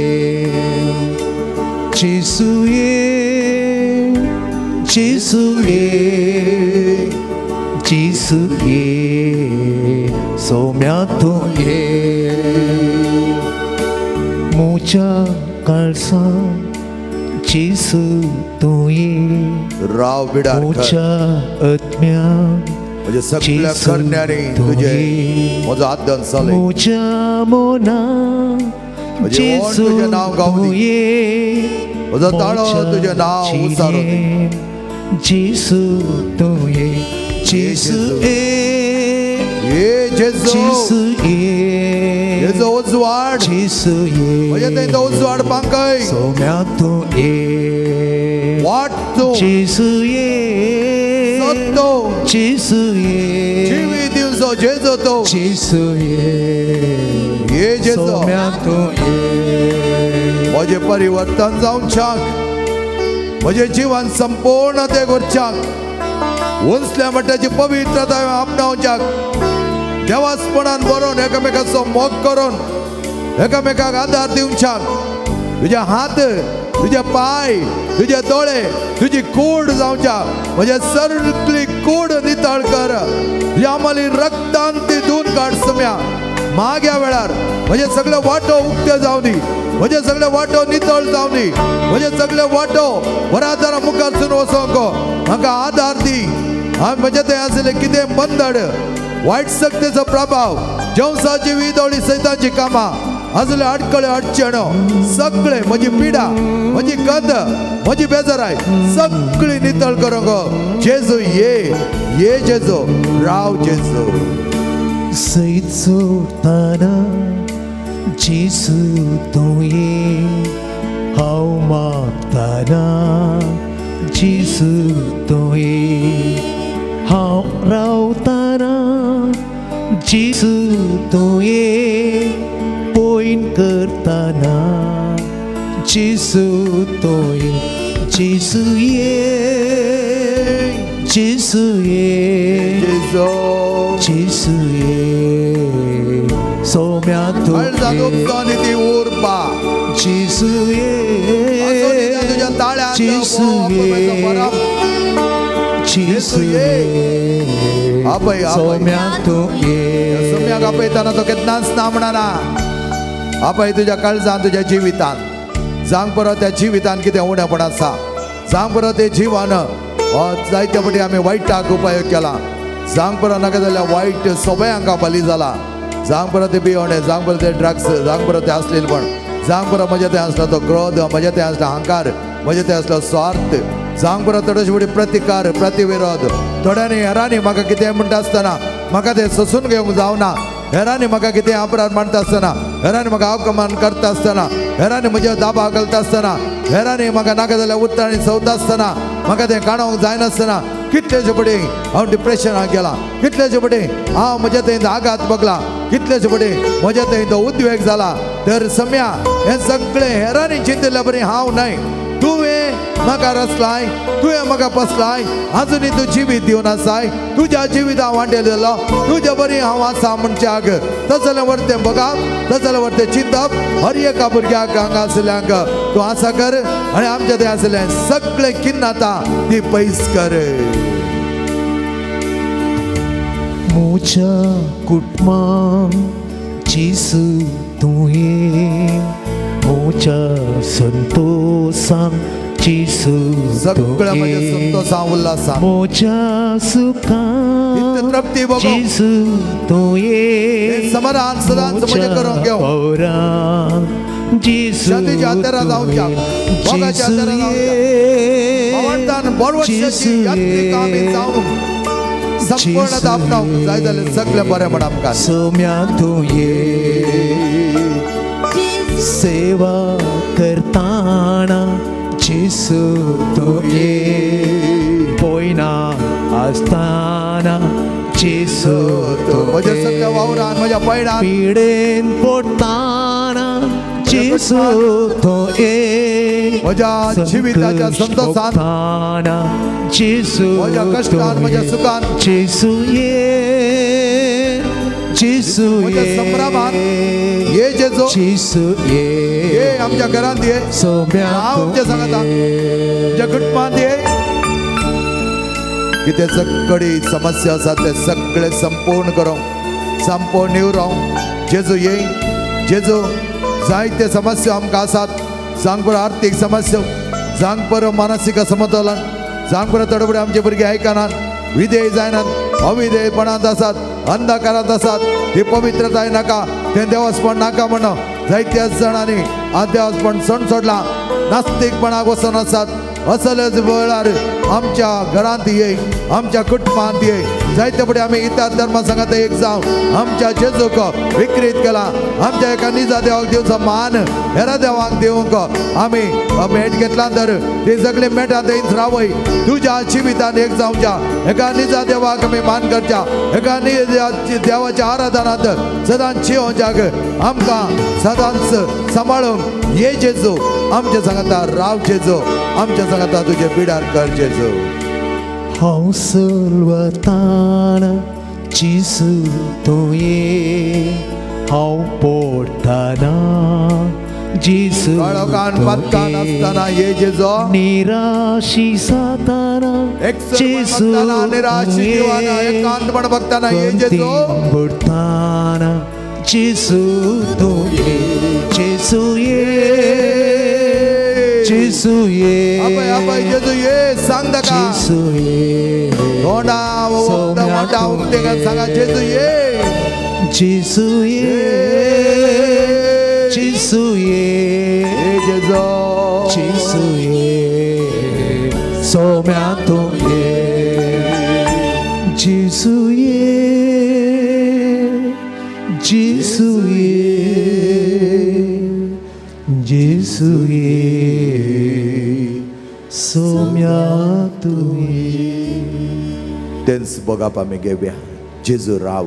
जेसू ये, जेसू ये, जेसू ये, सोम्या तूं ये. म्हज्या काळसा जेसू तूं ये, राव बिडार म्हज्या आत्म्या म्हज्या सगळ्या करण्यांनी तुजें म्हजो आदन चलय, म्हज्या मना जेसू तुजें नांव गावूं तूं दी, ये, म्हजो ताळो तुजें नांव उचारूं दी. जेसू तूं ये, जेसू ये, जेजू जेसू ये, जेजू उजवाड, जेसू ये, म्हज्या थंय तो उजवाड पांकय, सोम्या तूं ये, वाट तूं, जेसू ये, सत तूं, जेसू ये, जिवीत दिवचो जेजू तूं, जेसू ये, ये जेजू सोम्या तूं ये. म्हजें परिवर्तन जावच्याक, म्हजें जिवन संपूर्ण तें करच्याक, उंचल्या मठाची पवित्रताय आपणावच्याक, देवासपणान बरोवन एकामेकाचो मोग करून एकामेकाक आदार दिवच्याक, तुजे हात, तुजे पांय, तुजे दोळे, तुजी कूड जावच्याक, म्हजे सगळी कूड नितळ कर, तुज्या आमली रक्तान ती धुवन काड सम्या. माग्या वेळार म्हजे सगळे वांटो उक्ते जावं दी, म्हजे सगळे वांटो नितळ जावं दी, म्हजे सगळे वांटो बराबर मुखारसून वचोंक म्हाका आदार दी. हांवें म्हजे थंय आशिल्लें कितें बंदड, वायट शक्तीचो प्रभाव, जेवसाची विदोळी सैताची कामां आसले अडकळे अडचणो सगळे, म्हजी पिडा, म्हजी गंद, म्हजी बेजाराय सगळी नितळ करूंक जेजू ये, ये जेजू, राव जेजू. सैत सोडताना जेसू तूं ये, हांव मागताना जेसू तूं ये, हांव रावताना जेसू तूं ये, पयन करताना जेसू तूं ये, जेसू ये, जेसू ये, जेजू जेसू ये, सोम्या तूं ये, ती उर्बा जेसू ये, तुज्या ताळ्यांत जेसू ये, जेसू ये, आपय सोम्या तूं ये. सोम्याक आपयताना तो केन्नाच ना म्हणना. आपय तुज्या काळजान, तुज्या जिवितान जावंक पुरो त्या जिवितान कितें उणेपण आसा, जावंक पुरो तें जिवन जायते फावटी आमी वायटाक उपयोग केला, जावंक पुरो नाका जाल्यार वायट सवयांक बली जाला, जावंक पुरो तें बियोणें, जावंक पुरो तें ड्रग्स, जावंक पुरो तें असलीलपण, जावंक पुरो म्हज्या थंय आसलो तो क्रोध, म्हज्या थंय आसलो अहंकार, म्हज्या थंय आसलो स्वार्थ, जावंक पुरो थोडेशे फावटी प्रतिकार प्रतिविरोध. थोड्यांनी हेरांनी म्हाका कितें म्हणटा आसतना म्हाका तें सोसून घेवंक जावना, हेरांनी म्हाका कितें अपराध मानता आसतना, हेरांनी म्हाका अपमान करता आसतना, हेरांनी म्हज्या दाबा घालता आसतना, हेरांनी म्हाका नाका जाल्यार उतरांनी सवता आसतना म्हाका तें काणोवंक जायनासतना कितलेशे फावटी हांव डिप्रेशनाक गेला, कितलेशे फावटी हांव म्हज्या थंय आघात भोगला, कितलेशे फावटी म्हज्या थंय तो उद्वेग जाला. तर सम्या हें सगळें हेरांनी चिंतिल्ल्या बरी हांव न्हय, तुवें म्हाका रचलाय, तुवें म्हाका पसलाय, आजुनूय तूं जिवीत दिवन आसाय, तुज्या जिविता वांटेलेलो तुज्या बरी हांव आसा म्हणच्याक. तशें जाल्यार वरतें बघप, तशें जाल्यार वरतें चिंतप, हर एका भुरग्याक हांगा आसल्यांक तूं आसा कर आनी आमच्या थंय आसलें सगळें किन्नाता ती पयस कर. म्हज्या कुटुंबान जेजू तुवें, म्हज्या संतोसान जेजू सगळ्या म्हज्या संतोसान उल्हासान, म्हज्या सुखान तृप्ती भोगो, जेजू तुवें, समाधान सदांच म्हजें करूंक घेवं, जेजू शांतीच्या आदारान जावच्या, मोगाच्या आदारान जावच्या, भगवंतान बरवशाची यात्रीक आमी जावंक संपूर्णता आपणावंक जाय जाल्यार सगळें बरें म्हण आमकां. सोम्या तुवें सेवा करताना जेजू तुवें, पळयना आसतना जेजू तुवें, म्हज्या सगळ्या वावरान म्हज्या पयणान पिडेन पडटाना जेजू तुवें, म्हज्या जिविताच्या संतोसान जेजू म्हज्या कश्टान म्हज्या सुखान जेजू ये, जेजू म्हज्या संभ्रमान ये जेजू, जेजू ये, ये आमच्या घरांत ये, हांव आमच्या सांगाता आमच्या कुटुंबांत ये. कितें सगळी समस्या आसा ते सगळे संपूर्ण करूंक, संपूर्ण निवरोंक जेजू ये. जेजू जायते समस्या आमकां आसात, जावंक पुरो आर्थीक समस्या, जावंक पुरो मानसीक असमतोलन, जावंक पुरो थोडे फुडें आमचे भुरगे आयकनात, विधेय जायनात, अविधेयपणांत आसात, अंधकारांत आसात, ही पवित्रताय नाका, तें देवासपण नाका म्हणून जायत्या जाणांनी आज देवासपण सण सोडला, नास्तिकपणाक वचून आसात. असलेच वेळार आमच्या घरांत ये, आमच्या कुटुंबांत ये. जायते फुडें आमी इतर धर्मा सांगात एक जावन आमच्या जेजूक विक्रीत केला, आमच्या एका निजा देवाक दिवचो मान हेरा देवाक दिवंक आमी भेट घेतला तर ती सगळी मेटां थंयच रावय. तुज्या जिवितान एक जावच्या एका निजा देवाक आमी मान करच्या, एका निजा देवाच्या आराधनांत सदांच जिवोवच्याक आमकां सदांच सांबाळूंक ये जेजू. आमच्या सांगाता राव जेजू, आमच्या सांगाता तुजे बिडार कर जेजू. हांव सलवताना जेजू तुवें, हांव पडटाना जेजू काळोखान पातकान आसतना ये जेजू, निराशी जाताना जेजू, निराशी जिवाना एकांतपण बघताना ये जेजू, बुडटाना जेजू तुवें, जेजू ये, जेजू ये, आपय आपय जेजू ये सांग ताका, जेजू ये, तोंडा वोंडा उक्ते कर सांगा जेजू ये, जेजू ये, जेजू ये, जेजू, जेजू ये, सोम्या तुवें, जेजू ये, जेजू ये, जेजू ये, सोम्या तुवें. तेंच बघप आमी घेवया. जेजू राव,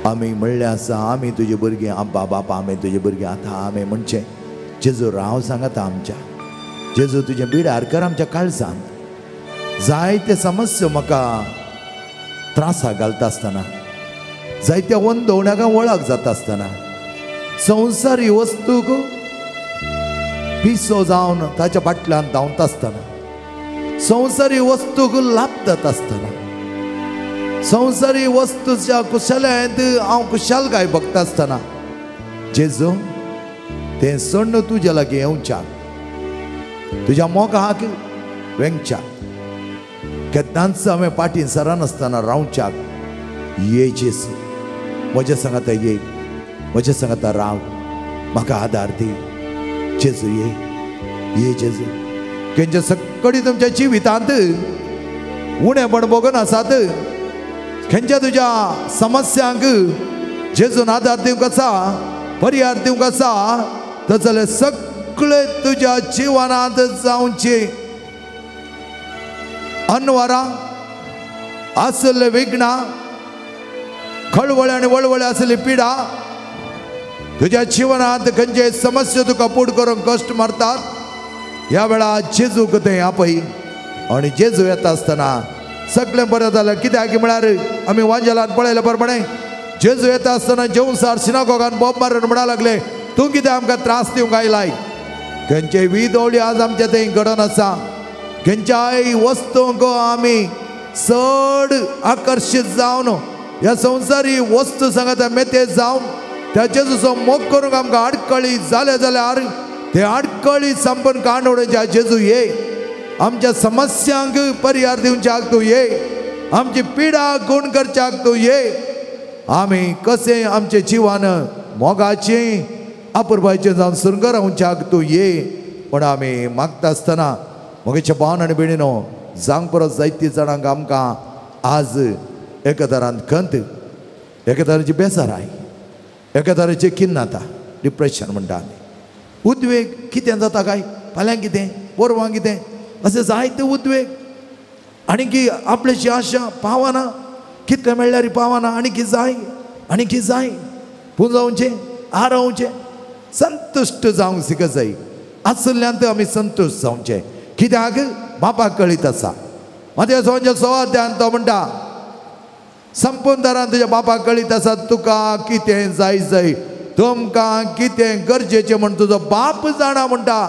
आमी म्हणलें आसा आमी तुजे भुरगीं, आब्बा बापा आमी तुजे भुरगीं. आतां आमी म्हणचें जेजू राव सांगाता आमच्या, जेजू तुजें बिडार कर आमच्या काळजांत. जायते समस्या म्हाका त्रासाक घालता आसतना, जायत्या वंदवण्याक वळख जाता आसतना, संवसारी वस्तूक पिसो जावन ताच्या फाटल्यान धांवता आसतना, संवसारी वस्तूक लाभ जाता आसतना, संवसारी वस्तूच्या कुशलायेंत हांव कुशालकाय बघता आसतना जेजू तें सोडून तुज्या लागीं येवच्याक, तुज्या मोगाक वेंगच्याक, केन्नाच हांवें पाटीं सरनासतना रावच्याक ये जेजू, म्हज्या सांगाता ये, म्हज्या सांगाता राव, म्हाका आदार दी जेजू, ये ये जेजू। खंयच्या सगळी तुमच्या जिवितांत उणेपण भोगून आसात, खंयच्या तुज्या समस्यांक जेजून आदार दिवंक आसा, परिहार दिवंक आसा, तर जाल्यार सगळे तुज्या जिवनांत जावचे अनवरां आसले विघ्नां, खळवळे आनी वळवळे आसली पिडा, तुज्या जिवनांत खंयचे समस्या तुका पूड करून कश्ट मारतात, ह्या वेळार जेजूक तें आपय आनी जेजू येता आसतना सगळें बरें जालें। कित्याक म्हळ्यार आमी वांजेलान पळयलें प्रमाणे जेजू येता आसतना जेवसार सिनागोगान बोब मारून म्हणा लागले, तूं कितें आमकां त्रास दिवंक आयलाय? खंयचे विदोळी आज आमच्या थंय घडोवन आसा, खंयच्याय वस्तूंक आमी चड आकर्शीत जावन ह्या संवसारी वस्तू सांगता मेते जावन त्या जेजूचो मोग करूंक आमकां आडखळी जाले जाल्यार ते आडखळी संपूर्ण काण उडोवच्या जेजू ये, आमच्या समस्यांक परिहार दिवच्याक तूं ये, आमची पिडा गुण करच्याक तूं ये। आमी कशें आमचें जिवन मोगाचें अपुरबायचें जावन सुरंगर रावच्याक तूं ये म्हण आमी मागता आसतना म्हगेच्या भावन आनी भयणीनो, जावंक परत जायती जाणांक आमकां आज एका तरान खंत, एका तराची बेजाराय, एका तराचें किन्नाता, डिप्रेशन म्हणटा आमी, उद्वेग कितें जाता काय, फाल्यां कितें, परवां कितें, अशें जायते उद्वेग, आनी की आपल्याची आशा पावना, कितलें मेळ्ळ्यार पावना, आनी की जाय आनी की जाय, पुंजावचें आरोवचें, संतुश्ट जावंक शिक जाय। आसल्यान आमी संतुश्ट जावचें, कित्याक बापाक कळीत आसा। मात्या सोंचे सवाध्यान तो म्हणटा, संपूर्ण तरान तुज्या बापाक कळीत आसा तुका कितें जाय जाय, तुमकां कितें गरजेचें म्हण तुजो बाप जाणा म्हणटा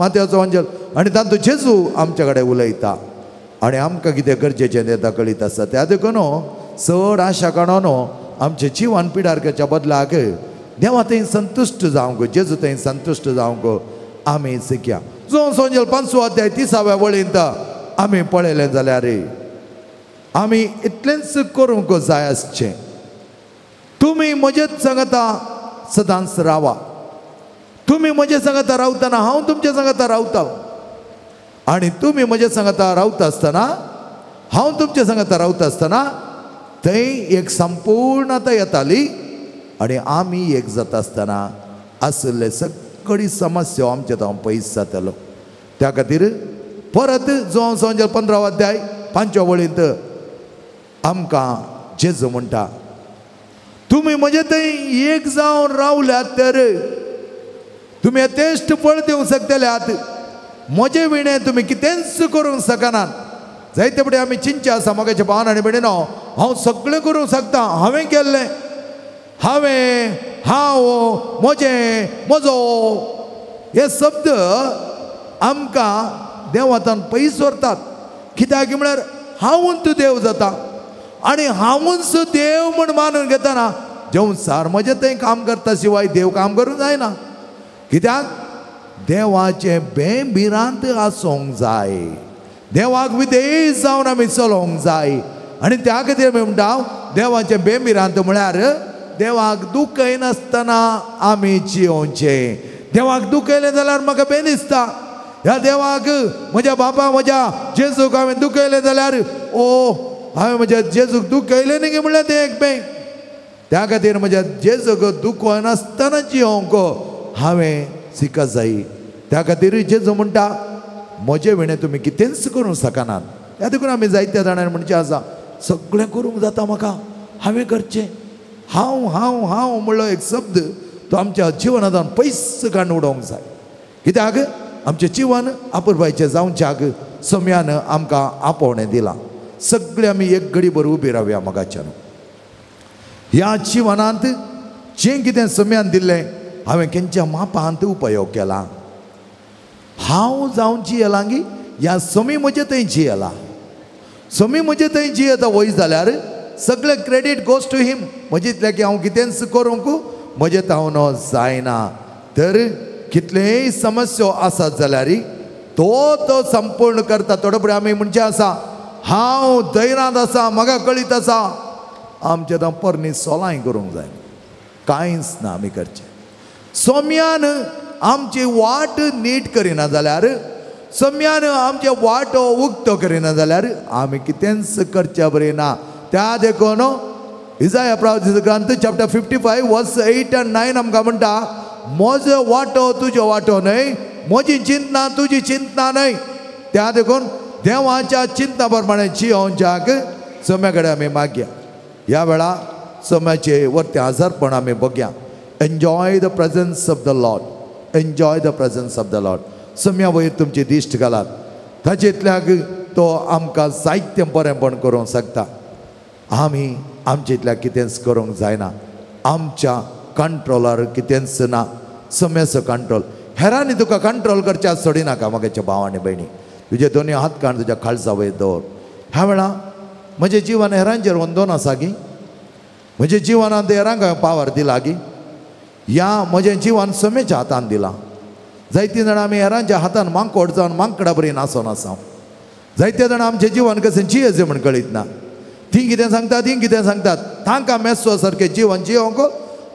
मात्याचो अंजल। आनी तातूंत जेजू आमच्या कडेन उलयता आनी आमकां कितें गरजेचें तें कळीत आसा। त्या देखून चड आशा काडून आमचें जिवन पिडार करच्या बदलाक देवा थंय संतुश्ट जावंक, जेजू थंय संतुश्ट जावंक आमी शिकया। जो सोंजल 5 अध्याय 30व्या वळींत आमी पळयलें जाल्यार आमी इतलेंच करूंक जाय आसचें, तुमी म्हजेच सांगता सदांच रावा, तुमी म्हजे सांगता रावतना हांव तुमचे सांगता रावता, आनी तुमी म्हजे सांगता रावता आसतना हांव तुमचे सांगता रावता आसतना थंय एक संपूर्णता येताली आनी आमी एक जाता आसतना आशिल्ले सगळी समस्या आमच्या थंय पयस जातालो। त्या खातीर परत जो संजल 15 अध्याय 5 वळींत आमकां जेजू म्हणटा, तुमी म्हजे थंय एक जावन रावल्यात तर तुमी यथेश्ट फळ दिवंक शकतल्यात, म्हजे विणें तुमी कितेंच करूंक शकनात। जायते फुडें आमी चिंतचें आसा म्हगेच्या भावान आनी भयणीनो, हांव सगळें करूंक शकता, हांवें केल्लें, हांवें, हांव, म्हजें, म्हजो, हे शब्द आमकां देवातान पयस व्हरतात। कित्याक म्हळ्यार हांवूच देव जाता आनी हांवूच देव म्हण मानून घेतना जेवसार म्हजें थंय काम करता शिवाय देव काम करूंक जायना। कित्याक देवाचें बेभिरांत आसूंक जाय, देवाक विधेय जावन आमी चलोवंक जाय। आनी त्या खातीर आमी म्हणटा देवाचें बेभिरांत म्हळ्यार देवाक दुखयनासतना आमी जियोवचें। देवाक दुखयलें जाल्यार म्हाका बें दिसता, ह्या देवाक म्हज्या बापा म्हज्या जेजूक हांवें दुखयलें जाल्यार ओ हांवें म्हज्या जेजूक दुखयलें न्ही म्हणल्यार तें एक बें। त्या खातीर म्हज्या जेजूक दुखयनासतना जियोवंक हांवें शिकत जाय। त्या खातीर जेजू म्हणटा म्हजे विणें तुमी कितेंच करूंक शकनात। त्या देखून आमी जायत्या जाणांनी म्हणचें आसा सगळें करूंक जाता म्हाका, हांवें करचें, हांव हांव हांव म्हणलो एक शब्द तो आमच्या जिवनांतल्यान पयस काडून उडोवंक जाय। कित्याक आमचें जिवन अपुरबायचें जावच्याक सम्यान आमकां आपोवणें दिलां। सगळे आमी एक घडीभर उबी रावया मोगाच्यान। ह्या जिवनांत जें कितें सम्यान दिल्लें हांवें खंयच्या मापांत उपयोग केला, हांव जावन जियेलां ह्या समी म्हजें थंय जियेला, समी म्हजें थंय जियेता वय जाल्यार सगळें क्रेडीट गोज टू हिम, म्हजें इतलें की हांव कितेंच करूंक म्हजें तावन जायना। तर कितलेय समस्यो आसात जाल्यार तो तो संपूर्ण करता. थोडे फुडें आमी म्हणजे आसा हांव धैर्यांत आसा, म्हाका कळीत आसा, आमचे आतां पोरणी सोलांय करूंक जाय, कांयच ना आमी करचें. सोम्यान आमची वाट नीट करिना जाल्यार, सोम्यान आमचे वाटो उक्तो करिना जाल्यार आमी कितेंच करच्या बरें ना. त्या देखून इजाया प्रवासी ग्रंथ चॅप्टर 55 वर्स 8 आनी 9 आमकां म्हणटा, म्हजो वाटो तुजो वाटो न्हय, म्हजी चिंतना तुजी चिंतना न्हय. त्या देखून देवाच्या चिंतना प्रमाणे जियोवच्याक सोम्या कडेन आमी मागया. ह्या वेळा सोम्याचे वरतें आजारपण आमी बघया. Enjoy the presence of the Lord, enjoy the presence of the Lord. Saumya वयर तुमची दिश्ट घालात, ताचेंतल्याक तो आमकां जायतें बरेंपण करूंक शकता. आमी आमचेंतल्याक कितेंच करूंक जायना, आमच्या कंट्रोलार कितेंच ना. सोम्याचो कंट्रोल हेरांनी तुका कंट्रोल करच्या सोडिनाका. म्हगेच्या भाव आनी भयणी, तुजे दोनूय हात काण तुज्या खालसा वयर दवर. ह्या वेळा म्हजें जिवन हेरांचेर वंदोन आसा गी, म्हजें जिवनांत हेरांक हांवें पावर दिला गी, ह्या म्हजें जिवन सोम्याच्या हातान दिलां. जायतीं जाणां आमी हेरांच्या हातान मांकोड जावन मांकडा बरी नासोन आसा. जायते जाणां आमचें जिवन कशें जियेचें म्हण कळीत ना. तीं कितें सांगतात, तीं कितें सांगतात, तांकां मेसो सारकें जिवन जियोंक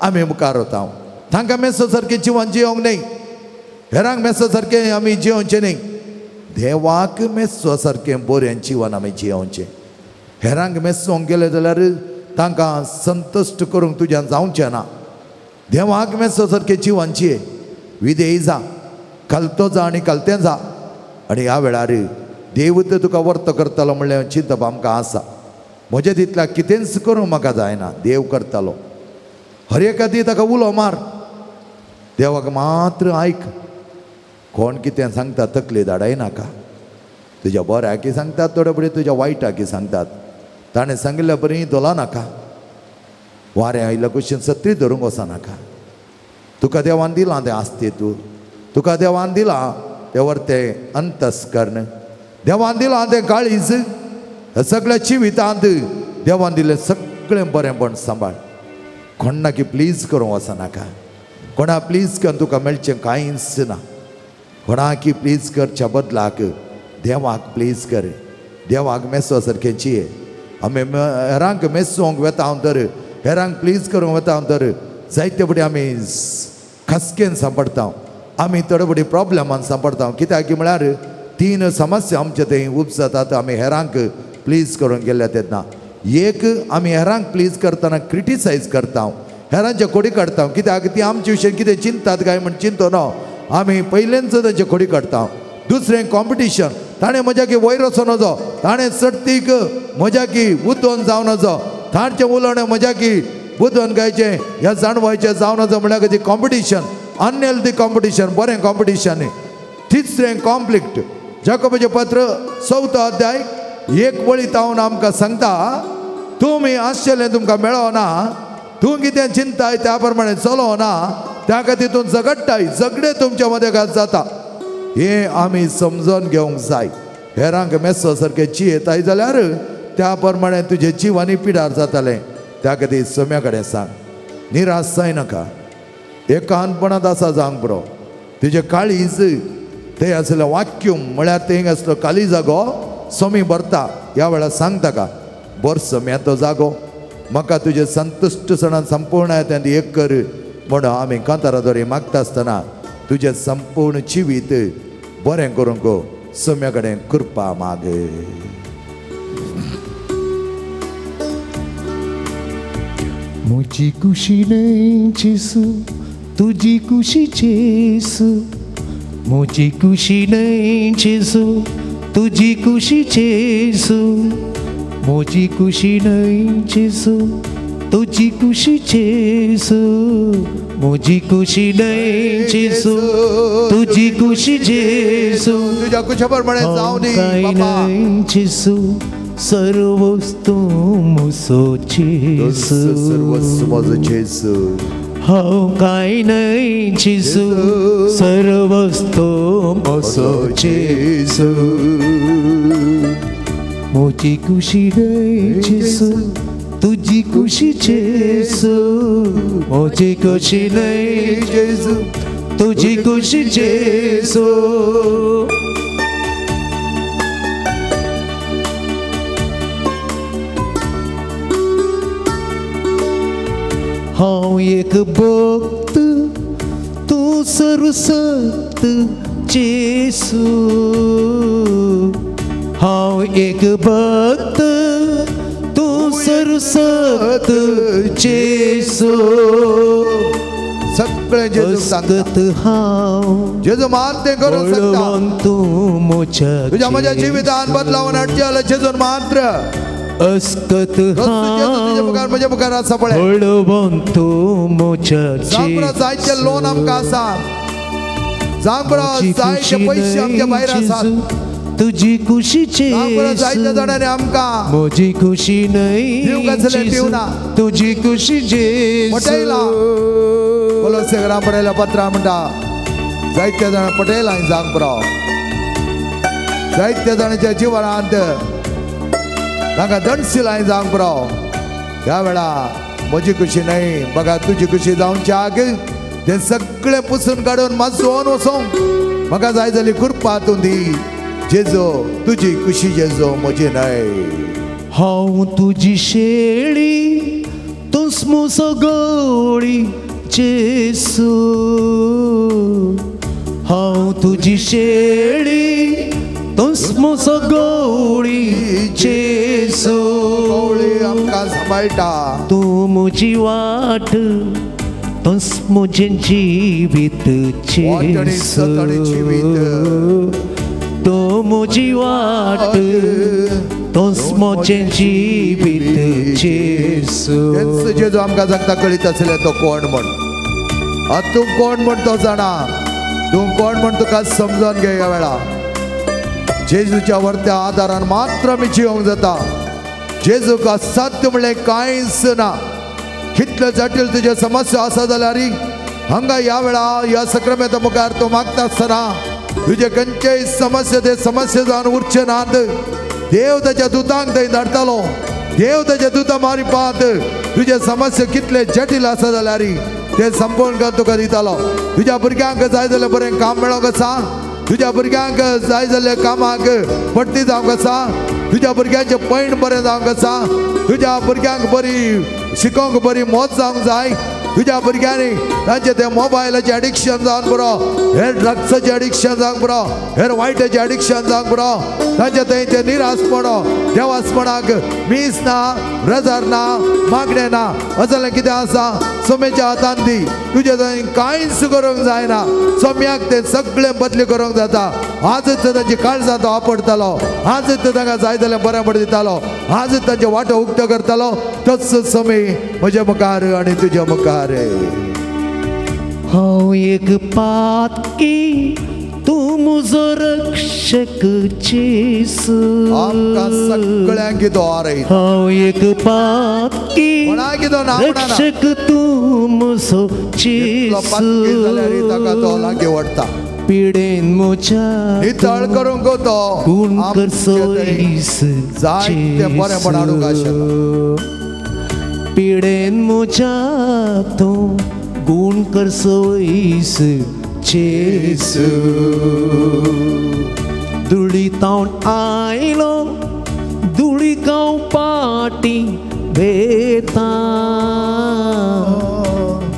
आमी मुखार वता. तांकां मेसो सारकें जिवन जियोंक न्हय, हेरांक मेसो सारकें आमी जियोवचें न्हय. देवाक मेसो सारकें बरें जिवन आमी जियोवचें. हेरांक मेसोंक गेले जाल्यार तांकां संतुश्ट करूंक तुज्यान जावचें ना. देवाक मेसो सारकें जिवन जिये, विधेयी जा, कलतो जा आनी कलतें जा. आनी ह्या वेळार देव तर तुका वर्त करतलो म्हणलें चिंतप आमकां आसा. म्हजें तितल्या कितेंच करूंक म्हाका जायना, देव करतालो. हर एका दी ताका उलो मार, देवाक मात्र आयक. कोण कितें सांगता तकली धाडायनाका. तुज्या बऱ्याकी सांगतात, थोडे फुडें तुज्या वायटाकी सांगतात. ताणें सांगिल्ल्या बरी दोला नाका, वारें आयिल्ल्या कुशीन सत्री धरूंक वचनाका. तुका देवान दिलां तें आसते तूं, तुका देवान दिलां तें वरतें अंतस्कर्ण, देवान दिलां तें काळीज. सगळ्या जिवितांत देवान दिलें सगळें बरेंपण सांबाळ. कोणाकी प्लीज करूंक वचनाका, कोणा प्लीज करून तुका मेळचें कांयच ना. कोणाकी प्लीज करच्या बदलाक देवाक प्लीज कर. देवाक मेसो सारकें जिये. आमी हेरांक मेसोवंक वेता हांव तर, हेरांक प्लीज करूंक वेता हांव तर, जायते फुडें आमी खसकेन सांपडटा, आमी थोडे फुडें प्रॉब्लमान सांपडटा. कित्याक म्हळ्यार तीन समस्या आमचे थंय उपजातात आमी हेरांक प्लीज करूंक गेल्या तेन्ना. एक, आमी हेरांक प्लीज करतना क्रिटिसायज करता, हेरांचे खोडी काडटा. कित्याक ती आमचे विशय कितें चिंतात काय म्हण चिंतो ना, आमी पयलेंच तांचे खोडी काडटा. दुसरें कॉम्पिटिशन, ताणें म्हज्या की वयर वचो नजो, ताणें चडतीक म्हज्या की उदोन जावं नजो, तांचें उलोवणें म्हज्या की बुदोन गायचें ह्या जाणवायचें जावं नजो म्हणल्यार ती कॉम्पिटिशन, अनहेल्दी कॉम्पिटिशन, बरें कॉम्पिटिशन. तिसरें कॉन्फ्लिक्ट. जाकोबाचें पत्र 4 अध्याय 1 वळी तावन आमकां सांगता, तुमी आसचेलें तुमकां मेळना, तूं कितें चिंताय त्या प्रमाणे चलोना, त्या खातीर तूं झगडटाय, झगडे तुमच्या मदें घात जाता. हें आमी समजून घेवंक जाय. हेरांक मेसो सारकें जियेताय जाल्यार त्या प्रमाणे तुजें जिवानी पिडार जातालें. त्या खातीर सोम्या कडेन सांग, निराश जायनाका, एकांतपणांत आसा जावंक बरो. तुजें काळीज थंय आसलें वाक्यूम म्हळ्यार थंय आसलो काली जागो सोमी भरता. ह्या वेळार सांग ताका, बर सोम्या तो जागो, म्हाका तुजें संतुश्टपणान संपूर्ण तें एक कर म्हणून आमी कांतारा मागता आसतना तुजें संपूर्ण जिवीत बरें करूंक सोम्या कडेन कृपा माग. म्हजी कुशी न्हय जेजू, तुजी कुशी जेजू. म्हजी कुशी न्हय जेजू, तुजी कुशी जेजू. म्हजी कुशी न्हय जेजू, तुजी कुशी जेजू. म्हजी कुशी न्हय जेजू, तुजी कुशी जेजू. तुज्या कुशा प्रमाणे जावं दी बाबा. जेजू सर्वस्तू म्हजो जेजू, सर्वस्व म्हजो जेजू. हांव कांय न्हय जेजू, सर्वस्तू म्हजो जेजू. म्हजी कुशी न्हय जेजू, तुजी कुशी जेजू. म्हजी कुशी न्हय जेजू, तुजी खुशी जेजू. हांव एक भक्त तूं सर्वसक्त जेजू, हांव एक भक्त तूं सर्वसक्त जेजू. सगळें जेजूक सांगता, हांव जेजू मात तें करूंक शकता. तूं म्हज्या तुज्या म्हज्या जिवितान बदलावन हाडचें जाल्यार जेजून मात्र. अस्कत तुज्या मुखार म्हज्या मुखार आसा पळय, बळवंत तूं म्हज्या. जांबरा जायते लोन आमकां आसा, जांबरा जायते पयशे आमच्या भायर आसात. तुजी खुशी जांबरा जायत्या जाणांनी आमकां म्हजी खुशी न्हय, दिवंक आसलें दिवना. तुजी खुशी जेजू. पटयला कोलोसेकरां बरयल्या पत्रां म्हणटा, जायत्या जाणां पटयला जांबरा, जायत्या जाणांच्या जिवनांत तांकां दणशील हांवें जावंक पुरो. ह्या वेळा म्हजी खुशी न्हय बघा तुजी खुशी जावच्याक तें सगळें पुसून काडून मातसोन वचोंक म्हाका जाय जाली कृपा तूं दी जेजो, तुजी खुशी जेजो म्हजी न्हय. हांव तुजी शेळी तूं म्हजो गवळी जेजू, हांव तुजी शेळी तूं म्हजो गवळी जेजू. गवळी आमकां सांबाळटा, तूं म्हजी वाट तूं म्हजें जिवीत जेजू, तूं म्हजी वाट तूं म्हजें जिवीत जेजू. तेंच जेजू आमकां सांगता कळीत आसलें तो कोण म्हण. आतां तूं कोण म्हण तो जाणा, तूं कोण म्हण तुका समजून घे. ह्या वेळा जेजूच्या वरत्या आदारान मात्र आमी जिवंक जाता. जेजूक असाध्य म्हणलें कांयच ना. कितले जटील तुजे समस्या आसा जाल्यार हांगा ह्या वेळा ह्या सक्रमेंता मुखार तूं मागता आसतना तुजे खंयचेय समस्या ते समस्या जावन उरचे नात. देव ताच्या दुतांक थंय धाडटालो, देव ताच्या दुतां मारिपात तुजे समस्या कितले जटील आसा जाल्यार ते संपूर्ण करून तुका दितालो. तुज्या भुरग्यांक जाय जाल्यार बरें काम मेळोंक आसा, तुज्या भुरग्यांक जाय जाल्ल्या कामाक बडटी जावंक आसा, तुज्या भुरग्यांचें पैण बरें जावंक आसा, तुज्या भुरग्यांक बरी शिकोवंक बरी मौत जावंक जाय, तुज्या भुरग्यांनी तांचे ते मोबायलाचें एडिक्शन जावन पुरो, हेर ड्रग्साचें एडिक्शन जावंक पुरो, हेर वायटाचें एडिक्शन जावंक पुरो, तांचे थंय ते निराशपणो देवासपणाक मीस ना, रजार ना, मागणें ना, असलें कितें आसा सोम्याच्या हातान दी. तुजें थंय कांयच करूंक जायना, सोम्याक तें सगळें बदली करूंक जाता. आजच तांची काळजां तो आपडतालो, आजच तांकां जाय जाल्यार बरें पड दितालो, आजच तांचे वाटो उक्तो करतालो. तोच सोमी म्हज्या मुखार आनी तुज्या मुखार. हांव एक पातकी तूं म्हजो रक्षक जेजू, आमकां सगळ्यांक तो आरयता. हांव एक पातकी रक्षक तूं म्हजो जेजू, ताका तो लागीं वडटा. पिडेन म्हज्या नितळ करूंक तो गुण कर सोयीस जायते बरेंपण हाडूंक आशेता. पिडेन म्हज्या तूं गुण कर सोयीस जेजू. धुळी तावन आयलो धुळी गांव पाटी वेता,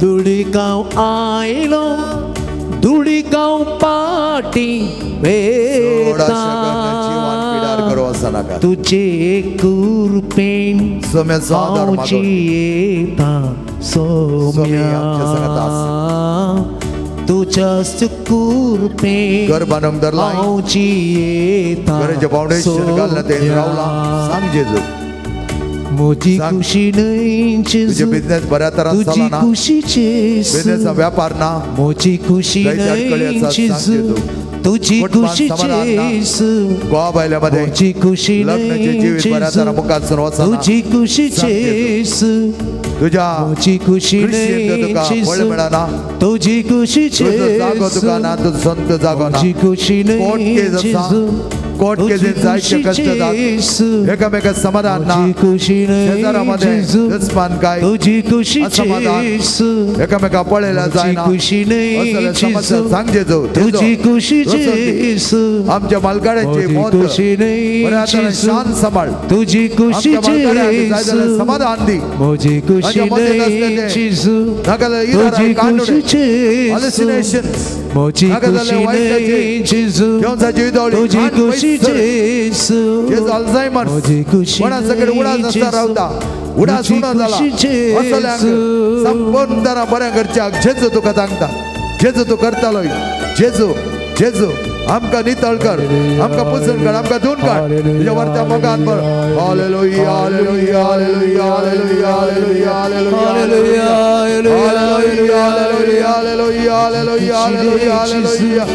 धुळी गांव आयलो धुळी गांव पाटी वेता. तुजे कृपेन हांव जियेता सोम्या, तुज्या कृपेन घर बांदूंक धरलां, हांव जियेता घराचें फावंडेशन घालना तें रावलां. सांग जेजू म्हजी खुशी न्हय जेजू, बिजनेस बऱ्या तरान तुजी चलना, खुशी जेजू, बिजनेस व्यापार ना, म्हजी खुशी न्हय जेजू, तुजी खुशी जेजू, गोवा बायल्या मध्ये म्हजी खुशी लग्नाचें जिवीत बऱ्या तरान मुखार वचना, तुजी खुशी जेजू, तुज्या म्हजी खुशी न्हय तुका फळ मेळना, तुजी खुशी तुजो जागो तुका ना, तुजो संत जागो ना, म्हजी खुशी कोर्ट न्हय केस आसा, जेजू, कोर्ट केसीन जायते कश्ट जातात, एकामेका समाधान ना, शेजारामध्ये दुस्मानकाय, असमाधान, एकामेका पळयल्या जायना, असले समस्या सांग जेजू. आमच्या मालगाड्यांची मौत बऱ्या तरेन शांत सांबाळ, आमच्या मालगाड्यांक जाय जाल्यार समाधान दी, आमच्या मतींत आसले ते नाका जाल्यार इदाराय कांडून हॅलुसिनेशन्स, नाका जाल्यार वायटाचे घेवंचाची उदवळी, अल्झायमर्स, कोणा सगळे उडास आसता रावता, उडास उणो जाला, असल्यांक संपूर्ण तरा बऱ्या करच्याक जेजू तुका सांगता, जेजू तूं करतालो. जेजू जेजू आमकां नितळ कर, आमकां पुसून काड, आमकां धुवन काड तुज्या वरत्या मोगान भर. Hallelujah hallelujah hallelujah hallelujah hallelujah hallelujah hallelujah hallelujah hallelujah hallelujah hallelujah hallelujah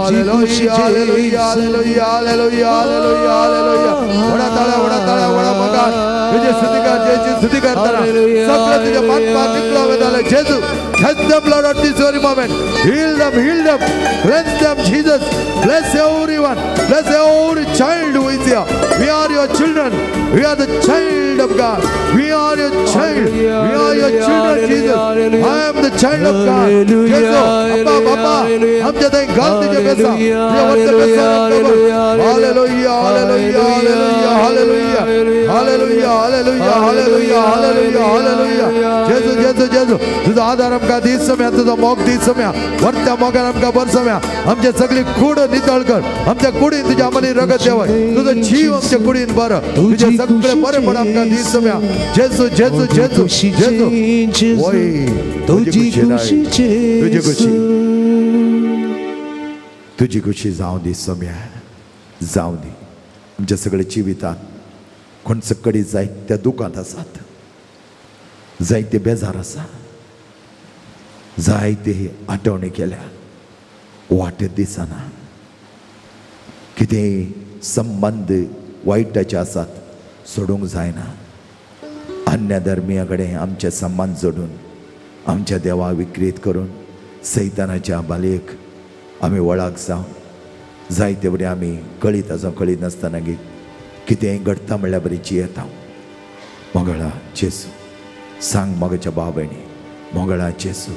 hallelujah hallelujah hallelujah hallelujah hallelujah. वडा ताळ्या, वडा ताळ्या, वडा मोगान तुझे स्तुती कर, जेजू स्तुती करतना सगळं तुझ्या पापां निकळो वताले. जेजू touch them, Lord, at this very moment. Heal them, heal them, cleanse them, Jesus. Bless everyone, bless every child who is here. We are your children. We are the child of God. We are your child. We are your children, Jesus. I am the child of God. Jesus, Abba, Baba, आमच्या थंय घाल तुझे बेसा, तुझ्या वरच्या बेसा. Hallelujah, hallelujah, hallelujah, hallelujah, hallelujah, hallelujah, hallelujah, hallelujah. जेजू जेजू जेजू तुझो आधार आमकां दीस सम्या, तुझो मोग दीस सम्या, वरत्या मोगान आमकां भर सम्या. आमचे सगळी कूड नितळ कर, आमच्या कुडीन तुज्या आमनी रगत देवय, तुजो जीव आमच्या कुडीन बरो, तुझे सगळे बरेपण आमकां दीस सम्या. जेजू जेजू जेजू जेजू वय तुजी खुशी, तुजी खुशी, तुजी खुशी जावं दी सम्या, जावं दी. आमच्या सगळे जिवितांत कोण सकडी जायत्या दुखांत आसात, जायते बेजार आसा, जायते आठवणी केल्या, वाट दिसना, कितें संबंद वायटाचे आसात सोडूंक जायना. अन्य धर्मिया कडेन आमचे संबंद जोडून आमच्या देवा विक्रीत करून सैतानाच्या बालयेक आमी वळाक जावन जायते बरें आमी कळीत आसा, कळीत नासतना गी कितेंय घडटा म्हणल्यार बरी जियेता. मोगळा जेजू सांग मोगाच्या भाव भयणी, मोगळा जेजू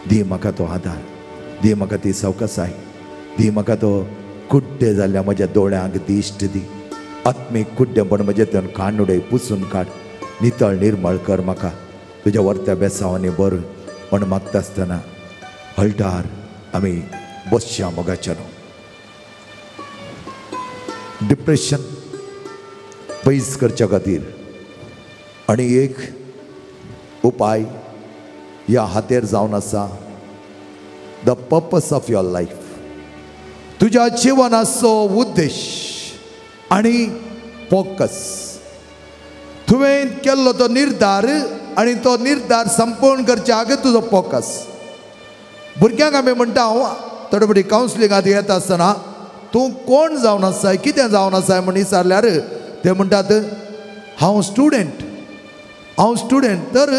दी म्हाका तो आदार, दी म्हाका ती सवकासाय, दी म्हाका तो कुड्डे जाल्ल्या म्हज्या दोळ्यांक दिश्ट दी, आत्मीक कुड्डेपण म्हजें कान उडय, पुसून काड, नितळ निर्मळ कर म्हाका तुज्या वरत्या बेसांवांनी भर म्हण मागता आसतना हळटार आमी बसच्या मोगाच्या. डिप्रेशन पयस करच्या खातीर आनी एक उपाय ह्या हातेर जावन आसा, the purpose of your life, तुज्या जिवनाचो उद्देश आनी फोकस. तुवें केल्लो तो निर्धार आनी तो निर्धार संपूर्ण करच्या आगे तुजो फोकस. भुरग्यांक आमी म्हणटा, हांव थोडे फावटी कावन्सिलिंगांत येता आसतना तूं कोण जावन आसाय, कितें जावन आसाय म्हण विचारल्यार ते म्हणटात हांव स्टुडंट, हांव स्टुडंट. तर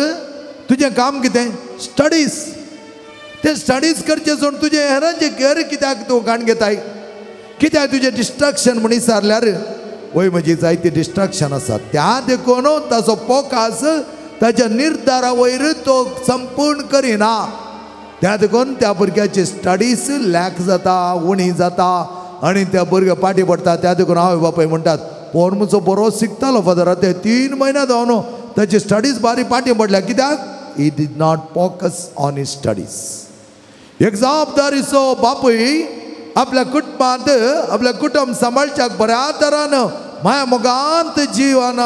तुजें काम कितें? स्टडीज. ते स्टडीज करचें सोडून तुजें हेरांचें घर कित्याक तूं काण घेताय, कित्याक तुजें डिस्ट्रक्शन म्हण विचारल्यार वय म्हजी जायती डिस्ट्रक्शन आसा. त्या देखून ताचो फोकस ताच्या निर्धारा वयर तो संपूर्ण करिना, त्या देखून त्या भुरग्याची स्टडीज लॅक जाता, उणी जाता आनी त्या भुरग्या फाटीं पडटा. त्या देखून आवय बापूय म्हणटात पोर म्हजो बरो शिकतालो फादर, आतां 3 म्हयने जावन ताची स्टडीज बारीक फाटीं पडल्या. कित्याक? He did not focus on his studies. एक जबाबदारीचो बापूय आपल्या कुटुंबांत आपल्या कुटुंब सांबाळच्याक बऱ्या तरान माया मोगांत जिवान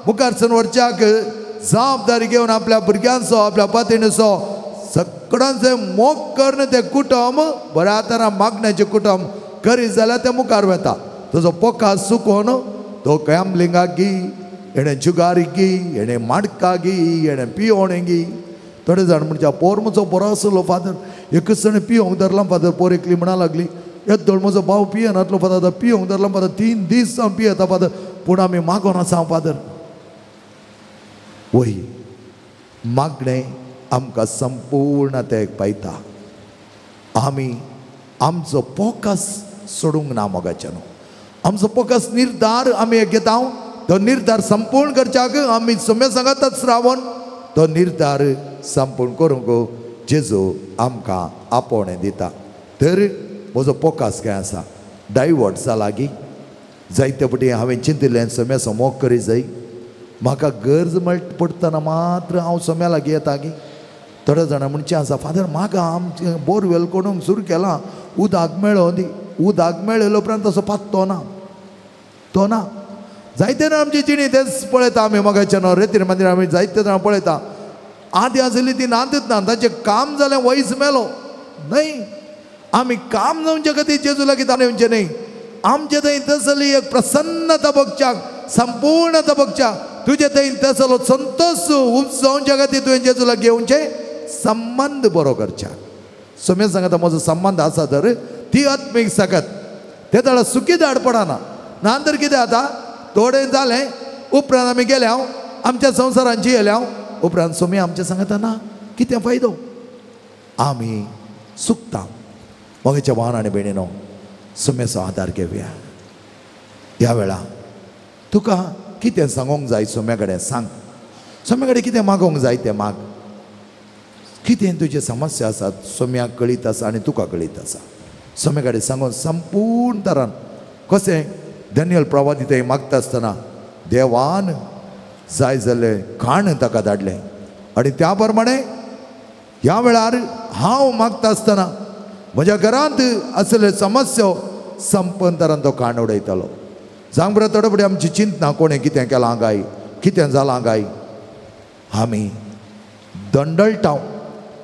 मुखार सन व्हरच्याक जबाबदारी घेवन आपल्या भुरग्यांचो आपल्या पतिणीचो सगळ्यांचे मोग करून तें कुटुंब बऱ्या तरान मागण्याचें कुटुंब करीत जाल्यार तें मुखार वता. ताजो पोकास चुकोन तो गॅम्बलिंगाक गी, हेणें जुगारी गी, हेणें माडका गी, हेणें पियोणे गी. थोडे जाण म्हणच्या पोर म्हजो बरो आसलो फादर, एकच जाण पियोंक धरलां फादर, पोर एकली म्हणा लागली येदोळ म्हजो भाव पियेनातलो फादर, आतां पियोंक धरलां फादर, 3 दीस जावन पियेता फादर, पूण आमी मागोन आसा फादर. वय मागणें आमकां संपूर्ण ते पायता. आमी आमचो फोकस सोडूंक ना मोगाच्यान, आमचो फोकस निर्धार आमी एक घेता, तो निर्धार संपूर्ण करच्याक आमी सोम्या सांगातच रावन तो निर्धार संपूर्ण करूंक जेजू आमकां आपोवणें दिता. तर म्हजो फोकस काय आसा डायवर्ट जाला की जायते फावटी हांवें चिंतिल्लें सोम्याचो मोग करी जाय, म्हाका गरज म्हळ पडटना मात्र हांव सोम्या लागीं येता की. थोड्या जाणां म्हणचें आसा, फादर म्हाका आमचें बोरवेल कोणूंक सुरू केलां, उदक मेळो दी, उदक मेळ्ळें उपरांत तसो पात्तो ना, तो ना. जायते जाणां आमची जिणी तेच पळयता आमी मोगाच्या न्हू रेतीर मंदिर आमी जायते जाणां पळयता, आदी आसली ती नांदत ना, ताचें काम जालें वयस मेलो न्हय. आमी काम जावचे खातीर जेजू लागीं येवचें न्हय, आमचे थंय तसली एक प्रसन्नता बगच्याक, संपूर्णता बगच्याक, तुजे थंय तसलो संतोष उपजावच्या खातीर तुवें जेजू लागीं येवचें, संबंद बरो करच्याक. सोम्या सांगता म्हजो संबंद आसा तर ती आत्मीक सकत ते ताळा सुखी धाड पडना ना. तर कितें जाता, थोडें जालें उपरांत आमी गेले हांव आमच्या संवसारान जियेले हांव, उपरांत सोम्या आमच्या सांगता ना कितें फायदो, आमी सुकता. मोगेच्या भावान आनी भयणीनो, सोम्याचो आदार घेवया. ह्या वेळा तुका कितें सांगूंक जाय सोम्या कडेन सांग, सोम्या कडेन कितें मागोवंक जाय तें माग, कितें तुजे समस्या आसात सोम्याक कळीत आसा आनी तुका कळीत आसा, सोम्या कडेन सांगून संपूर्ण तरान कशें डॅनियल प्रवादी थंय मागता आसतना देवान जाय जाल्लें खाण ताका धाडलें, आनी त्या प्रमाणे ह्या वेळार हांव मागता आसतना म्हज्या घरांत आसले समस्या संपूर्ण तरान तो खाण उडयतालो. जावंक बरें थोडे फुडें आमची चिंतना कोणें कितें केलां काय, कितें जालां काय, आमी दंडळटा,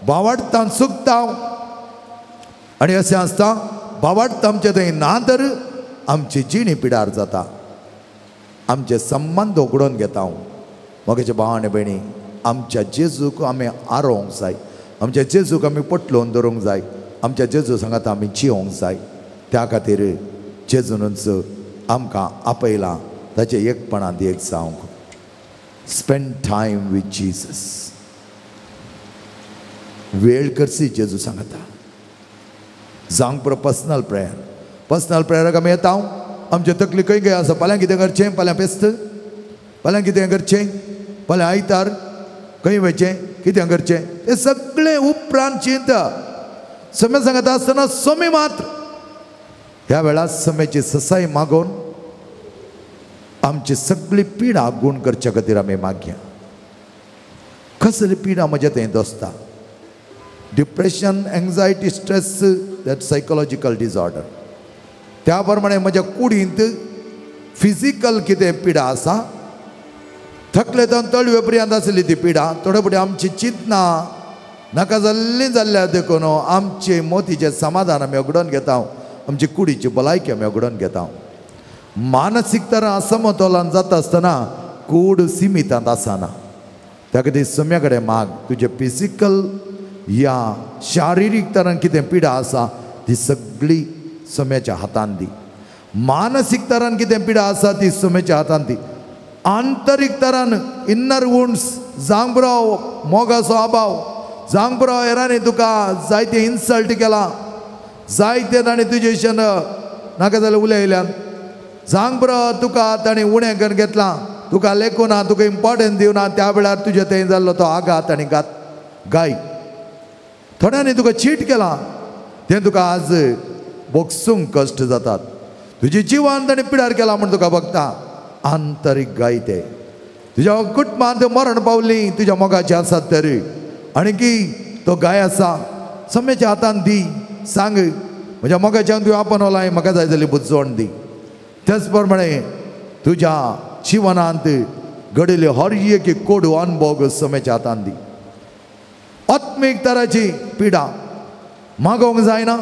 बावाडटा, चुकता. आनी अशें आसता बावाडटा आमचे थंय ना तर आमची जिणी पिडार जाता, आमचे संबंद उगडून घेता. मोगेचे भाव आनी भयणी, आमच्या जेजूक आमी आरोवंक जाय, आमच्या जेजूक आमी पटलोवन दवरूंक जाय, आमच्या जेजू सांगात आमी जियोंक जाय. त्या खातीर जेजूनच आमकां आपयलां ताचें एकपणांत एक जावंक. स्पेंड टायम विथ जिजस, वेळ करसी जेजू सांगता. जावंक पुरो पर्सनल प्रेयर, पर्सनल प्रेयराक आमी येता, आमचे तकली खंय खंय आसा, फाल्यां कितें करचें, फाल्यां फेस्त, फाल्यां कितें करचें, फाल्यां आयतार खंय वयचें, कितें करचें, तें सगळें उपरांत चिंता. सोम्या सांगता आसतना सोमी मात्र ह्या वेळार सोम्याची ससाय मागोवन आमची सगळी पिडा गूण करच्या खातीर आमी मागया. कसली पिडा म्हज्या थंय दोसता, depression, anxiety, stress, that psychological disorder. त्या प्रमाणे म्हज्या कुडींत फिजिकल कितें पिडा आसा, थकले तर तळवे पर्यंत आसली ती पिडा. थोडे फुडें आमची चिंतना नाका जाल्ली जाल्ल्या देखून आमचे मोतीचें समाधान आमी उगडून घेता, आमची कुडीची भलायकी आमी उगडून घेता. मानसीक तर असमतोलन जाता आसतना कूड सिमितांत आसना. त्या खातीर सोम्या कडेन माग, तुजें फिजिकल या शारिरीक तरान कितें पिडा आसा ती सगळी सोम्याच्या हातान दी, मानसीक तरान कितें पिडा आसा ती सोम्याच्या हातान दी, आंतरीक तरान इन्नर वुंड्स, जावंक पुरो मोगाचो अभाव, जावंक पुरो हेरांनी तुका जायते इन्सल्ट केला, जायते ताणें तुजेशन नाका जाल्यार उलयल्यान, जावंक पुरो तुका ताणें उणें करून घेतलां, तुका लेखूं ना, तुका इम्पोर्टन्स दिवना, त्या वेळार तुजे थंय जाल्लो तो आघात आनी घात गाय. थोड्यांनी तुका चीट केलां तें तुका आज बोगसूंक कश्ट जातात, तुजी जिवान ताणें पिडार केला म्हूण तुका बघता आंतरीक गाय ते. तुज्या कुटुंबांत मरण पावली तुज्या मोगाचें आसात तरी आनी की तो गाय आसा सम्याच्या हातान दी, सांग म्हज्या मोगाच्यान तुवें आपणवलाय, म्हाका जाय जाल्यार बुजवण दी. त्याच प्रमाणे तुज्या जिवनांत घडिल्ले हर एक कोडू अनभोग सम्याच्या हातान दी. आत्मीक तराची पिडा मागोवंक जायना,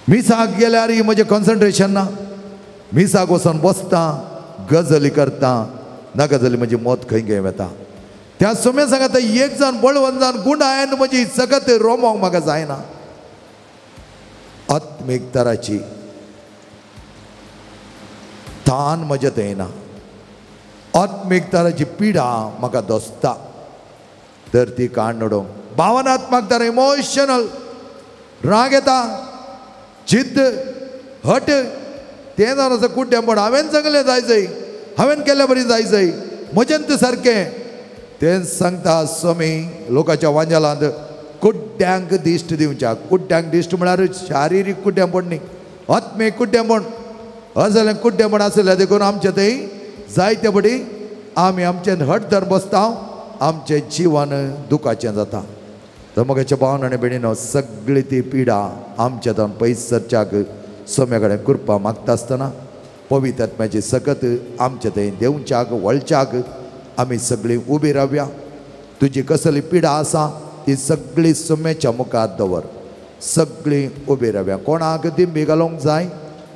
मिसाक गेल्यार म्हजें कॉन्सन्ट्रेशन ना, मिसाक वचोन बसता, गजली करता, नाका जाल्यार म्हजी मत खंय खंय वता. त्या सोम्या सांगता एक जाण बळवंत जावन गुंडायन म्हजी सगत रोमोंक म्हाका जायना. आत्मीक तराची तान म्हज्या थंय ना, आत्मीक तराची पिडा म्हाका दोसता, तर ती काण उडोवंक. भावनात्मक तर इमोशनल राग येता, जिद्द, हट तें जावन आसा कुड्डेंपण. हांवें सांगलें जाय जाय, हांवें केल्या बरी जाय जाय, म्हजेन तें सारकें. तें सांगता स्वामी लोकाच्या वांजालांत कुड्ड्यांक दिश्ट दिवच्या. कुड्ड्यांक दिश्ट म्हळ्यार शारिरीक कुड्डेंपण न्ही, आत्मीक कुड्डेंपण. असलें कुड्डेंपण आसलें देखून आमचें थंय जायते पटी आमी आमचें हट धर बसता, आमचें जिवन दुखाचें जाता. तर म्हगेच्या भावन आनी भयणीनो सगळी ती पिडा आमच्या थंय पयस सरच्याक सोम्या कडेन कृपा मागता आसतना पवित्र आत्म्याची सकत आमच्या थंय देंवच्याक वळच्याक आमी सगळीं उबी रावया. तुजी कसली पिडा आसा ती सगळी सोम्याच्या मुखार दवर. सगळीं उबी रावया. कोणाक दिंबी घालूंक जाय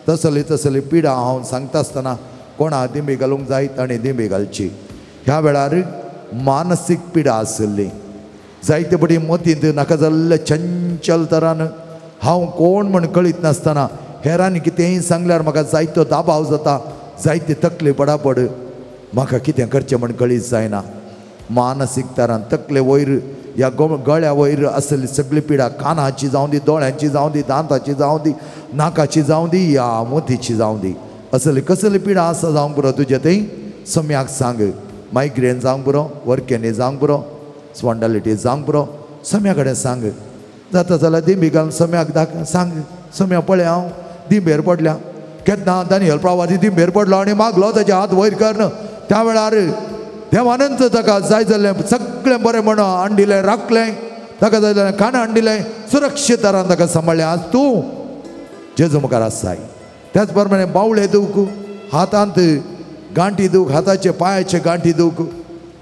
तसली तसली पिडा हांव सांगता आसतना कोणाक दिंबी घालूंक जाय ताणें दिंबी घालची. ह्या वेळार मानसीक पिडा आशिल्ली जायते पटी मतींत नाका जाल्ले चंचल तरान हांव कोण म्हण कळीत नासतना हेरांनी कितेंय सांगल्यार म्हाका जायतो दाबाव जाता, जायती तकली पडापड, म्हाका कितें करचें म्हण कळीत जायना. मानसीक तरान तकले वयर ह्या गळ्या वयर आसली सगळी पिडा, कानाची जावं दी, दोळ्यांची जावं दी, दांताची जावं दी, नाकाची जावं दी, या मोतीची जावं दी, असली कसली पिडा आसा जावंक पुरो तुजे थंय सम्याक सांग. मायग्रेन जावंक पुरो, वर्केनी जावंक पुरो, स्पॉन्डालिटी जावंक पुरो, सम्या कडेन सांग. जाता जाल्यार दिंबी घालून सम्याक दाख सांग, सम्या पळय हांव दिंबेर पडल्या. केन्ना दानियल प्रवादी दिंबेर पडलो आनी मागलो ताचे हात वयर करून, त्या वेळार देवानंत ताका जाय जाल्लें सगळें बरें म्हणून हाडिल्लें, राखलें, ताका जाय जाल्लें खाण हाडिल्लें, सुरक्षीत तरान ताका सांबाळ्ळें. आज तूं जेजू मुखार आसाय. त्याच प्रमाणे बावळे दूख, हातांत गांठी दूख, हाताचे पांयाचे गांठी दूख,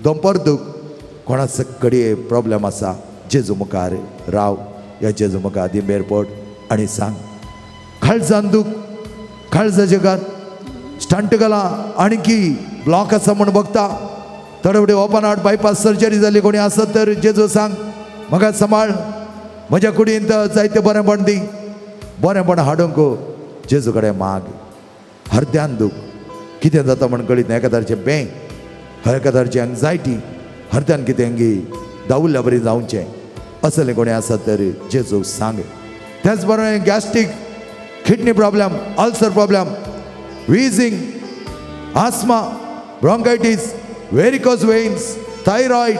दोंपर दूख, कोणाच कडे प्रॉब्लेम आसा जेजू मुखार राव, ह्या जेजू मुखार दिंबेर पड आनी सांग. काळजान दूख, काळजाचे घात, स्टंट घाला आणखी ब्लॉक आसा म्हूण बघता, थोडे फुडें ओपन हार्ट बायपास सर्जरी जाली कोणी आसत तर जेजू सांग म्हाका सांबाळ, म्हज्या कुडींत जायते बरेंपण दी, बरेंपण हाडूंक जेजू कडेन माग. हरद्यान दूख कितें जाता म्हण कळीत ना, एका तरेचें बेंग, एका तरेची एन्जायटी, हरद्यान कितें गी दावुल्ल्या बरी जावचें, असलें कोणी आसत तर जेजूक सांग. त्याच बरोबर gastric, kidney problem, ulcer problem, wheezing, asthma, bronchitis, varicose veins, thyroid,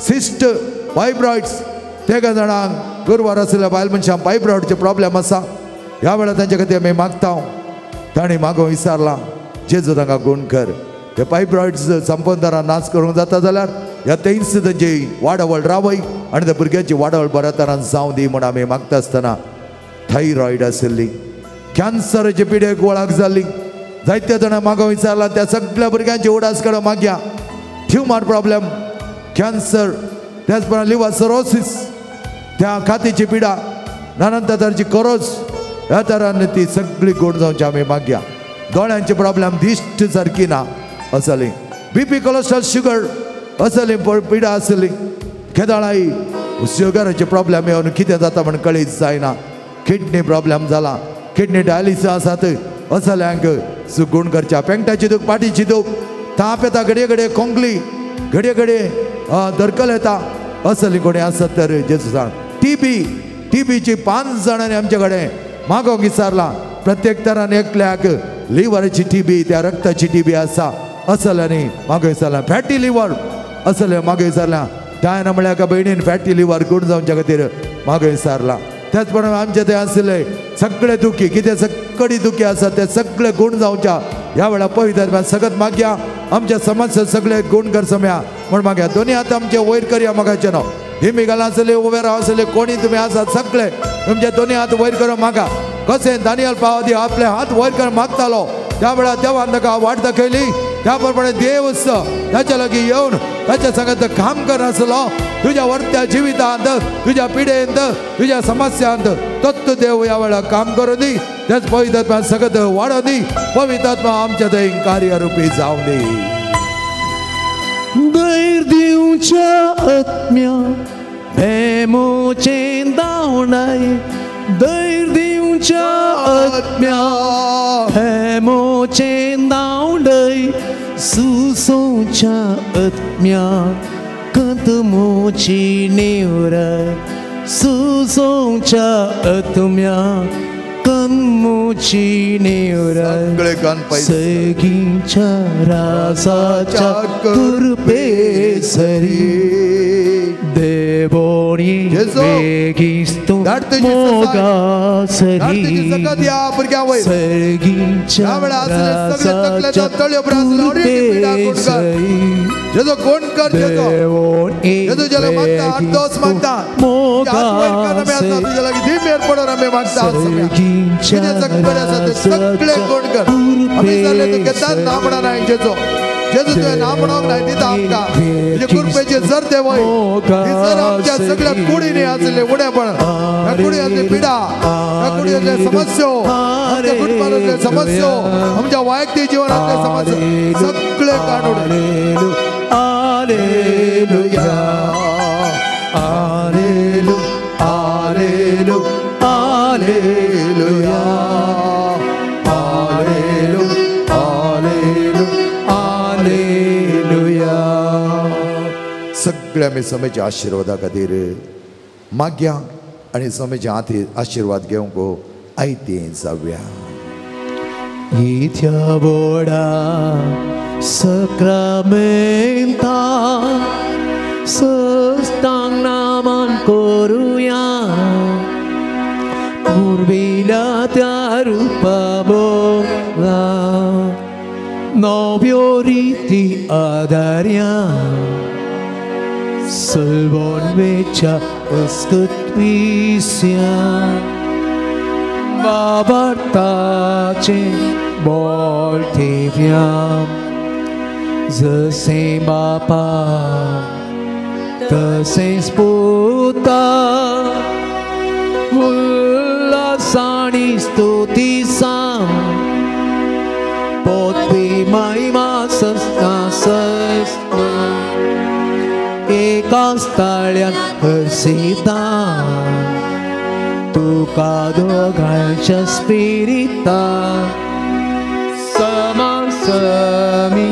cyst, fibroids. तेगा जाणांक गुरवार आशिल्ल्या बायल मनशांक फायब्रॉयडचे प्रॉब्लेम आसा. ह्या वेळार तांचे खातीर आमी मागता, तांणी मागोवंक विसरलां, जेजू तांकां गूण कर. हे फायब्रॉयड्स संपंदरान नाच करूंक जाता जाल्यार ह्या तेंच तांची वाडावळ रावय आनी त्या भुरग्याची वाडावळ बऱ्या तरान जावं दी म्हूण आमी मागता आसतना थायरॉयड आशिल्ली, कॅन्सराचे पिडेक वळख जाल्ली, जायत्या जाणां मागोवंक विचारलां, त्या सगळ्या भुरग्यांची उडास काडून मागया. ट्युमर प्रॉब्लेम, कॅन्सर, त्याच प्रमाणे लिव्हर सरोसिस, त्या कातीची पिडा, नानान तरांची करोज, ह्या तरान ती सगळी गोड जावची आमी मागया. दोळ्यांचे प्रॉब्लेम, दिश्ट सारकी ना असली, बीपी, कोलेस्ट्रॉल, शुगर असली पिडा आसली, केदळाय शुगराचे प्रॉब्लेम येवन कितें जाता म्हण कळीत जायना, किडनी प्रॉब्लेम जाला, किडनी डायलिसीस आसात असल्यांक सुगूण करच्या. पेंगटाची दूख, पाटीची दूख, ताप येता घडये घडये, खोंकली घडये घडये दरकल येता, असली कोणी आसत तर जेजू सांग. टीबी, टीबीची 5 जाणांनी आमचे कडेन मागोवंक विचारलां, प्रत्येक तरान एकल्याक लिव्हराची टीबी, त्या रक्ताची टीबी आसा असल्यांनी मागोवंक विचारलां. फॅटी लिव्हर असले मागोवंक विचारलां. डायना म्हळ्यार एका भयणीन फॅटी लिव्हर गूण जावच्या खातीर मागोवंक विचारलां. त्याच प्रमाणे आमचे थंय आशिल्ले सगळे दुखी, कितें सगळी दुखी आसा ते सगळे गूण जावच्या ह्या वेळार पवित्र सगळ्यात मागया. आमच्या समस्या सगळे गूण कर सम्या म्हण मागया. दोन्ही हात आमचे वयर करया मागाचे नांव. दिमी घाला आसले, उबे राव आसले, कोणी तुमी आसात सगळे तुमचे दोन्ही हात वयर करून मागा. कशें दानियल पावदी आपले हात वयर करून मागतालो त्या वेळार देवान ताका वाट दाखयली. त्या प्रमाणे देव ताच्या लागीं येवन ताच्या सांगात काम करनासलो. तुज्या वर्त्या जिवितांत, तुज्या पिडेंत, तुज्या समस्यांत तत्व देव ह्या वेळार काम करूं दी. त्याच पवित्र आत्मा सगळं वाडोवं दी. पवित्र आत्मा आमच्या थंय कार्यरुपी जावं दी. धैर्य दिवच्या आत्म्या भेमोचें दावणाय, धैर्य दिवच्या आत्म्या भेमोचें दावणाय, सुसोच्या आत्म्या कदमोची नेवराय, सुसोच्या आत्म्या कदमोची मुजी निवृत्त सगीच्या राजाच्या कृपेसरी देवोनी वेगीस तूं मोगासरी सर्गीच्या राजाच्या कृपेसरी देवोनी वेगीस तूं मोगासरी सर्गीच्या राजाच्या कृपेसरी जेजू तुवें नांव म्हणूंक नाय दिता आमकां तुजे कृपेचें जर देवय जर आमच्या सगळ्या कुडींनी आसलें उणेपण, ह्या कुडी आसले पिडा, ह्या कुडी आसले समस्यो, आमच्या कुटुंबांतले समस्यो, आमच्या वैयक्तीक जिवनांतले समस्यो सगळे काडून हालेलुया हालेलुया हालेलुया हालेलुया. सगळ्या आमी समेच्या आशिर्वादा खातीर मागया आनी समेच्या हाती आशिर्वाद घेवंक आयतें जावया. इथ्या बोडा सक्रामेंता सस्तांग नामान करुया पुर्विल्या त्या रुपा बोला नव्यो रिती आदार्या सलवोन वेच्या अस्कत्विस्या बाबार्ताचे बोल ठेव्या जसे बापा तसेच पुता उल्हासानी स्तुती सांग पोतवी महिमा सस्ता सस्ता एकाच ताळ्यान हरसिता तुका दोगांच्या स्पिरिता समासमी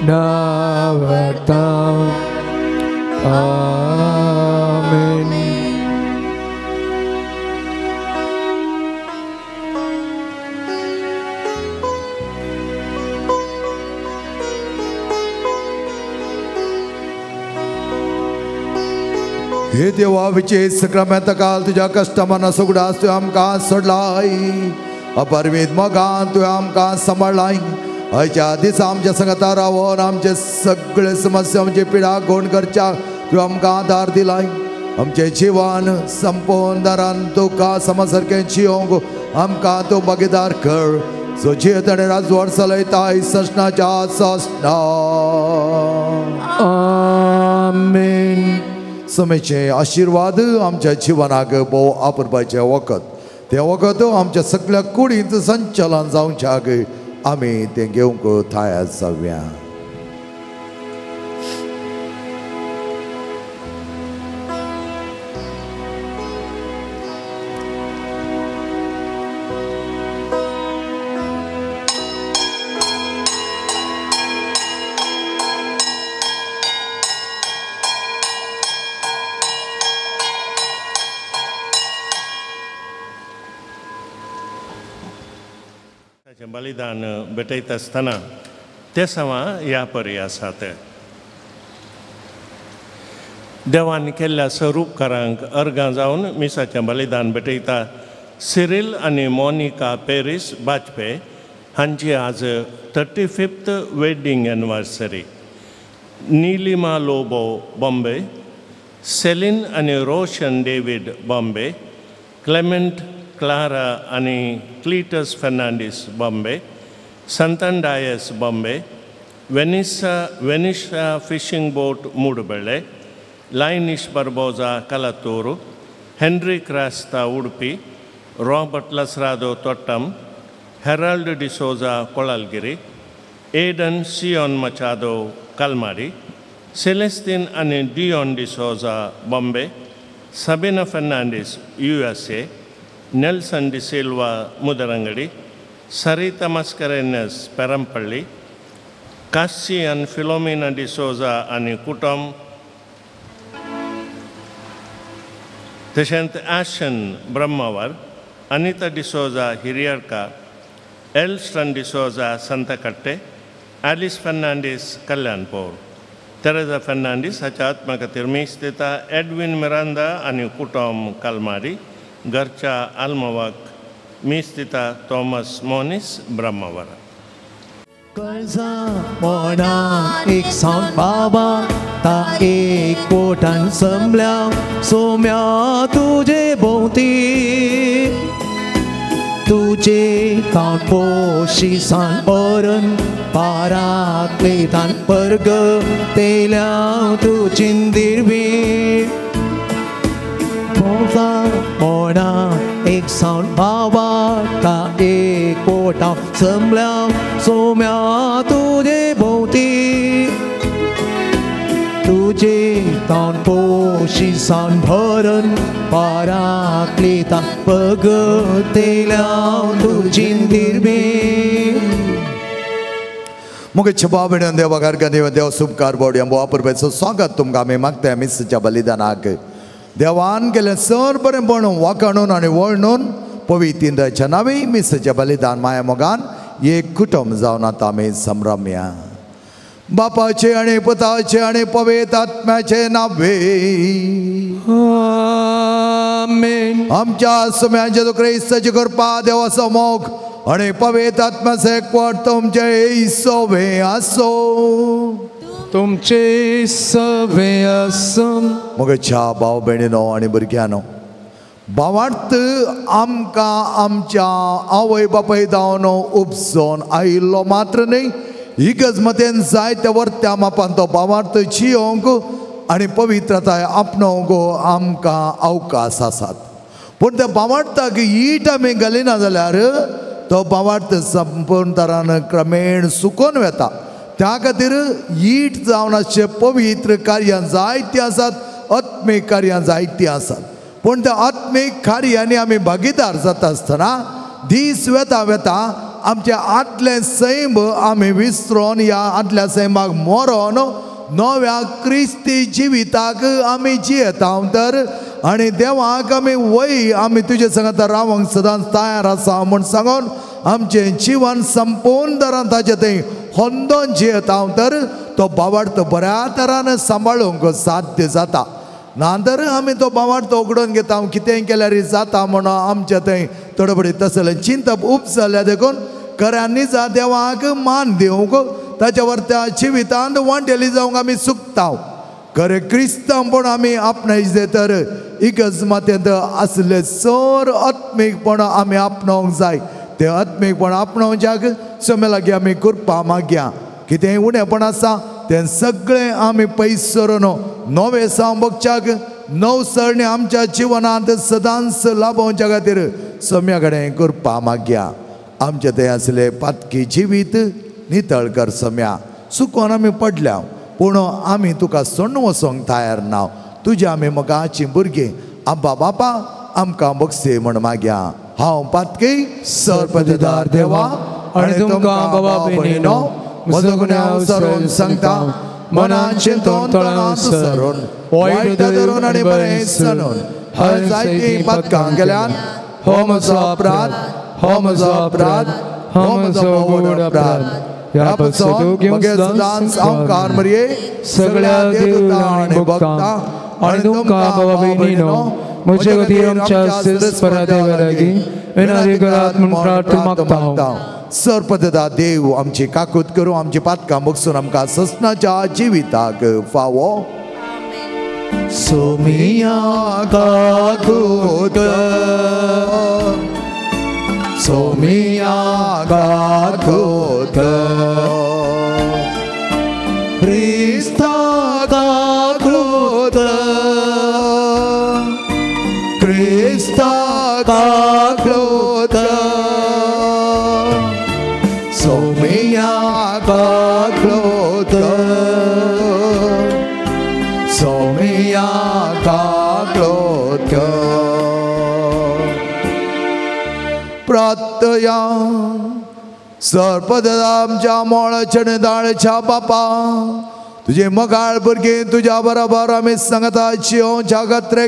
नावडता. आमेन. हे देवा विचे सक्रामेंता काल तुज्या कश्टमाना सुगडास तुवें आमकां सोडलाय, अपरमीत मोगान तुवें आमकां सांबाळ्ळाय. आयच्या दिसा आमच्या संगता रावन आमचे सगळे समस्या आमचे पिडा गोण करच्या तुवें आमकां आदार दिलाय. आमचें जिवन संपोवन दारान तुका समसारकें जियोंक आमकां तूं भागीदार कर. सो जियेत आनी राजवट चलयताय ससनाच्या ससना. आमेन. समेचे आशिर्वाद आमच्या जिवनाक भोव आपरपाचें वखद, तें वखद आमच्या सगळ्या कुडींत संचलन जावच्याक आमी तें घेवंक तयार जावया. बलिदान भेटयता आसतना ते सवा ह्या परी आसात. देवान केल्ल्या स्वरूपकारांक अर्गां जावन मिसाचें बलिदान भेटयता सिरील आनी मोनिका पेरीस बाजपे हांची आज 35th wedding anniversary. Nilima Lobo Bombay, Celine आनी Roshan David Bombay, Clement Clara आनी Cletus Fernandes Bombay, Santan Dias Bombay, Venisha fishing boat Moodubelle, Lainesh Barbosa Kalathur, Henry Crasta Udupi, Robert Lasrado Thottam, Harold D'Souza Kolalgiri, Aiden Sion Machado Kalmadi, Celestine आनी Dion D'Souza Bombay, Sabina Fernandes USA, Nelson D'Silva Mudarangadi, Sarita Mascarenhas Perampalli, Cassian Philomena D'Souza आनी कुटुंब, तशेंच आशन ब्रह्मावर, अनिता डिसोजा हिरियरकार, एल्स्टन डिसोजा संतकट्टे, एलिस फर्नांडीस कल्याणपूर, तेरेजा फर्नांडीस हाच्या आत्मा खातीर मीस दिता Edwin Miranda आनी कुटुंब कालमारी, घरच्या आल्मवाक मीस दिता थॉमस मोनीस ब्रह्मावरा. कर्जा मोना एक सावन बाबा ता एक पोटान समल्या सोम्या तुजे भोंवती तुजे ताण पोशी सान बरन पारातले तान परग तेल्या तुजी दिरवी भोंवता मोना एक सावन बाबा ता एक पोटा समल्या सोम्या तुजे भोंवती तुजे ताण पोशी सान भरन पारातले तान पग तेल्या तुजी दिरवी. मुगे बाबेन देवा देव देव सुपकार बोडया वापरपाचो स्वागत तुमकां आमी मागता मिसाच्या बलिदानाक. देवान केलें सर बरें पण वाकाणून आनी वळणून पवित्र नावे मिसाच्या बलिदान माया मोगान एक कुटुंब जावन आतां आमी संभ्रमया. बापाचे आनी पुताचे आनी पवित्र आत्म्याचे नावे आमेन. आमच्या सुम्यांचे जेजू क्रिस्ताची कृपा, देवाचो मोग आनी पवित्र आत्म्याचो एकवट तुमचे सवे आसो. तुमचे सवे आसूं. म्हज्या भाव भयणीनो आनी भुरग्यांनो, भावार्थ आमकां आमच्या आवय बापाय जावन उपजोन आयिल्लो मात्र न्हय, इगर्जमतेन जायत्या वर्त्या मापान तो भावार्थ जियोंक आनी पवित्रताय आपणोवंक आमकां अवकाश आसात. पूण त्या भावार्थाक ईट आमी घालिना जाल्यार तो भावार्थ संपूर्ण तरान क्रमेण सुकोन वेता. त्या खातीर ईट जावन आसचे पवित्र कार्यां जायतीं आसात, आत्मीक कार्यां जायतीं आसात. पूण त्या आत्मीक कार्यांनी आमी भागीदार जाता आसतना दीस वेता वेता आमच्या आदलें सैम आमी विसरोन ह्या आदल्या सैमाक मरोन नव्या क्रिस्ती जिविताक आमी जियेता तर आनी देवाक आमी वय आमी तुजे सांगता रावंक सदांच तयार आसा म्हूण सांगून आमचें जिवन संपूर्ण तरान ताचे थंय होंदोन जियेता तर तो भावार्थ बऱ्या तरान सांबाळूंक साध्य जाता. ना तर आमी तो भावार्थ उगडून घेता कितेंय केल्यार जाता म्हणून आमच्या थंय थोडे तसलें चिंतप उपजल्या देखून खऱ्यांनी जा देवाक मान दिवंक ताच्या वरत्या जिवितांत वांटेली जावंक आमी चुकता. खरें क्रिस्तांवपण आमी आपणायचे तर इगर्ज मातेंत आसले सर आत्मीकपण आमी आपणावंक जाय. तें आत्मीकपण आपणावच्याक सोम्या लागीं आमी कृपा मागया. कितेंय उणेपण आसा तें सगळें आमी पयस सरून नवें सावंक बगच्याक नव सरणी आमच्या जिवनांत सदांच लाभोवच्या खातीर सोम्या कडेन कृपा मागया. आमचें थंय आसलें पातकी जिवीत नितळ कर सोम्या. चुकोन आमी पडल्या पूण आमी तुका सोडून वचोंक तयार ना. तुज्या आमी मोगाचीं भुरगीं आब्बा बापा आमकां बगसे म्हण मागया. हांव पातकी सरपददार देवा आनी तुमकां बाबा भयणीनो म्हजो गुन्यांव सरून सांगता, मनान चिंतून तोंडान सरून वायट धरून आनी बरें सणून हांवें जायतीं पातकां केल्यान. हो म्हजो अपराध, हो म्हजो अपराध, हो म्हजो व्हड अपराध. ह्या पासून म्हगे सदांच हांव मरये सगळ्या देवता आनी भक्तां आनी तुमकां बाबा भयणीनो म्हजे खातीर आमच्या सिस्परा देवा लागीं विनंती करात म्हूण प्रार्थना मागता. सरपददा देव आमची काकूत करूं, आमची पातकां बगसून आमकां ससनाच्या जिविताक फावो. सोमिया काकूत कर, सोमिया काकूत कर, क्रिस्ता काकूत कर, क्रिस्ता काकूत कर, सोमिया काकूत कर, सोमिया काकूत कर. प्रार्थया सरपददा आमच्या मोळाच्या आनी दाळच्या बापा, तुजे मोगाळ भुरगीं तुज्या बरोबर आमी सांगता जियोवच्या खातीर.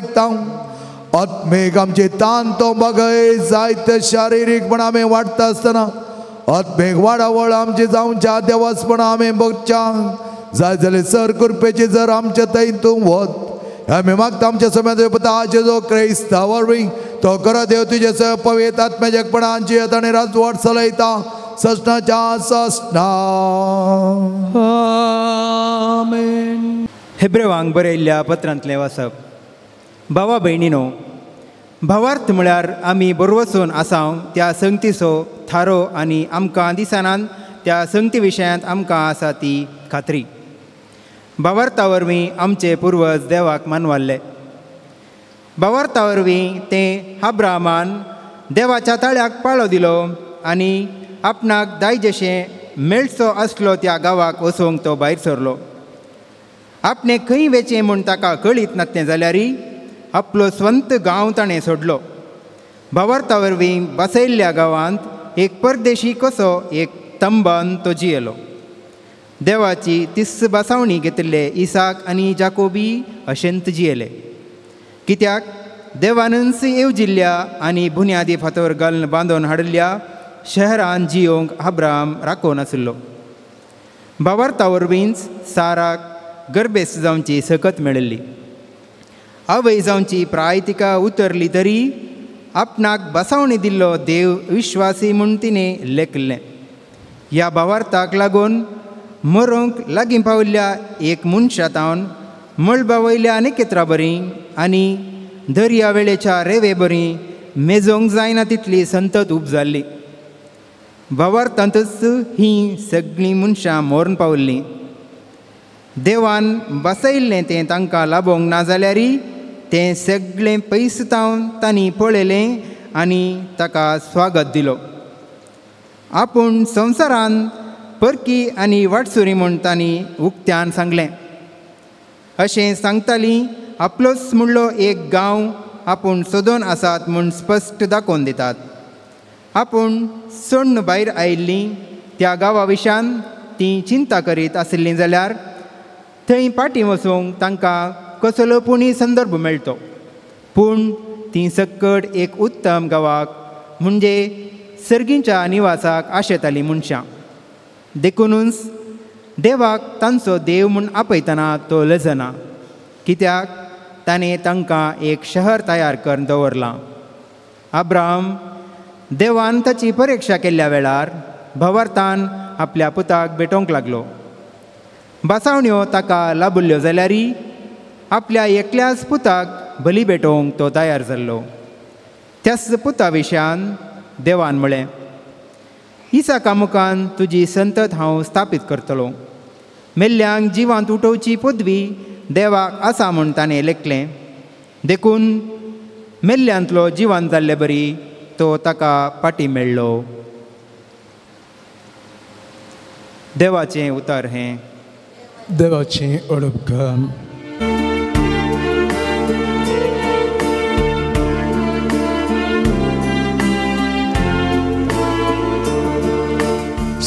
आत्मीक आमची तान तो बगय जायते शारिरीकपण आमी वाडटा आसतना आत्मीक वाडावळ आमची जावच्या देवासपणां आमी बगच्यांक जाय जाल्यार सर कृपेची जर आमच्या थंय तूं वत आमी मागता आमच्या समयाचो पुता जेजू क्रिस्ता वरवीं तो करा देव तुजे सह पवित्र आत्म्याच्या एकपणान जियेता आनी राजवट चलयता ससनाच्या ससना. आमेन. हेब्रेवांक बरयल्ल्या पत्रांतलें वाचप. भावा भयणीनो, भावार्थ म्हळ्यार आमी बरवसून आसाव त्या संगतीचो थारो आनी आमकां दिसनान त्या संगती विशयांत आमकां आसा ती खात्री. भावार्था वरवीं आमचे पुर्वज देवाक मानवाल्ले. भावार्था वरवीं ते अब्राहमान देवाच्या ताळ्याक पाळो दिलो आनी आपणाक दायजेशें मेळचो आसलो त्या गांवाक वचूंक तो भायर सरलो. आपणें खंय वेचें म्हूण ताका कळीत नासलें जाल्यारय आपलो स्वंत गांव ताणें सोडलो. भावार्था वरवीं बसयल्ल्या गांवांत एक परदेशी कसो एक तंबान तो जियेलो. देवाची तिस बसावणी घेतिल्ले इसाक आनी जाकोबी अशेंत जियेले. कित्याक देवानच येवजिल्ल्या आनी बुन्यादी फातर घालून बांदून हाडिल्ल्या शहरान जियोंक अब्राहम राखून आशिल्लो. भावार्था वरवींच साराक गर्भेस्त जावची सकत मेळिल्ली. आवय जावची प्राय तिका उतरली तरी आपणाक बसावणी दिल्लो देव विश्वासी म्हूण तिणें लेखलें. ह्या भावार्थाक लागून मरोंक लागीं पाविल्ल्या एक मनशा तावन मळबा वयल्या नखेत्रां बरी आनी दर्या वेळेच्या रेवे बरी मेजोंक जायना तितली संतत उब जाल्ली. भावार्थांतच हीं सगळीं मनशां मरून पाविल्लीं. देवान बसयल्लें तें तांकां लाबोवंक ना जाल्यारय तें सगळें पयस तावन तांणी पळयलें आनी ताका स्वागत दिलो. आपूण संवसारान परकी आनी वाटसुरी म्हूण तांणी उक्त्यान सांगलें. अशें सांगतालीं आपलोच म्हणलो एक गांव आपूण सोदून आसात म्हूण स्पश्ट दाखोवन दितात. आपूण सोडून भायर आयिल्लीं त्या गांवा विशयान तीं चिंता करीत आशिल्लीं जाल्यार थंय फाटीं वचूंक तांकां कसलो पुणी संदर्भ मेळटो. पूण तीं सक्कड एक उत्तम गांवाक म्हणजे सर्गींच्या निवासाक आशेतालीं मनशां. देखुनूच देवाक तांचो देव म्हूण आपयतना तो लजना, कित्याक ताणें तांकां एक शहर तयार करून दवरलां. अब्राहम देवान ताची परिक्षा केल्ल्या वेळार भावार्थान आपल्या पुताक भेटोवंक लागलो. बसावण्यो ताका लाबुल्ल्यो जाल्यारय आपल्या एकल्याच पुताक बली भेटोवंक तो तयार जाल्लो. त्याच पुता विशयान देवान म्हळें, इसाका मुखान तुजी संतत हांव स्थापीत करतलो. मेल्ल्यांक जिवांत उठोवची पदवी देवाक आसा म्हूण ताणें लेखलें. देखून मेल्ल्यांतलो जिवान जाल्ले बरी तो ताका फाटीं मेळ्ळो. देवाचें उतर हें. देवाचें अडपघाम.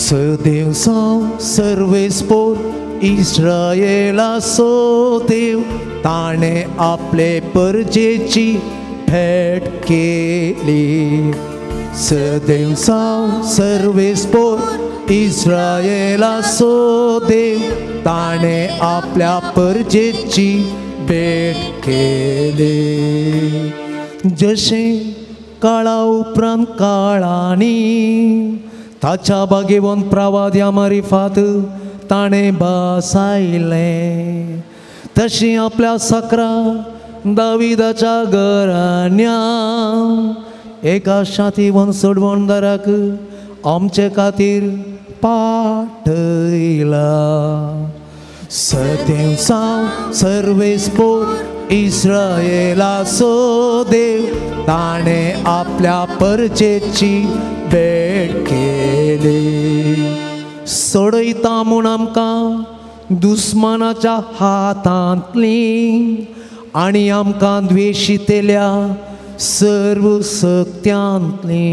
सदेव साव सर्वेस्पोर इस्रायेलाचो देव ताणें आपले परजेची भेट केली. सदेव साव सर्वेस्पोर इस्रायेलाचो देव ताणें आपल्या परजेची भेट केली. जशें काळा उपरांत काळांनी ताच्या बागेवन प्रवाद्या मारिफात ताणें बसायलें, तशें आपल्या सकरा दाविदाच्या घराण्या एका शातीवन सोडवणदाराक आमचे खातीर पाठयला. सदेव साव सर्वेस्पोर इस्रायेलाचो देव ताणें आपल्या परजेची भेट केली. सोडयता म्हूण आमकां दुस्मानाच्या हातांतली आनी आमकां द्वेशितेल्या सर्व सक्त्यांतली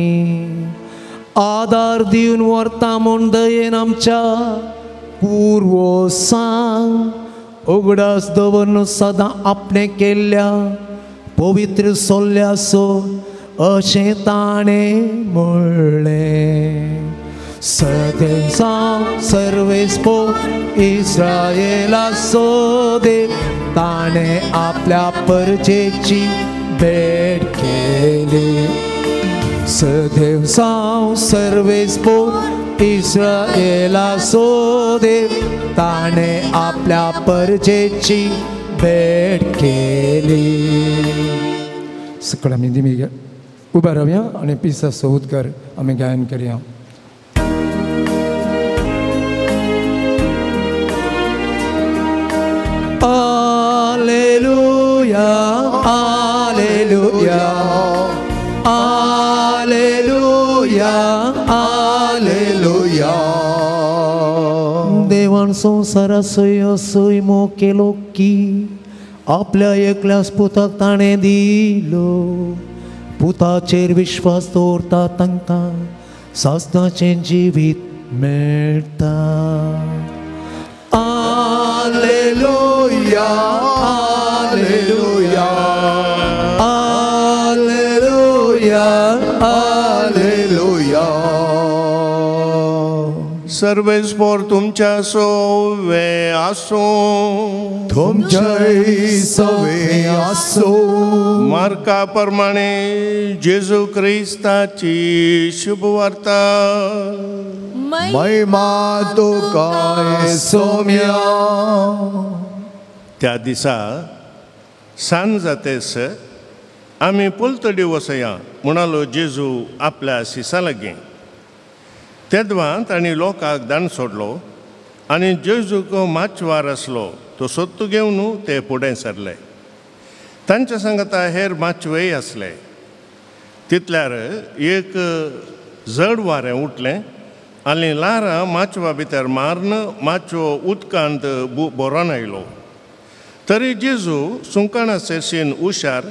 आदार दिवन व्हरता म्हूण दयेन आमच्या पुर्वसांक उगडास दवरून सदां आपणें केल्ल्या पवित्र सोल्ल्यासो अशें ताणें म्हणलें. सदेव सर्वेस्पो इस्रायेलाचो देव ताणें आपल्या परजेची भेट केली. सदेव सर्वेस्पो इस्रायेलाचो देव ताणें आपल्या परजेची भेट केली. सकळ आमी दिमी उबा रावया आनी पिसाचो उद्गार आमी गायन करया. Alleluia, Alleluia, Alleluia, Alleluia. देवान संवसाराचो असोय मोग केलो की आपल्या एकल्याच पुताक ताणें दिलो. पुताचेर विश्वास दवरता तांकां सासणाचें जिवीत मेळटा. Alleluia, Alleluia, Alleluia, Alleluia. सर्वेस्पोर तुमच्या सोवे आसूं, तुमच्याय सवे आसूं. मार्का प्रमाणे जेजू क्रिस्ताची शुभवार्ता. महिमा तुका सोम्या. त्या दिसा सांज जातेस आमी पलतडी वसया म्हणालो जेजू आपल्या शिसा लागीं. तेदवां तांणी लोकांक दान सोडलो आनी जेजूक माचवार आसलो तो सोत्तू घेवन ते फुडें सरले. तांच्या सांगता हेर माचवेय आसले. तितल्यार एक जड वारें उठलें आनी ल्हारां माचवा भितर मारून माचवो उदकांत भरोन आयलो. तरी जेजू सुंकणा सरशीन हुशार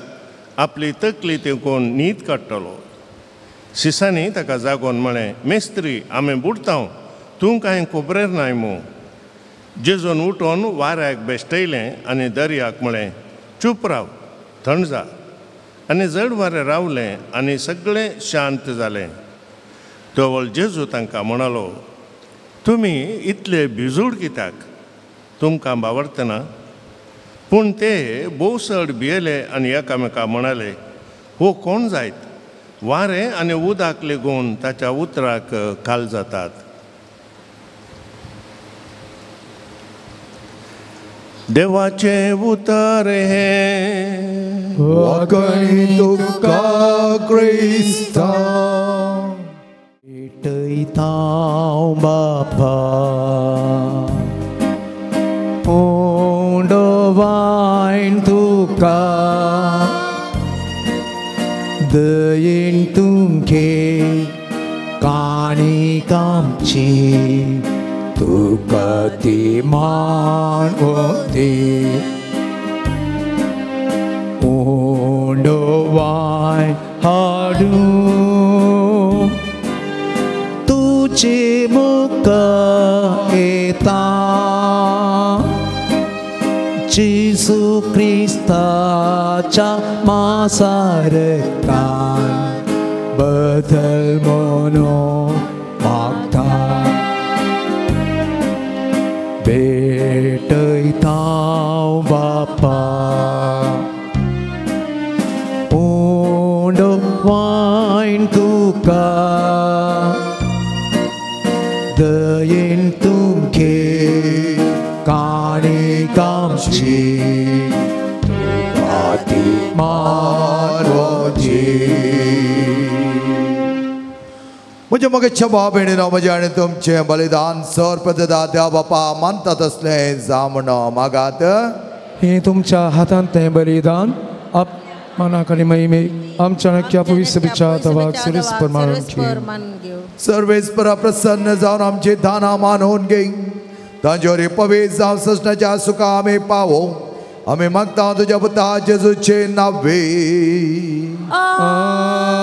आपली तकली तेंकोवन न्हीद काडटलो. शिसांनी ताका जागोवन म्हळें, मेस्त्री आमी बुडता, तूं कांय खबरेर नाय मू. जेजून उठोवन वाऱ्याक बेश्टयलें आनी दर्याक म्हळें, चूप राव, थंड जा. आनी जड वारें रावलें आनी सगळें शांत जालें. तवळ जेजू तांकां म्हणालो, तुमी इतले भिजूड कित्याक? तुमकां बावडतना? पूण ते भोव चड भियेले आनी एकामेका म्हणाले, हो कोण जायत? वारें आनी उदक लेगून ताच्या उतराक काल जातात. देवाचें उतर हें वाकणी तुका क्रिस्ता. पेटयता बापा उंडो वायन तुका दयेन तुमगे काणी कामची तुका ती मान ओती. उंडो वायन हाडूं तुजे मुखा येता जेजू क्रिस्ताच्या मासारतान बदल म्हणून मागता. भेटयता बापा उंडो वायन तुका दयेन तुमगे काणी कामची तुका ती मानवची. म्हज्या मोगेच्या भाव भयणीनो, म्हजें आनी तुमचें बलिदान सर्पदा देव बापा मानता तसलें जावं म्हण मागात. हें तुमच्या हातांतलें बलिदान आप मनाक आनी महिमेक आमच्या नक्या पवित्र विचार सुरेस मानून घेवं. सर्वेस्परा प्रसन्न जावन आमची दानां मानून घे. तांचेर पवित्र जावन ससनाच्या सुखा आमी पावो. आमी मागता तुज्या पुता जेजूचे नावे.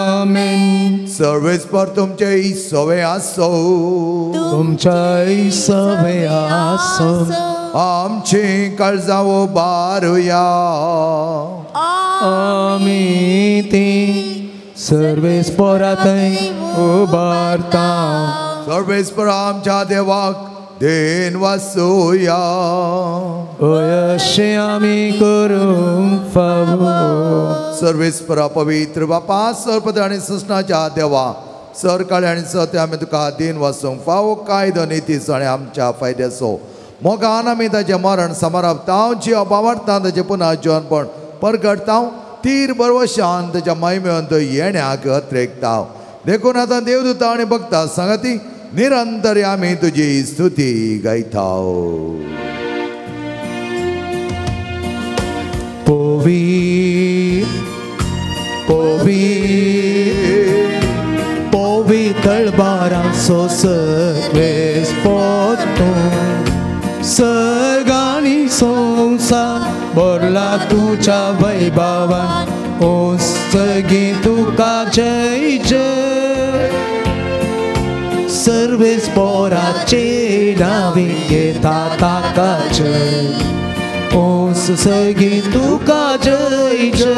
आमेन. सर्वेस्पर तुमचे सवे आसो. तुमच्याय सवे आसो. आमची काळजां उबारुया. आमी ती सर्वेस्पोरा थंय उबारता. सर्वेस्पोरा आमच्या देवाक then वासुया. अशें आमी करूंक फावो. सर्वेस्परा पवित्र बापा सरपद आनी ससनाच्या देवा सरकाळी आनी सत्य आमी तुका then वासूंक फावो कायदो नितीचो आनी आमच्या फायद्याचो मोगान आमी ताचें मरण समारपता जिव बावडता ताचें पुनः जिवनपण परगटता तीर बरवशान ताच्या महिमेवन तो येण्याक अत्रेकता. देखून आतां देवदूता आनी भक्ता सांगाती निरंतर आमी तुजी स्तुती गायता. पवी पवी पवी तळबारांचो सर्वेस्पोर तूं सर्गांनी संवसार भरला तुज्या वैभवान ओसगी तुका जय जय. सर्वेस्पोराचे नांवे घेता ताका जय ओस सगी तुका जय जय.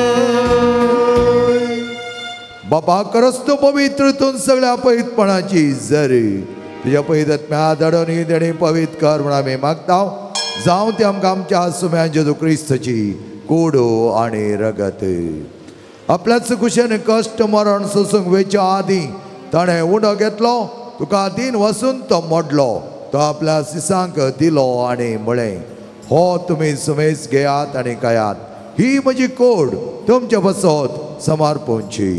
बाबा खरंच तूं पवित्र तूं सगळ्या पवित्रपणाची जरी तुज्या पवित्र आत्म्या धाडून ही देणी पवित्र कर म्हूण आमी मागता. जावं ते आमकां आमच्या सुम्या जेजू क्रिस्ताची कोडो आनी रगत. आपल्याच कुशेन कश्ट मरण सोसूंक वेच्या आदीं ताणें उंडो घेतलो तुका दीन वसून तो मोडलो तो आपल्या सिसांक दिलो आनी म्हळें हो तुमी सुमेस घेयात आनी खायात ही म्हजी कोड तुमचे बसत समर्पणची.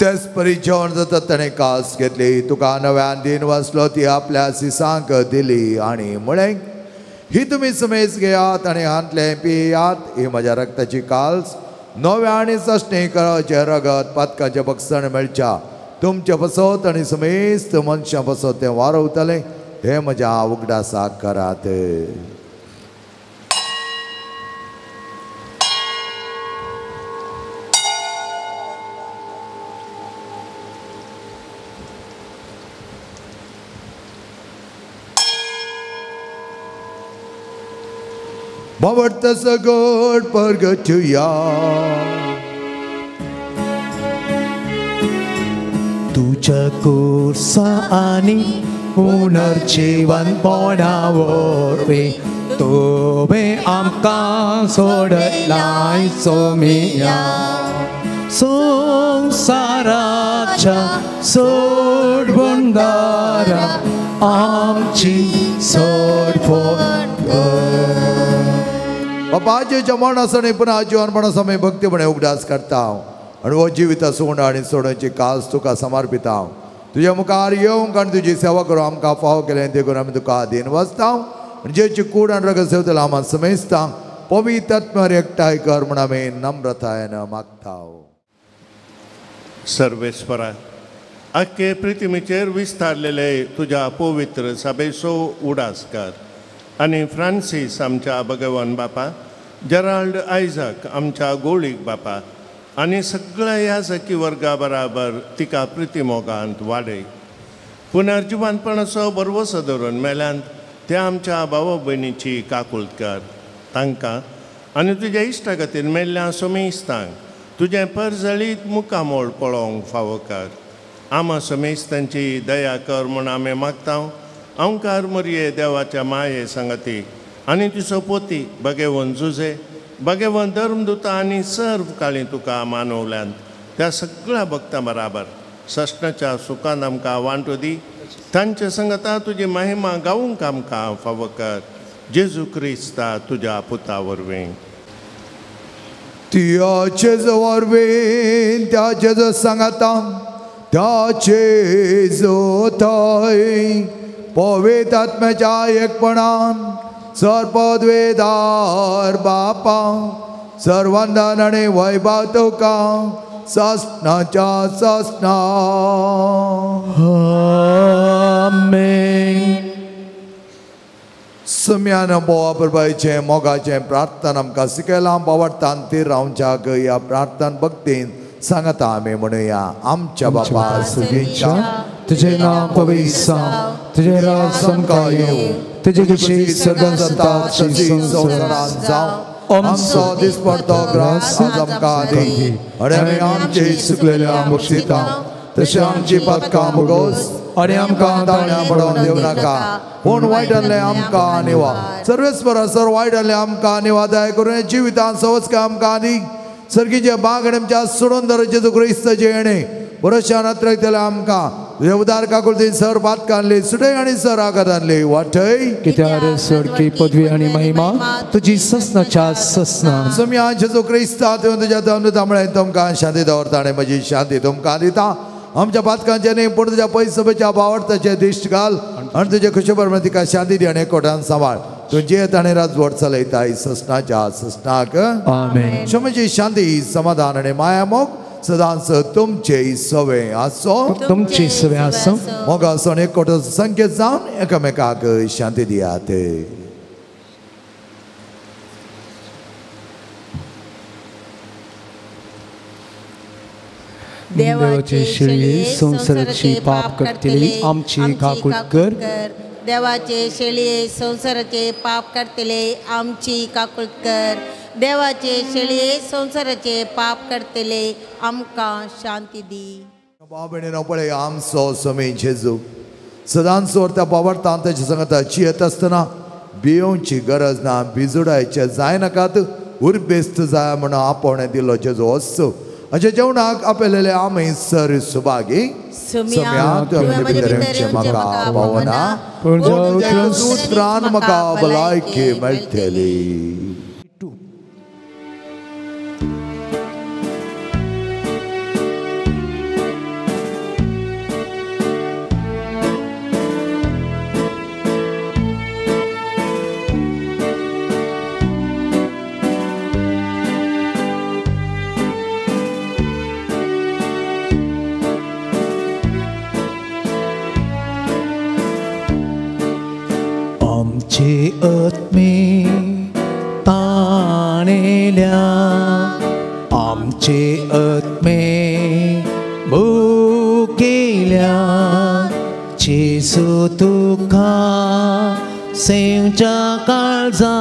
तेच परी जेवण जाता ताणें कास घेतली तुका नव्यान दीन वाचलो ती आपल्या सिसांक दिली आनी म्हळें ही तुमी सुमेस घेयात आनी हांतलें पियात ही म्हज्या रक्ताची काल्स नव्या आनी सश्णे कराचें रगत पातकाचें बक्षण मेळच्या तुमचे बसत आनी समेस्त मनशां बसत तें वारवतलें हें म्हज्या उगडासाक करात. बाबडत सगळ परगटुया. तुज्या कुर्सा आनी पुनर्जिवनपणा वरवीं तुवें आमकां सोडलाय सोमिया. संवसाराच्या सोडबंदारा आमची सोडफोड कर. बापाचे मरण आसणे पुन्हा जिवनपणा समय भक्तीपणे उगडास करता आनी हो जिविता सोंड आनी सोडोवची कास तुका समर्पिता. तुज्या मुखार येवंक आनी तुजी सेवा करूं आमकां फावो केलें देखून आमी तुका आदीन वचता आनी जेची कूड आनी रगत सेवतलो आमी समेजता पवित्र आत्म्यार एकठांय कर म्हूण आमी नम्रतायेन मागता. सर्वेस्परा आख्खे पृथ्वीचेर विस्तारलेले तुज्या पवित्र सभेचो उडास कर आनी फ्रांसीस आमच्या भगवान बापा जेराल्ड आयझाक आमच्या गोळीक बापा आनी सगळ्या ह्या सखी वर्गा बराबर तिका प्रितीमोगांत वाडय. पुनर्जिवनपणाचो भरवसो धरून मेल्यांत त्या आमच्या भावा भयणीची काकूळट कर तांकां आनी तुज्या इश्टा खातीर मेल्ल्या समेस्तांक तुजें परजळीत मुखामोळ पळोवंक फावो कर. आमा समेस्तांची दया कर म्हूण आमी मागता. अंकार मरये देवाच्या माये सांगती आनी तुजो पोती भगेवन जुजे भगेवन धर्मदुता आनी सर्व काळी तुका मानवल्यान त्या सगळ्या भक्तां बराबर सश्णाच्या सुखान आमकां वांटो दी. तांचे संगता तुजी महिमा गावूंक आमकां फावो कर. जेजू क्रिस्ता तुज्या पुता वरवीं. त्याचे वरवीं त्याचे जो सांगता त्याचे जोताय पवित्र आत्म्याच्या एकपणान सर्पद्वेदार बापा सर्वंदन आनी वैभव तुका ससनाच्या ससना. आमेन. सम्यान बोवा प्रभायचें मोगाचें प्रार्थना आमकां शिकयलां. बावडतान तीर रावच्याक ह्या प्रार्थना भक्तीन सांगता आमी म्हणुया आमच्या बापा सुगीच्या तुझे नाव पवित्र जावं तुझे राज आमकां येवं तुजी खुशी स्वर्गांत जाता तशी संवसारांत जावं आमचो दिसपडतो ग्रास आज आमकां दी आनी आमी आमचे चुकलेल्या बक्षिता तशें आमची पातकां भोगोस आनी आमकां ताळ्यां पडोवन दिवं नाका पूण वायटांतलें आमकां निवा सर्वेस्पर सर वायटांतलें आमकां निवा दया करून जिवितांत सवस्काय आमकां दी सर्गीचे बाग आनी आमच्या सोडून दर जेजू क्रिस्ताचे येणे बरोशान अत्रयतले आमकां तुज्या उदार काकुळतीन सर पातकां आणली सुटय आनी सर आघात आणली वाटय कित्याक स्वर्गीय पदवी आनी महिमा तुजी ससनाच्या ससना सम्या जेजू क्रिस्ता तुवें तुज्या अमृता तुमकां शांती दवरता आनी म्हजी शांती तुमकां दिता आमच्या पातकांचे न्ही पूण तुज्या पयसभेच्या बावडताचे दिश्ट घाल आनी तुजे खुशेबर तिका शांती दी आनी एकवटान सांबाळ तूं जियेत आनी राजवट चलयता ससनाच्या ससनाक आमेन. क्षमेची शांती समाधान आनी माया मोग सदांच तुमचे सवे आसो तुमचे सवे आसो मोगाचो आनी एकवटाचो संकेत जावन एकामेकाक शांती दियात. देवाचे शेळये संवसाराची पाप करतली आमची काकूट कर देवाचे शेळये संवसाराचे पाप करतले आमची काकूट कर देवाचे शेळये संवसाराचे पाप करतले आमकां शांती दी. भाव भयणीनो पळय आमचो समी जेजू सदांच त्या बावडता ताच्या सांगता जियेत आसतना भियोवची गरज ना भिजुडायचे जायनाकात उर्बेस्त जाय म्हणून आपोवणें दिलो जेजू असो अशें जेवणाक आपयलेले आमी सर सुभागी सम्या तुवें म्हजे भितर येवचें म्हाका पावना पूण तुज्या उतरान म्हाका भलायकी मेळटली. आत्मे ताणेल्या आमचे आत्मे भुकेल्या जेजू तुका सेवच्या काळजा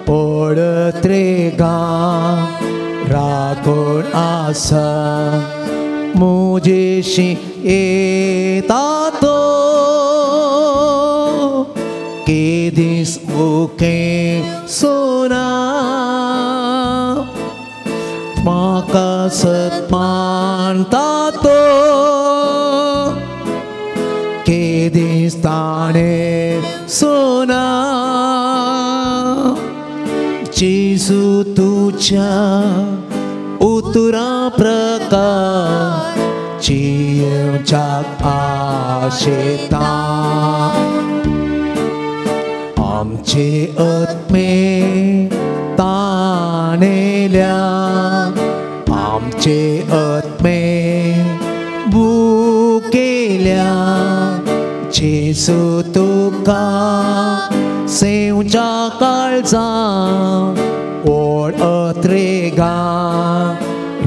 पडत रे गा राखण आसा म्हजेशी येता तो दीस मुखे सोना म्हाका सत्मानता तो के दीस ताणें सोना जेजू तुज्या उतरां प्रकार जियेवच्याक आशेता आमचे आत्मे ताणेल्या आमचे आत्मे भुकेल्या जेजू तुका सेवच्या काळजा ओड रे गा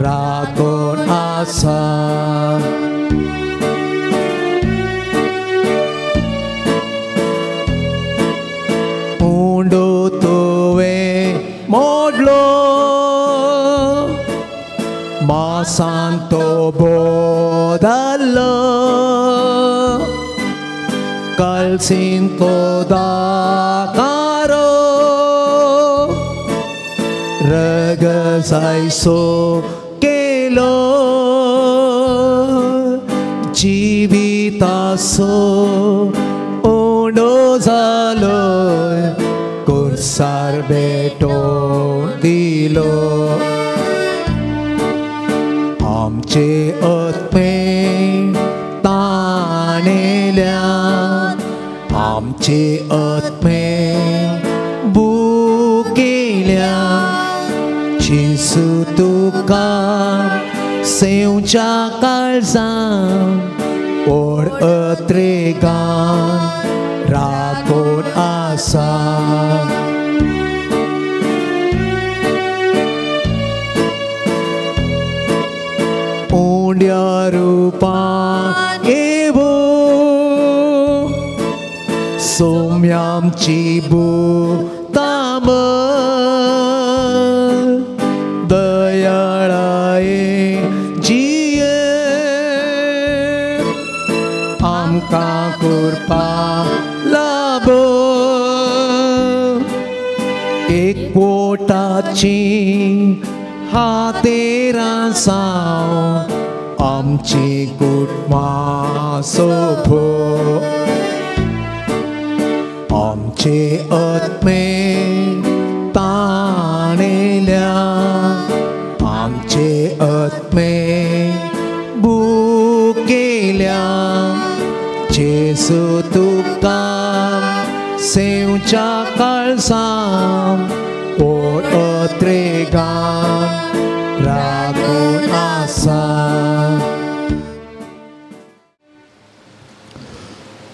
राखण आसा. मासांतो बोदलो कलसिंतो दाकारो रगसायसो केलो जिवितासो उंडो जालो कुर्सार बेटो दिलो आमचे आत्मे ताणेल्या आमचे आत्मे भुकेल्या जेजू तुका सेवच्या काळजा ओड रे गा राखण आसा. मेंढ्या रुपान येवो सोम्यामची भूताम दयाळाये जिये आमकां कृपा लाभो एकवटाची हातेरां साव आमची कुटुंबां सोभो आमचे आत्मे ताणेल्या आमचे आत्मे भुकेल्या जेसू तुका सेवच्या काळसां पोट अत्रेगान राखून आसा.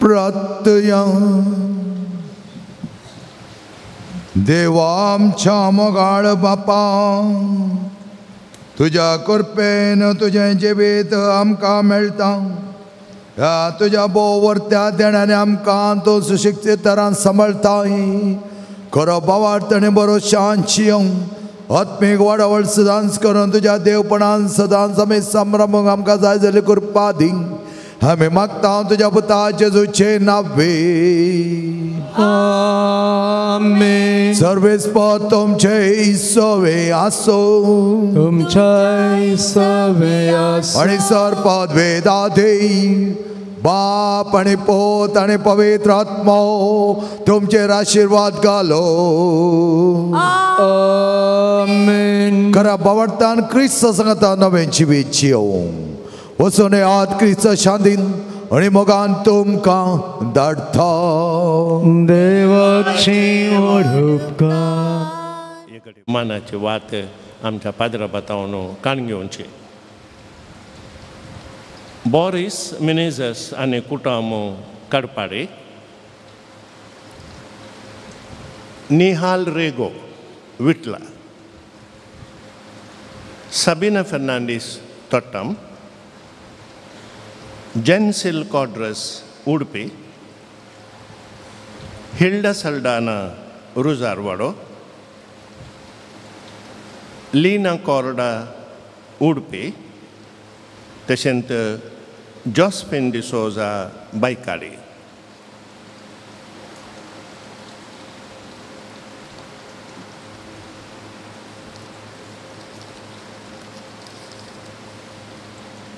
प्रत्यय देवा आमच्या मोगाळ बापा तुज्या कृपेन तुजें जिवीत आमकां मेळटा. ह्या तुज्या भोव वर्त्या देण्याने आमकां तूं सुशिक्षीत तरान सांबाळताय. खरो भावार्थ आनी बरो शांत येवं आत्मीक वाडावळ सदांच करून तुज्या देवपणान सदांच आमी संभ्रमूंक आमकां जाय जाल्यार कृपा दी. आमी मागता तुज्या पुता जेजूचे नावे. आमेन. सर्वेस्पर तुमचे सवे आसो तुमचे सवे आसो आनी सरपद वेदाधे बाप आनी पोत आनी पवित्र आत्मो तुमचेर आशिर्वाद घालो. आमेन. खरा बावडतान क्रिस्त सांगता नवें जिवीत जियोवं वचून येयात क्रिस्त शांतीन आनी मोगान तुमकां धाडटा. देवाची उपकार. मानाची वात आमच्या पाद्रा बतावन काण घेवची. बोरीस मिनेजस आनी कुटुंब कडपाडे, निहाल रेगो विटला, सबीना फर्नांडीस तोट्टम, जेन्सिल कॉड्रस उडपी, हिल्डा सल्डाना रुजारवाडो, लीना कोरडा उडपी, तशेंच जॉस्पिन डिसोजा बायकाडी.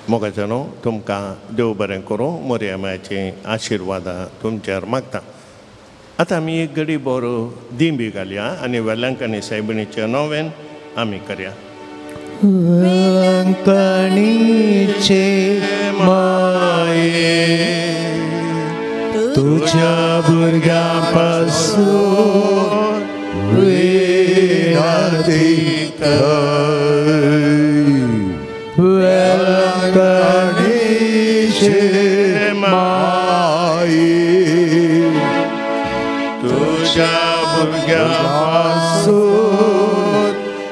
मोगाच्यानो तुमकां देव बरें करूं, मोरया मायाचीं आशिर्वादां तुमचेर मागता. आतां आमी एक गडी बरो दिंबी घालया आनी वेलंकणी सायबिणीचें नोवेन आमी करया. वेलंकणीचे माये तुझ्या भुरग्यां पासून विनंती कर. वेलंकणीचे माये तुझ्या भुरग्यां पासून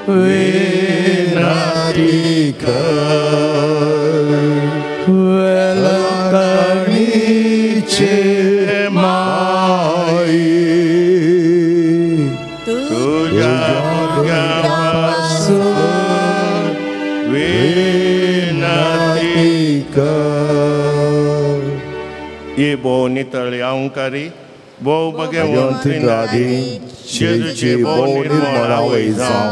विनंती कर. वेलंकणीचे माये तुझ्या भुरग्यां पासून विनंती कर. ये भोव नितळ अहंकारी भोव भगवंती जेजूची भोव निर्मळ आवय जावं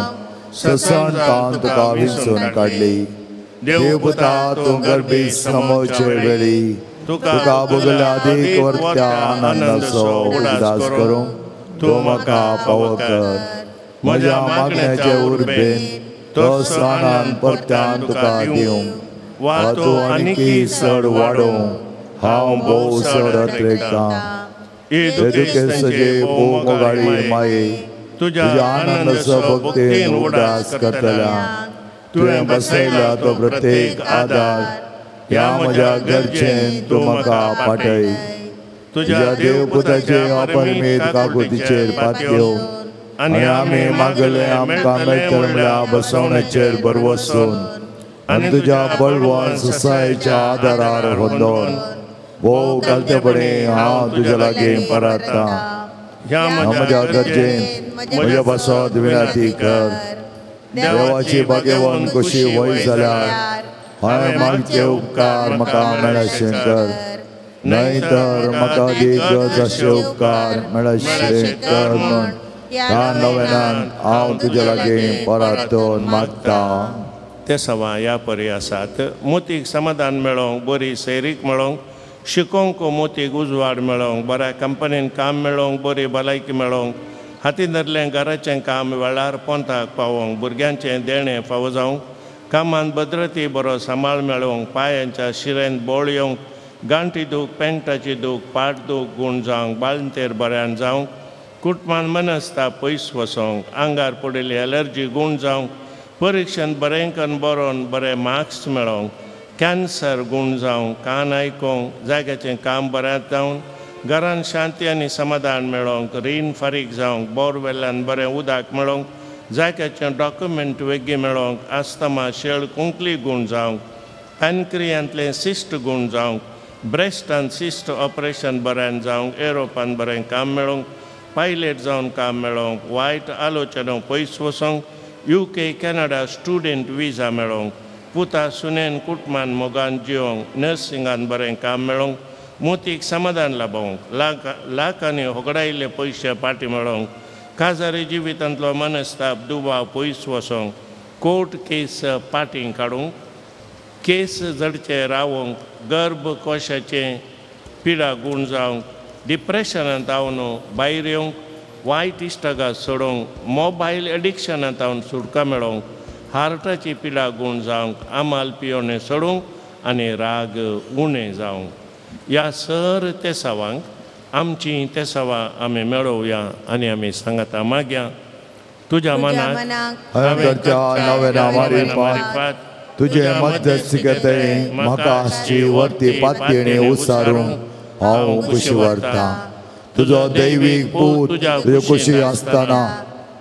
ससंतान तुका विंचून काडली. देवपुता तूं गर्भी समोवचे वेळी तुका भोगल्या अधिक वर्त्या आनंदाचो उगडास करूंक तूं म्हाका पावो कर. म्हज्या मागण्याचे उर्बेन तो आनंद परत्यान तुका दिवंक वा तूं आनीकय चड वाडोवंक हांव भोव चड अत्रेकतां. दुखेस्तचे भोव मोगाळी माये तुज्या आनंदाचो भक्तीन उगडास करतल्या तुवें बसयला तो प्रत्येक आदार ह्या म्हज्या गरजेन तूं म्हाका पाटय. तुज्या देवपुताचे अपरिमीत काकुतीचेर पातयो आनी आमी मागले आमकां मेळटले म्हणल्यार बसवण्याचेर भरवसून आनी तुज्या बळवंत ससायेच्या आदारार होंदोवन भोव कालतेपणी हांव तुज्या लागीं परतता. ह्या म्हज्या गरजेन म्हज्या पासत विनंती कर. देवाची भाग्यवान कशी वय जाल्यार हांवें मागचे उपकार म्हाका मेळशें कर, न्हय तर म्हाका अदीक गरज आसचे उपकार मेळशें कर म्हूण ह्या नव्यान हांव तुज्या लागीं परतून मागता. ते सवा ह्या परी आसात. मोतीक समाधान मेळोवंक, बरी सैरीक मेळोवंक, शिकोवंक मोतीक उजवाड मेळोवंक, बऱ्या कंपनीन काम मेळोवंक, बरी भलायकी मेळोवंक, हातीन धरलें घराचें काम वेळार पोंताक पावोवंक, भुरग्यांचें देणें फावो जावंक, कामान भद्रती बरो सांबाळ मेळोवंक, पांयांच्या शिरेन बोळ येवंक, गांठी दूख, पेंटाची दूख, पाट दूख गूण जावंक, बाळंतेर बऱ्यान जावंक, कुटमान मनस्ता पयस वसोंक, आंगार पडिल्ली एलर्जी गूण जावंक, परिक्षेंत बरें करून बरोवन बरे मार्क्स मेळोवंक, कॅन्सर गूण जावंक, कान आयकोंक, जाग्याचें काम बऱ्यांत जावन घरान शांती आनी समाधान मेळोवंक, रीण फारीक जावंक, बोरवेल्यान बरें उदक मेळोवंक, जाग्याचें डॉक्युमेंट वेगळी मेळोवंक, आस्तमा शेळ कुंकली गूण जावंक, पॅनक्रियांतलें सिस्ट गूण जावंक, ब्रेस्टान सिस्ट ऑपरेशन बऱ्यान जावंक, एरोपान बरें काम मेळोवंक, पायलट जावन काम मेळोवंक, वायट आलोचना पयस वचोंक, UK Canada student visa मेळोवंक, पुता सुनेन कुटमान मोगान जिवोंक, नर्सिंगान बरें काम मेळोवंक, मोतीक समाधान लाभोवंक, लाखांनी होगडायिल्ले पयशे पाटी मेळोवंक, काजारी जिवितांतलो मनस्ताप दुबाव पयस वचोंक, कोर्ट केस पाटी काडूंक, केस जडचे रावोंक, गर्भकोशाचें पिडा गूण जावंक, डिप्रेशनांत हांव भायर येवंक, वायट इश्टागात सोडोवंक, मोबायल एडिक्शनांत हांव सुटका मेळोवंक, हार्टाची पिडा गूण जावंक, आमाल पियोणे सोडूंक आनी राग उणें जावंक. ह्या सर तेसावांक आमची तेसावां आमी मेळोवया आनी आमी सांगाता मागया. तुज्या मनाक तुजे मध्यस्थीकते म्हाका आसची वर्ती पातयेणी उसारूंक हांव खुशी व्हरता. तुजो दैवीक पूत तुजे खुशी आसतना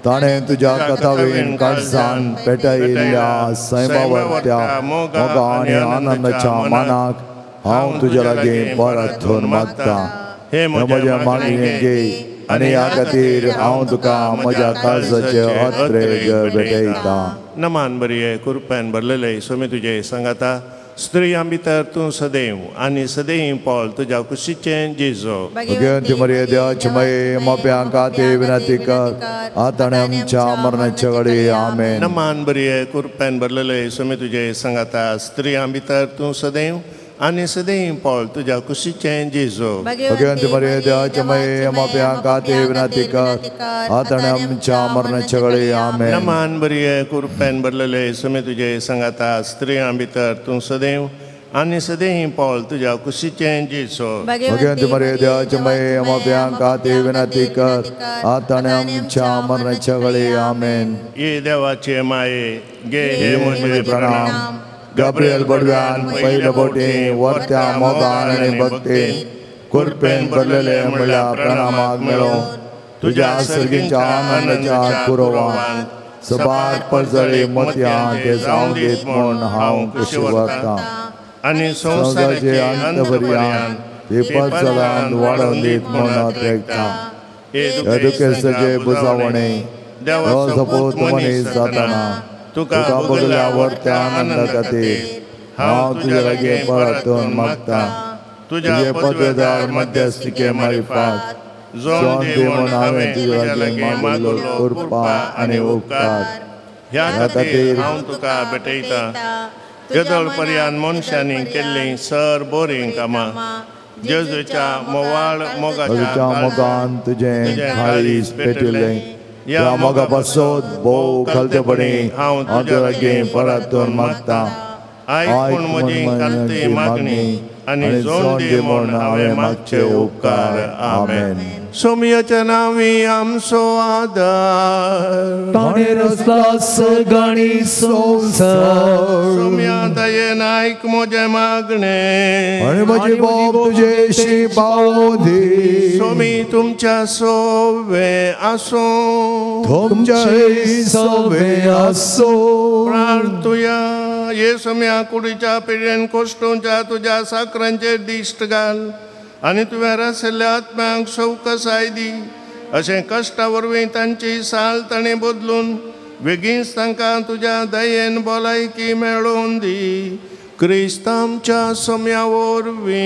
ताणें तुज्या कथावीन काळजान पेटयिल्ल्या सैमावरत्या मोगा आनी आनंदाच्या मानाक हांव तुज्या लागीं परतून मागता. हे म्हज्या मागणें घे आनी ह्या खातीर हांव तुका म्हज्या काळजाचे अत्रेग भेटयता. नमान बरी कृपेन भरलेले स्वामी तुजे सांगाता. स्त्रियां भितर तूं सदैव आनी सदैव पळ तुज्या कुशीचें जेजो. भगवंती मरिये देवाची माये मोप्यां खातीर विनंती कर आतां आनी आमच्या मरणाच्या घडये. आमेन. नमान बरी कृपेन भरलेले स्वामी तुजे सांगाता. स्त्रियां भितर तूं सदैव आनी सदैव पळ तुज्या कुशीचें जेजो. भगवंती मरिये देवाची माये मोप्यां खातीर विनंती कर आतां आनी आमच्या मरणाच्या घडये. आमेन. नमान बरी कृपेन भरलेले स्वामी तुजे सांगाता. स्त्रियां भितर तूं सदैव आनी सदैव पळ तुज्या कुशीचें जेजो. भगवंती मरिये देवाची माये मोप्यां खातीर विनंती कर आतां आनी आमच्या मरणाच्या घडये. आमेन. ये देवाचे माये गे हे म्हजे प्रणाम. गाब्रियल बडव्यान पयले बोटी वर्त्या मोगान आनी भक्तीन कृपेन भरलेले म्हणल्यार प्रणामाक मेळोवंक तुज्या सर्गीच्या आनंदाच्या कुरवान सबार परजळी मोतयां ते जावं दीत म्हूण हांव खुशी व्हरतां. आनी संवसाराचे अंतपर्यान ती परजळान वाडोवन दीत म्हूण अत्रेगतां. ह्या दुखेस्ताचे बुजावणे देवाचो पूत मनीस जातना तुका बगल्या वर्त्या आनंदा खातीर हांव तुज्या लागीं परतून मागता. तुजे पदवेदार मध्यस्थिके मारिफात जोन दी म्हूण हांवें तुज्या लागीं मागिल्लो कृपा आनी उपकार ह्या खातीर हांव तुका भेटयता. येदोळ पर्यान मनशांनी केल्लीं सर बोरीं कामां जेजूच्या मोवाळ मोगाच्या मोगान तुजें काळीज पेटिल्लें ह्या मोगा पासत भोव खालतेपणी हांव तुज्या लागीं परतून मागता. आयक म्हूण म्हजी खालती मागणी आनी जोन दी म्हूण हांवें मागचे उपकार. आमेन. सोमयाच्या नांवी आमचो आदार ताणें रचला सगळी संवसार. सोमया दयेन आयक म्हजें मागणें आनी म्हजी बोब तुजेशी पावोवं दी. सोमी तुमच्या सोवे आसूं तुमच्याय सोवे आसूं. प्रार्थुया. हे सम्या कुडीच्या पिडेन कोश्टोवच्या तुज्या साकरांचेर दिश्ट घाल आनी तुवें रसिल्ल्या आत्म्यांक सवकसाय दी. अशें कश्टा वरवीं तांची साल ताणें बदलून बेगीनच तांकां तुज्या दयेन भलायकी मेळोवन दी. क्रिस्त आमच्या सम्या वरवीं.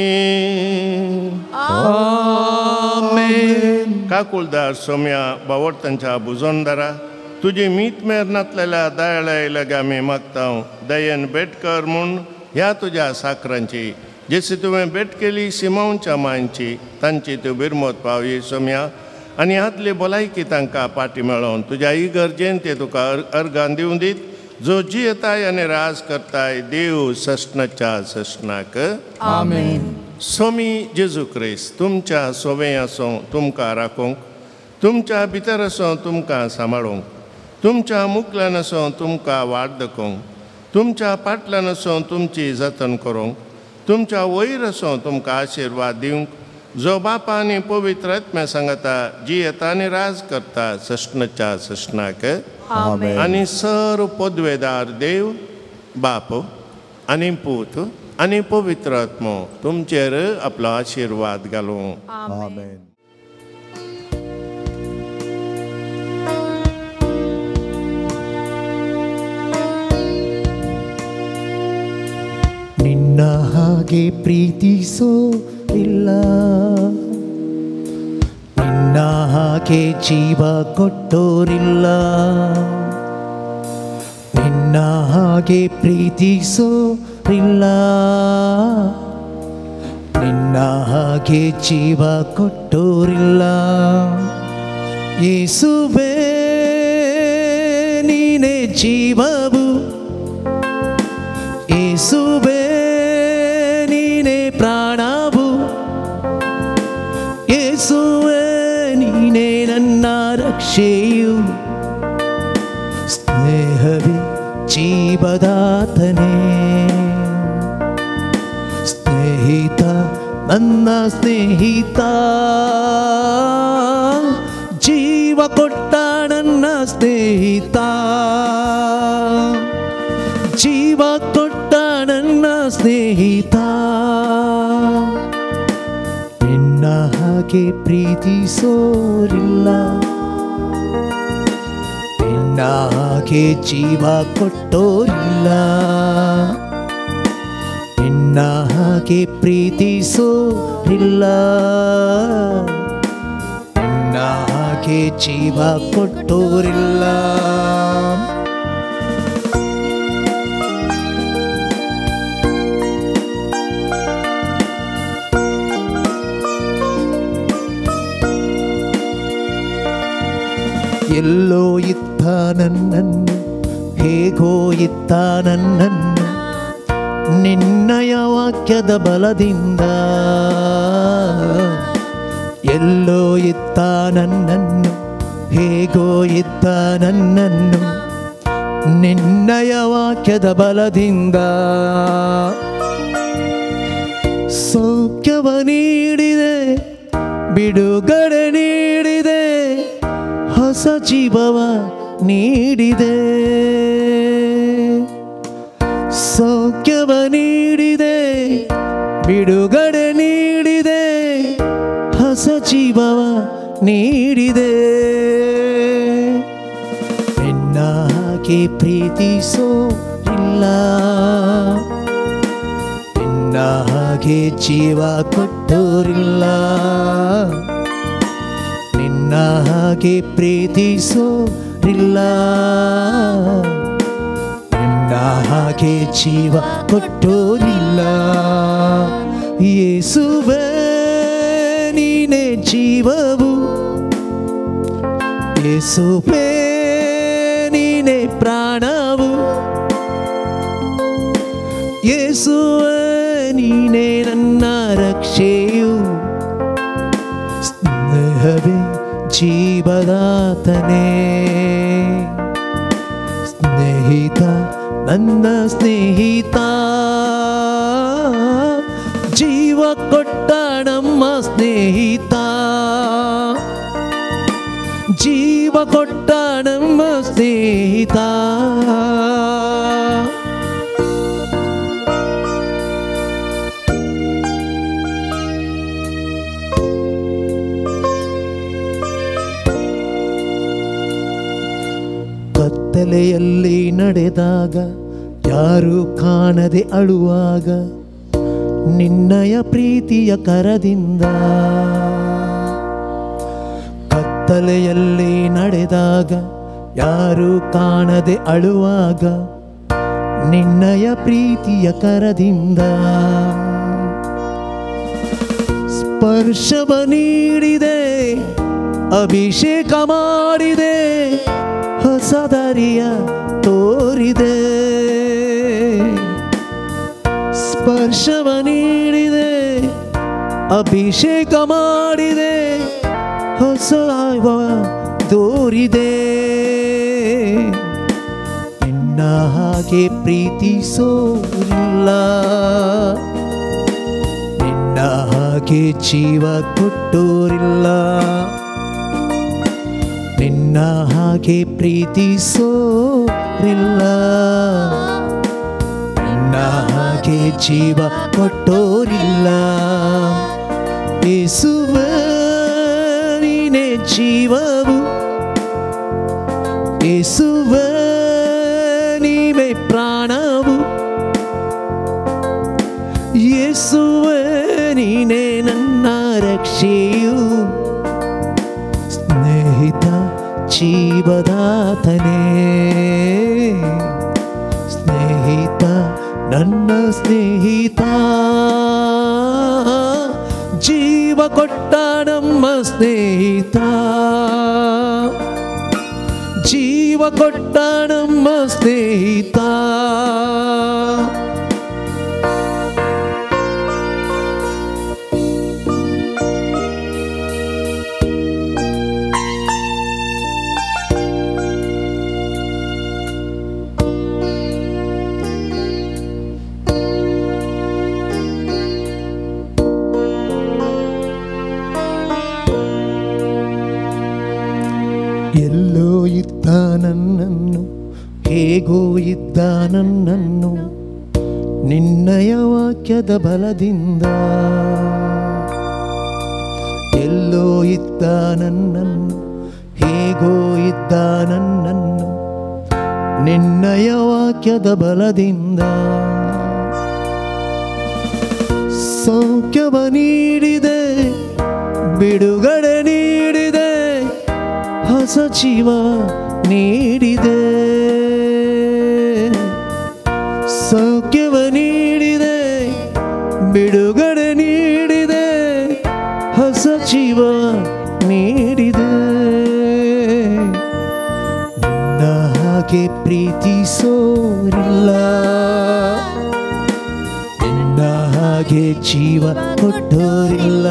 आमेन. काकुलदार सोम्या बावडतांच्या बुजोनदारा तुजी मीत मेर नातलेल्या दयाळाय लागीं आमी मागता दयेन भेट कर म्हूण ह्या तुज्या साकरांची जशी तुवें भेट केली सिमांवच्या मांयची तांची तूं बिरमत पावyi सोम्या आनी हातली भलायकी तांकां पाटी मेळोवन तुज्या इगर्जेन ते तुका अर्गान दिवन दीत जो जियेताय आनी राज करताय देव सस्नाच्या सस्नाक. आमेन. स्वामी जेजू क्रिस्त तुमच्या सोवे आसूं तुमकां राखूंक, तुमच्या भितर आसूं तुमकां सांबाळूंक, तुमच्या मुखल्यान आसूं तुमकां वाट दाखोवंक, तुमच्या पाटल्यान आसूं तुमची जतन करूंक, तुमच्या वयर आसूं तुमकां आशिर्वाद दिवंक, जो बापा आनी पवित्र आत्म्या सांगता जियेता आनी राज करता सस्नाच्या सस्नाक. आनी सर पदवेदार देव बाप आनी पूत आनी पवित्र आत्मो तुमचेर आपलो आशिर्वाद घालूं. आमेन. ನಿನ್ನ ಹಾಗೆ ಪ್ರೀತಿಸೋರಿಲ್ಲ, ನಿನ್ನ ಹಾಗೆ ಜೀವ ಕೊಟ್ಟೋರಿಲ್ಲ, ನಿನ್ನ ಹಾಗೆ ಪ್ರೀತಿಸೋರಿಲ್ಲ, ನಿನ್ನ ಹಾಗೆ ಜೀವ ಕೊಟ್ಟೋರಿಲ್ಲ. ಯೇಸುವೇ ನೀನೇ ಜೀವವು, ಯೇಸುವೇ ನೀನೇ ಪ್ರಾಣವು, ಯೇಸುವೇ ನೀನೇ ನನ್ನ ರಕ್ಷೆಯು, ಸ್ನೇಹವೇ ಜೀವದಾತನೇ, ಸ್ನೇಹಿತ ನನ್ನ ಸ್ನೇಹಿತ, ಜೀವ ಕೊಟ್ಟ ನನ್ನ ಸ್ನೇಹಿತ, ಜೀವ ಕೊಟ್ಟ ನನ್ನ ಸ್ನೇಹಿತ. ನಿನ್ನ ಹಾಗೆ ಪ್ರೀತಿಸೋರಿಲ್ಲ, ನಿನ್ನ ಹಾಗೆ ಜೀವ ಕೊಟ್ಟೋರಿಲ್ಲ, ನಿನ್ನ ಹಾಗೆ ಪ್ರೀತಿಸೋರಿಲ್ಲ, ನಿನ್ನ ಹಾಗೆ ಜೀವ ಕೊಟ್ಟೋರಿಲ್ಲ. ಎಲ್ಲೋ ಇದ್ದ ನನ್ನನ್ನು, ಹೇಗೋ ಇದ್ದ ನನ್ನನ್ನು, ನಿನ್ನಯ ವಾಕ್ಯದ ಬಲದಿಂದ. ಎಲ್ಲೋ ಇದ್ದ ನನ್ನನ್ನು, ಹೇಗೋ ಇದ್ದ ನನ್ನನ್ನು, ನಿನ್ನಯ ವಾಕ್ಯದ ಬಲದಿಂದ. ಸೌಖ್ಯವ ನೀಡಿದೆ, ಬಿಡುಗಡೆ ನೀಡಿದೆ, ಹೊಸ ಜೀವವ ನೀಡಿದೆ. ಸೌಖ್ಯವ ನೀಡಿದೆ, ಬಿಡುಗಡೆ ನೀಡಿದೆ, ಹೊಸ ಜೀವವ ನೀಡಿದೆ. ನಿನ್ನ ಹಾಗೆ ಪ್ರೀತಿಸೋರಿಲ್ಲ, ನಿನ್ನ ಹಾಗೆ ಜೀವ ಕೊಟ್ಟೋರಿಲ್ಲ, ನಿನ್ನ ಹಾಗೆ ಪ್ರೀತಿಸೋರಿಲ್ಲ, ನಿನ್ನ ಹಾಗೆ ಜೀವ ಕೊಟ್ಟೋರಿಲ್ಲ. ಯೇಸುವೇ ನೀನೇ ಜೀವವು, ಯೇಸುವೇ ನೀನೇ ಪ್ರಾಣವು, ಯೇಸುವೇ ನೀನೇ ನನ್ನ ರಕ್ಷೆಯು, ಸ್ನೇಹವೇ ಜೀವದಾತನೇ, ಸ್ನೇಹಿತ ನನ್ನ ಸ್ನೇಹಿತ, ಜೀವ ಕೊಟ್ಟ ನಮ್ಮ ಸ್ನೇಹಿತ, ಜೀವ ಕೊಟ್ಟ ನಮ್ಮ ಸ್ನೇಹಿತ. ಕತ್ತಲೆಯಲ್ಲಿ ನಡೆದಾಗ ಯಾರು ಕಾಣದೆ ಅಳುವಾಗ ನಿನ್ನಯ ಪ್ರೀತಿಯ ಕರದಿಂದ. ಕತ್ತಲೆಯಲ್ಲಿ ನಡೆದಾಗ ಯಾರು ಕಾಣದೆ ಅಳುವಾಗ ನಿನ್ನಯ ಪ್ರೀತಿಯ ಕರದಿಂದ. ಸ್ಪರ್ಶವ ನೀಡಿದೆ, ಅಭಿಷೇಕ ಮಾಡಿದೆ, ಹೊಸ ದಾರಿಯ ತೋರಿದೆ. ಸ್ಪರ್ಶವ ನೀಡಿದೆ, ಅಭಿಷೇಕ ಮಾಡಿದೆ, ಹೊಸ ತೋರಿದೆ. ನಿನ್ನ ಹಾಗೆ ಪ್ರೀತಿಸೋರಿಲ್ಲ, ನಿನ್ನ ಹಾಗೆ ಜೀವ ಕೊಟ್ಟೋರಿಲ್ಲ, ನಿನ್ನ ಹಾಗೆ ಪ್ರೀತಿಸೋರಿಲ್ಲ, ನಿನ್ನ ಹಾಗೆ ಜೀವ ಕೊಟ್ಟೋರಿಲ್ಲ. ಯೇಸುವೇ ನೀನೇ ಜೀವವು, ಯೇಸುವೇ ನೀವೇ ಪ್ರಾಣವು, ಯೇಸುವೇ ನೀನೇ ನನ್ನ ರಕ್ಷೆಯು, ಸ್ನೇಹಿತ ಜೀವದಾತನೇ, ಸ್ನೇಹಿತ ನನ್ನ ಸ್ನೇಹಿತ, ಜೀವ ಕೊಟ್ಟ ನಮ್ಮ ಸ್ನೇಹಿತ, ಜೀವ ಕೊಟ್ಟ ನಮ್ಮ ಸ್ನೇಹಿತ. ಎಲ್ಲೋ ಇದ್ದ ನನ್ನನ್ನು, ಹೇಗೋ ಇದ್ದ ನನ್ನನ್ನು, ನಿನ್ನಯ ವಾಕ್ಯದ ಬಲದಿಂದ. ಎಲ್ಲೋ ಇದ್ದ ನನ್ನನ್ನು, ಹೇಗೋ ಇದ್ದ ನನ್ನನ್ನು, ನಿನ್ನಯ ವಾಕ್ಯದ ಬಲದಿಂದ. ಸೌಖ್ಯವ ನೀಡಿದೆ, ಬಿಡುಗಡೆ ನೀಡಿದೆ, ಹೊಸ ಜೀವ ನೀಡಿದೆ. ಸೌಖ್ಯವ ನೀಡಿದೆ, ಬಿಡುಗಡೆ ನೀಡಿದೆ, ಹೊಸ ಜೀವ ನೀಡಿದೆ. ನಿನ್ನ ಹಾಗೆ ಪ್ರೀತಿಸೋರಿಲ್ಲ, ನಿನ್ನ ಹಾಗೆ ಜೀವ ಕೊಟ್ಟೋರಿಲ್ಲ,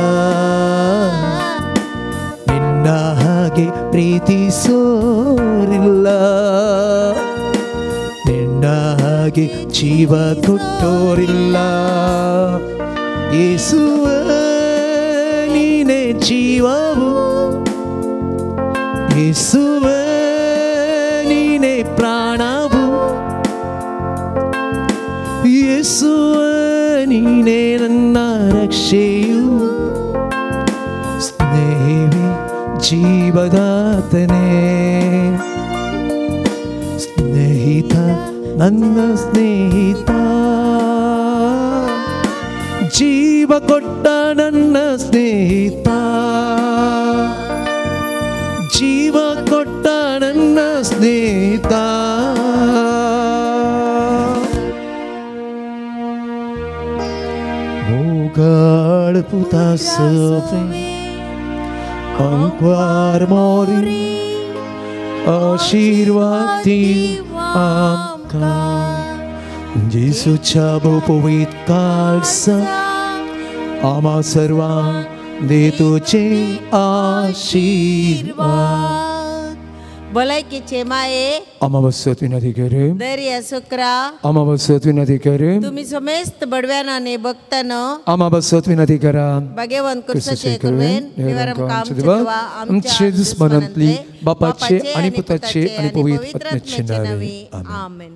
ನಿನ್ನ ಹಾಗೆ ಪ್ರೀತಿಸೋರಿಲ್ಲ, ನಿನ್ನ ಹಾಗೆ ಜೀವ ಕೊಟ್ಟೋರಿಲ್ಲ. ಯೇಸುವೇ ನೀನೇ ಜೀವವು, ಯೇಸುವೇ ನೀನೇ ಪ್ರಾಣವು, ಯೇಸುವೇ ನೀನೇ ನನ್ನ ರಕ್ಷೆಯು, ಸ್ನೇಹಿವೇ ಜೀವದಾತನೇ, ಸ್ನೇಹಿತ ನನ್ನ ಸ್ನೇಹಿತ, ಜೀವ ಕೊಟ್ಟ ನನ್ನ ಸ್ನೇಹಿತ, ಜೀವ ಕೊಟ್ಟ ನನ್ನ ಸ್ನೇಹಿತ. ಮೂಗಾಳು ಪುತಾಸವೆ अंक्वार मोरी आशीर्वादी आमका जेसूच्या भोपवीत काळसा आमा सर्वांक दे तुझे आशीर्वाद. भलायकीचे माये आमा बसत विनंती करे, दर्या सुक्रा आमा बसत विनंती करे, तुम्ही समेस्त बडव्यानाने भक्तानो आमा बसत विनंती करा. भाग्यवंत क्रिस्ताचे कृपेन निवारण आमचे देवा आमचे दुस्मनांतली बापाचे आणि पुताचे आणि पवित्र आत्म्याचे नावे. आमेन.